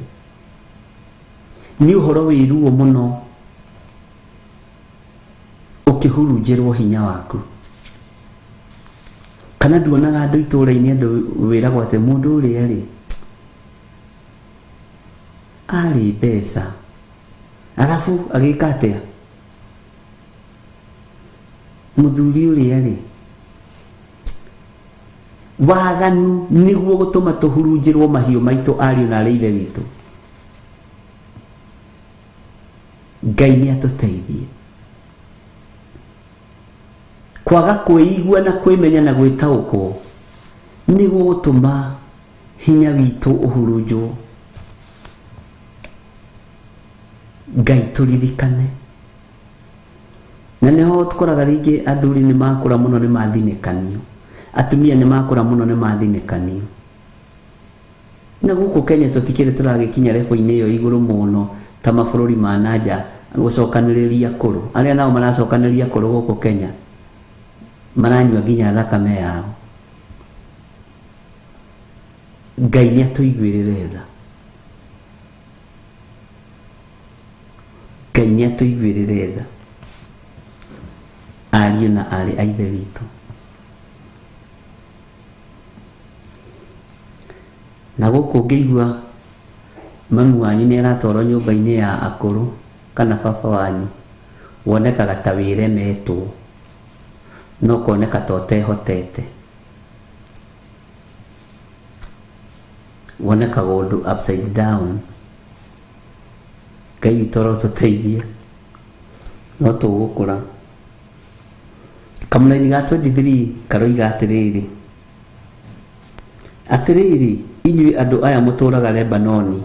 Nĩ ũhoro wĩ ruo mũno ũkĩhurunjĩrwo hinya waku. Kana nduonaga andũ itũũra-inĩ, andũ wĩragwo atĩ mũndũ ũrĩa rĩ arĩ mbeca, arabu agĩka atĩa? Mũthuri ũrĩa rĩ, waganu nĩguo gũtũma tũhurunjĩrwo mahiũ maitũ ariũ na arĩ ithe witũ. Ngai nĩ atũteithie kwaga kwĩigua na kwĩmenya na gwĩtaũkwo nĩguo gũtũma hinya witũ ũhurunjwo. Ngai tũririkane. Na nĩho tũkoraga rĩngĩ athuri nĩ makũra mũno nĩ mathinĩkanio, atumia nĩ makũra mũno nĩ mathinĩkanio. Na gũkũ Kenya tũtikĩrĩ tũragĩkinya level-inĩ ĩyo igũrũ mũno ta mabũrũri ma nanja gũcokanĩrĩria kũrũ. Arĩa nao maracokanĩrĩria kũrũ gũkũ Kenya maranyua nginya thakame yao. Ngai nĩ atũiguĩrĩre tha. Ngai nĩ atũiguĩrĩre tha, ariũ na aarĩ a Ithe witũ. Na gũkũ ngĩigua mami wanyu nĩ aratwarwo nyũmba-inĩ ya akũrũ kana baba wanyu, wonekaga ta wĩremetwo na ũkoneka ta ũtehotete. Wonekaga ũndũ upside down. Ngai witũ arotũteithia no tũgũkũra. Kamũraini ga 23 karoiga atĩrĩrĩ, Atĩrĩrĩ, inyuĩ andũ aya mũtũũraga Lebanoni,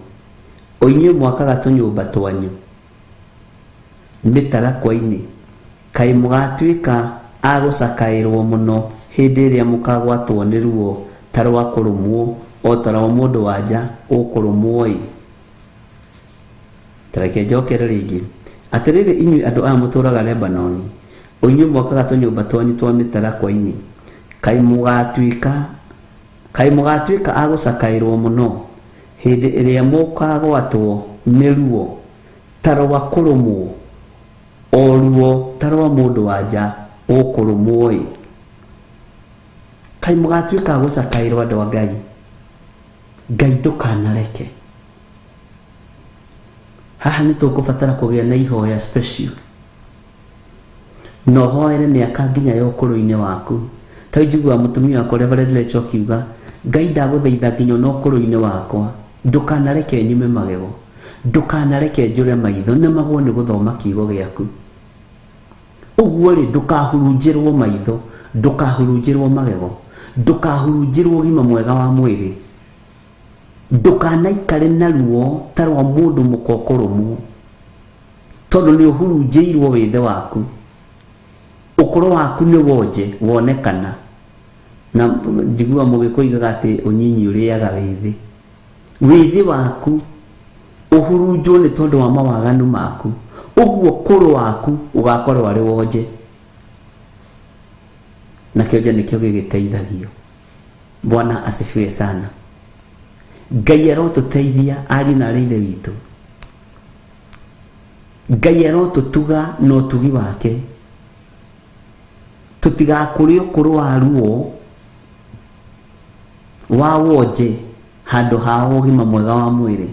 o inyuĩ mwakaga tũnyũmba twanyu mĩtarakwa-inĩ, kaĩ mũgaatuĩka a gũcakaĩrũo mũno hĩndĩ ĩrĩa mũkaagwatwo nĩ ruo ta rwa kũrũmwo, o ta rwa mũndũ-wa-nja ũkũrũmwo-ĩ! Ta reke njokere rĩngĩ. Atĩrĩrĩ inyuĩ andũ aya mũtũũraga Lebanoni, o inyuĩ mwakaga tũnyũmba twanyu twa mĩtarakwa-inĩ, kaĩ mũgaatuĩka kaĩ mũgaatuĩka a gũcakaĩrũo mũno hĩndĩ ĩrĩa mũkaagwatwo nĩ ruo ta rwa kũrũmwo, o ruo ta rwa mũndũ-wa-nja ũkũrũmwo-ĩ! Kaĩ mũgaatuĩka a gũcakaĩrũo andũ a Ngai? Ngai ndũkanareke. Haha nĩ tũkũbatara kũgĩa na ihoya special na ũhoere mĩaka nginya ya ũkũrũ-inĩ waku. Ta rĩu njiguaga mũtumia wakwa Reverend Rachel akiuga, Ngai ndagũthaitha nginya ona ũkũrũ-inĩ wakwa ndũkanareke nyume magego, ndũkanareke njũre maitho nemagwo nĩ gũthoma kiugo gĩaku. Ũguo rĩ, ndũkahurunjĩrwo maitho, ndũkahurunjĩrwo magego, ndũkahurunjĩrwo ũgima mwega wa mwĩrĩ. Ndũkanaikare na ruo ta rwa mũndũ mũka ũkũrũmwo, tondũ nĩ ũhurunjĩirwo wĩthĩ waku. Ũkũrũ waku nĩ wonje wonekana. Na njiguaga mũgĩkũyũ oigaga atĩ ũnyinyi ũrĩaga wĩthĩ. Wĩthĩ waku ũhurunjwo nĩ tondũ wa mawaganu maku, ũguo ũkũrũ waku ũgakorwo arĩ wonje. Na kĩonje nĩkĩo gĩgĩteithagio. Bwana asifiwe sana. Ngai arotũteithia ariũ na arĩ ithe witũ. Ngai arotũtuga na ũtugi wake. Tũtigakũre ũkũrũ wa ruo wa wonje handũ ha ũgima mwega wa mwĩrĩ.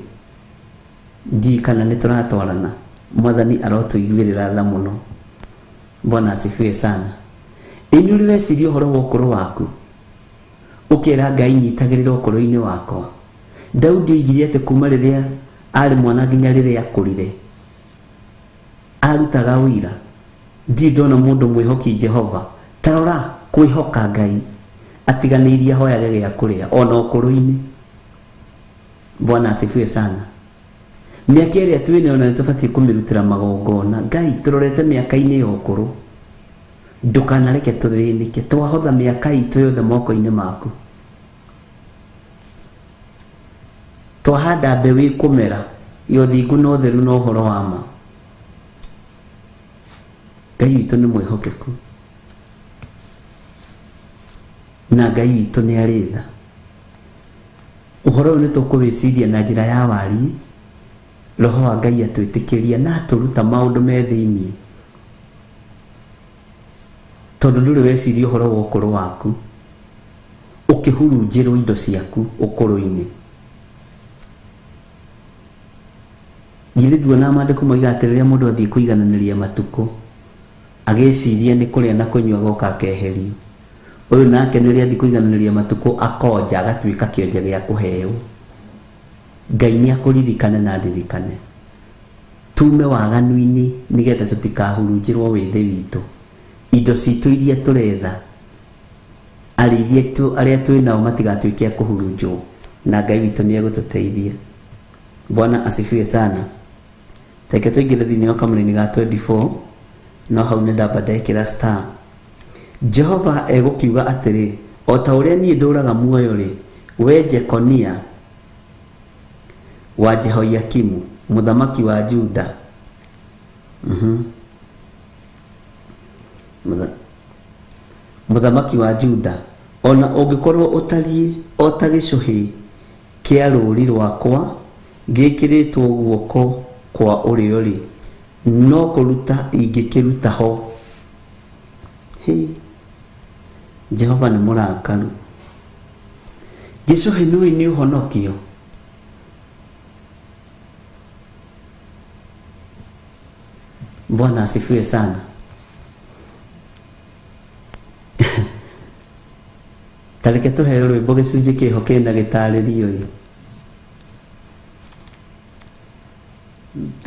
Ndiũĩ kana nĩ tũratwarana. Mwathani arotũiguĩrĩra tha mũno. Bwana asifiwe sana. Ĩ nĩ ũrĩ weciria ũhoro wa ũkũrũ waku? Ũkera Ngai nyitagĩrĩra ũkũrũ-inĩ wakwa. Daudi oigire atĩ kuma rĩrĩa arĩ mwana nginya rĩrĩa akũrire, arutaga ũira. Ndirĩ ndona mũndũ mwĩhoki Jehova. Ta rora, kwĩhoka Ngai atiganĩirie ahoyage gĩa kũrĩa ona ũkũrũ-inĩ. Bwana asifiwe sana. Mĩaka ĩrĩa twĩnayo na nĩtũbatiĩ kũmĩrutĩra magongona. Ngai tũrorete mĩaka-inĩ ya ũkũrũ. Ndũkanareke tũthĩnĩke. Twahotha mĩaka itũ yothe moko-inĩ maku. Twahanda mbeũ ĩkũmera ya ũthingu na ũtheru na ũhoro wa ma. Ngai witũ nĩ mwĩhokeku. Na Ngai witũ nĩ arĩ tha. Ũhoro ũyũ nĩ tũkũwĩciria na njĩra ya wariĩ. Roho wa Ngai atwĩtĩkĩria na atũruta maũndũ me thĩinĩ. Tondũ ndũrĩ weciria ũhoro wa ũkũrũ waku, ũkĩhurunjĩrwo indo ciaku ũkũrũ-inĩ. Githĩ nduonaga maandĩko moigaga atĩ rĩrĩa mũndũ athiĩ kũigananĩria matukũ, agĩciria nĩ kũrĩa na kũnyua agoka akeherio. Ũyũ nake nĩ ũrĩa athiĩ kũigananĩria matukũ akonja agatuĩka kĩonje gĩa kũheo. Ngai nĩ akũririkane na andirikane. Tuume waganu-inĩ nĩgetha tũtikahurunjĩrwo wĩthĩ witũ. Indo citũ iria tũretha, arĩithi aitũ arĩa twĩ nao matigatuĩke a kũhurunjwo, na Ngai witũ nĩ egũtũteithia. Bwana asifiwe sana. Reke tũingĩre thĩinĩ wa kamũraini ga 24, no hau nĩ ndamba ndekĩra star. Jehova egũkiuga atĩrĩ, o ta ũrĩa niĩ ndũũraga muoyo-rĩ, wee Jekonia, wa Jehoiakimu mũthamaki wa Juda. Mũthamaki wa Juda, o na ũngĩkorwo ũtariĩ o ta gĩcũhĩ kĩa rũũri rwakwa gĩkĩrĩtwo guoko kwa ũrĩo-rĩ, no kũruta ingĩkĩruta ho. Hĩ, Jehova nĩ mũrakaru. Gĩcũhĩ nĩũĩ nĩ ũhonokio? Bwana asifiwe sana. Ta reke tũheo rwĩmbo gĩcunjĩ kĩho kĩna gĩtarĩrio ĩ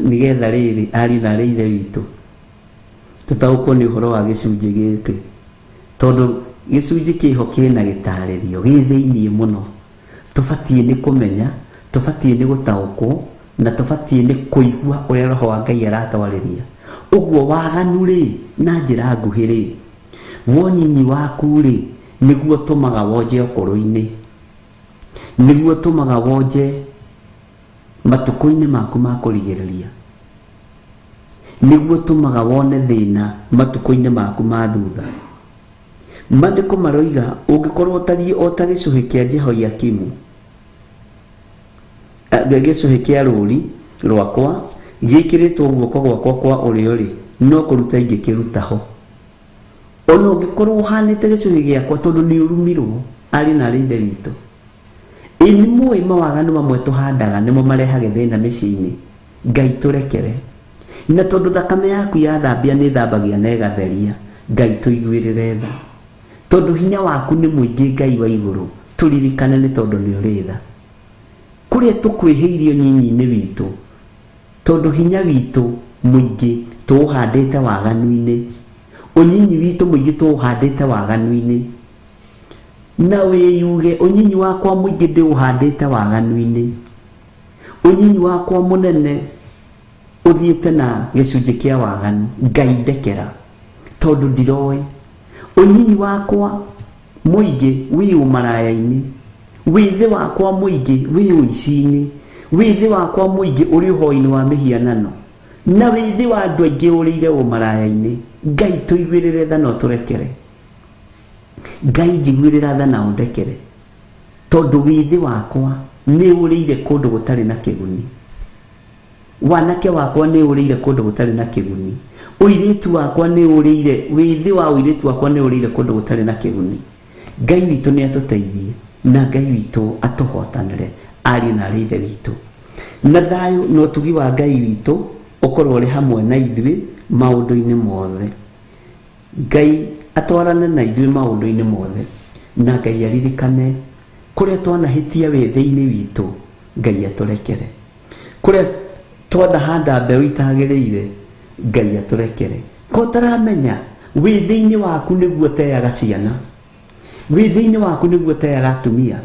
nĩgetha rĩrĩ ariũ na arĩ ithe witũ tũtaũkwo nĩ ũhoro wa gĩcunjĩ gĩkĩ tondũ gĩcunjĩ kĩho kĩna gĩtarĩrio gĩ thĩiniĩ mũno tũbatiĩ nĩ kũmenya tũbatiĩ nĩ gũtaũkwo na tũbatiĩ nĩ kũigua ũrĩa roho wa Ngai aratwarĩria ũguo waganu rĩ na njĩra nguhĩ rĩ wonyinyi waku rĩ nĩguo ũtũmaga wonje ũkũrũ-inĩ nĩguo ũtũmaga wonje matukũ-inĩ maku ma kũrigĩrĩria nĩguo ũtũmaga wone thĩna matukũ-inĩ maku ma thutha. Maandĩko maroiga ũngĩkorwo ũtariĩ o ta gĩcũhĩ kĩa Jehoiakimu, gĩcũhĩ kĩa rũũri rwakwa gĩkĩrĩtwo guoko gwakwa kwa ũrĩo-rĩ, no kũruta ingĩkĩruta ho. Ona ũngĩkorwo ũhanĩte gĩcũhĩ gĩakwa tondũ nĩ ũrumirwo, ariũ na aarĩ a Ithe witũ. Ĩ nĩ mũĩ mawaganu mamwe tũhandaga nĩmo marehage thĩna mĩciĩ-inĩ? Ngai tũrekere. Na tondũ thakame yaku yathambia nĩ ĩthambagia na ĩgatheria, Ngai tũiguĩrĩre tha. Tondũ hinya waku nĩ mũingĩ Ngai wa igũrũ, tũririkane nĩ tondũ nĩ ũrĩ tha. Kũrĩa tũkwĩhĩirie ũnyinyi-inĩ witũ, tondũ hinya witũ mũingĩ tũũhandĩte waganu-inĩ, ũnyinyi witũ mũingĩ tũũhandĩte waganu-inĩ, na wĩyuge ũnyinyi wakwa mũingĩ ndĩũhandĩte waganu-inĩ, ũnyinyi wakwa mũnene ũthiĩte na gĩcunjĩ kĩa waganu, Ngai ndekera tondũ ndiroĩ. Ũnyinyi wakwa mũingĩ wĩ ũmaraya-inĩ, wĩthĩ wakwa mũingĩ wĩ ũici-inĩ, wĩthĩ wakwa mũingĩ ũrĩ ũhoi-inĩ wa mĩhianano, na wĩthĩ wa andũ aingĩ ũrĩire ũmaraya-inĩ. Ngai tũiguĩrĩre tha na ũtũrekere. Ngai njiguĩrĩra tha na ũndekere tondũ wĩthĩ wakwa nĩ ũrĩire kũndũ gũtarĩ na kĩguni. Wanake wakwa nĩ ũrĩire kũndũ gũtarĩ na kĩguni. Ũirĩtu wakwa nĩ ũrĩire, wĩthĩ wa ũirĩtu wakwa nĩ ũrĩire kũndũ gũtarĩ na kĩguni. Ngai witũ nĩ atũteithie na Ngai witũ atũhotanĩre ariũ na arĩ ithe witũ. Na thayũ na ũtugi wa Ngai witũ ũkorwo ũrĩ hamwe na ithuĩ maũndũ-inĩ mothe. Ngai atwarane na ithuĩ maũndũ-inĩ mothe na Ngai aririkane kũrĩa twanahĩtia wĩthĩ-inĩ witũ, Ngai atũrekere. Kũrĩa twanahanda mbeũ itagĩrĩire, Ngai atũrekere. Ko ũtaramenya wĩthĩ-inĩ waku nĩguo ũteaga ciana, wĩthĩ-inĩ waku nĩguo ũteaga atumia,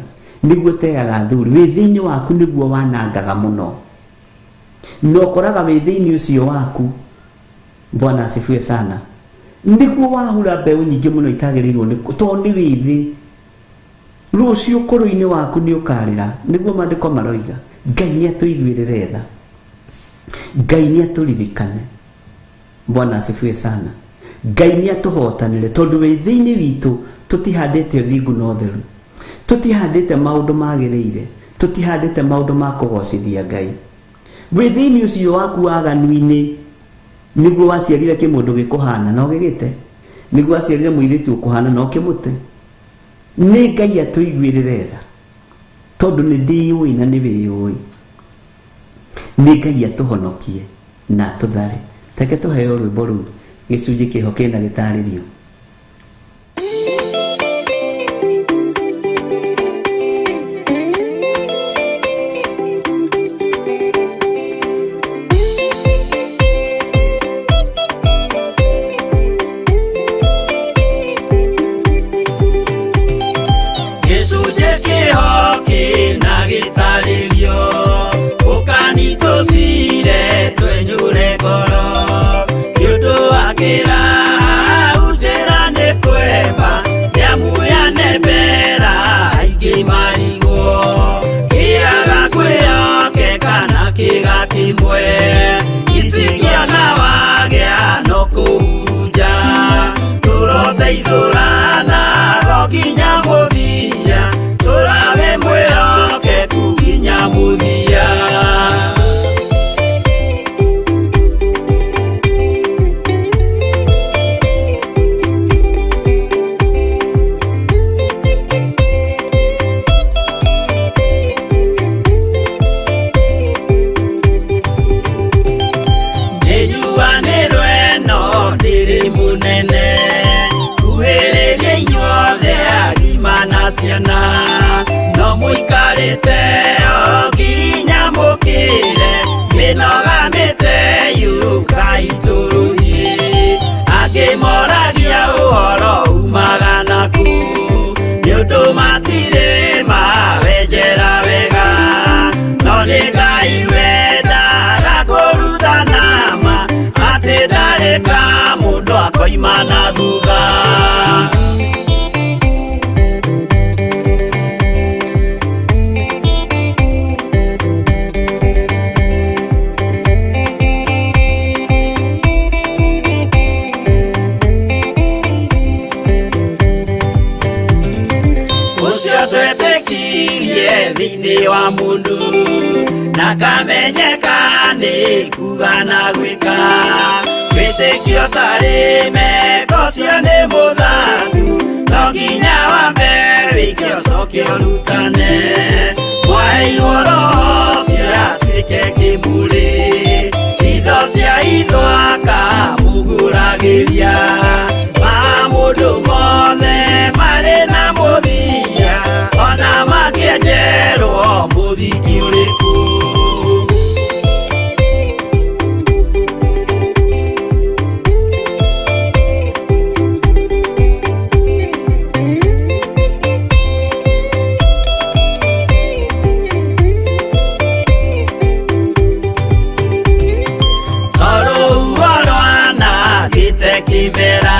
nĩguo ũteaga athuri, wĩthĩ-inĩ waku nĩguo wanangaga mũno. Na ũkoraga wĩthĩ-inĩ ũcio waku, Bwana asifiwe sana, nĩguo wahura mbeũ nyingĩ mũno itagĩrĩirwo nĩ tondũ nĩ wĩthĩ. Rũciũ ũkũrũ-inĩ waku nĩ ũkarĩra, nĩguo maandĩko maroiga. Ngai nĩ atũiguĩrĩre tha, Ngai nĩ atũririkane. Bwana asifiwe sana. Ngai nĩ atũhotanĩre tondũ wĩthĩ-inĩ witũ tũtihandĩte ũthingu na ũtheru, tũtihandĩte maũndũ magĩrĩire, tũtihandĩte maũndũ ma kũgocithia Ngai. Wĩthĩ-inĩ ũcio waku waganu-inĩ nĩguo waciarire kĩmũndũ gĩkũhana na ũgĩgĩte, nĩguo waciarire mũirĩtu ũkũhana na ũkĩmũte. Nĩ Ngai atũiguĩrĩre tha tondũ nĩ ndĩyũĩ na nĩ wĩyũĩ. Nĩ Ngai atũhonokie na atũthare. Reke tũheo rwĩmbo rũu gĩcunjĩ kĩho kĩna gĩtarĩrio. Gĩcunjĩ kĩho kĩna gĩtarĩrio, ũkani tũcire twenyũre ngoro, nĩ ũndũ wa kĩraha njĩra nĩ kwemba, nĩamu yanembera aingĩ marigwo, kĩaga kwĩyokeka na kĩga kĩmwe, icikia na wagĩa no kũhurunja, tũroteithũrana o nginya mũthia, tũrawe No mũikarĩte o nginya mũkĩre mĩnoga mĩte yũkai tũrũthiĩ. Angĩ moragia ũhoro umaga naku nĩ ũndũ matirĩ mawenjera wega. No nĩ Ngai wendaga kũrutana ma atĩ ndareka mũndũ akoima na thutha. Ũcio twetĩkirie thĩinĩ wa mũndũ na kamenyeka nĩ kuga na gwĩka. Wĩtĩkio tarĩ meko ũcio nĩ mũthaku no nginya wambe wĩke ũcoke ũrutane. Mwaheirwo roho ũcio atuĩke kĩmũrĩ itho cia itho akamũgũragĩria. Ma mũndũ mothe marĩ na mũthia ona makĩenjerwo mũthingi ũrĩkũ. Tondũ rwanangĩte kĩmera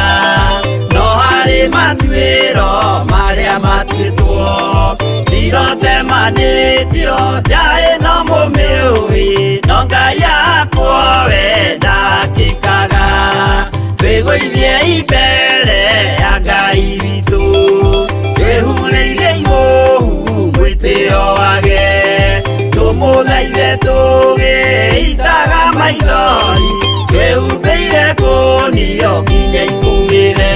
no harĩ matuĩro marĩa matuĩtwo cirotemanĩtio nja ĩno mũmĩũĩ no Ngai akwo we ndakĩkaga. Twĩgũithie mbere ya Ngai witũ twĩhurĩire mũhu mwĩtĩo wage tũmũthaithe tũgĩitaga maithori twĩhumbĩire kũnio nginya ikũmĩre.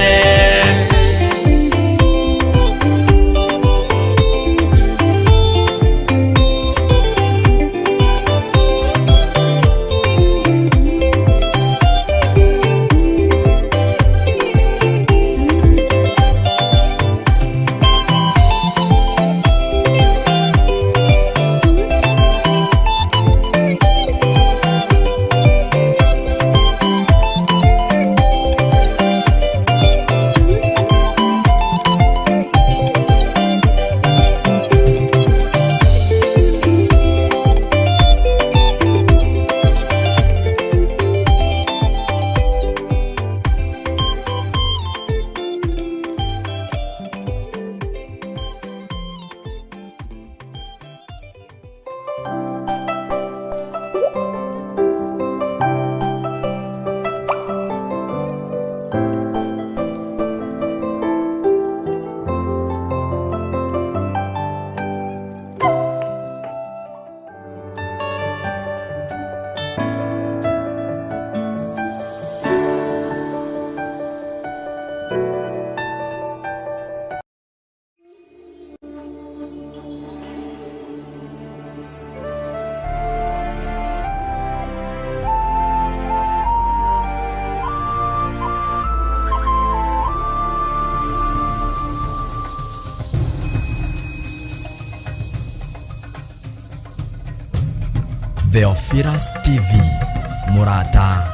Theophilus TV, mũrata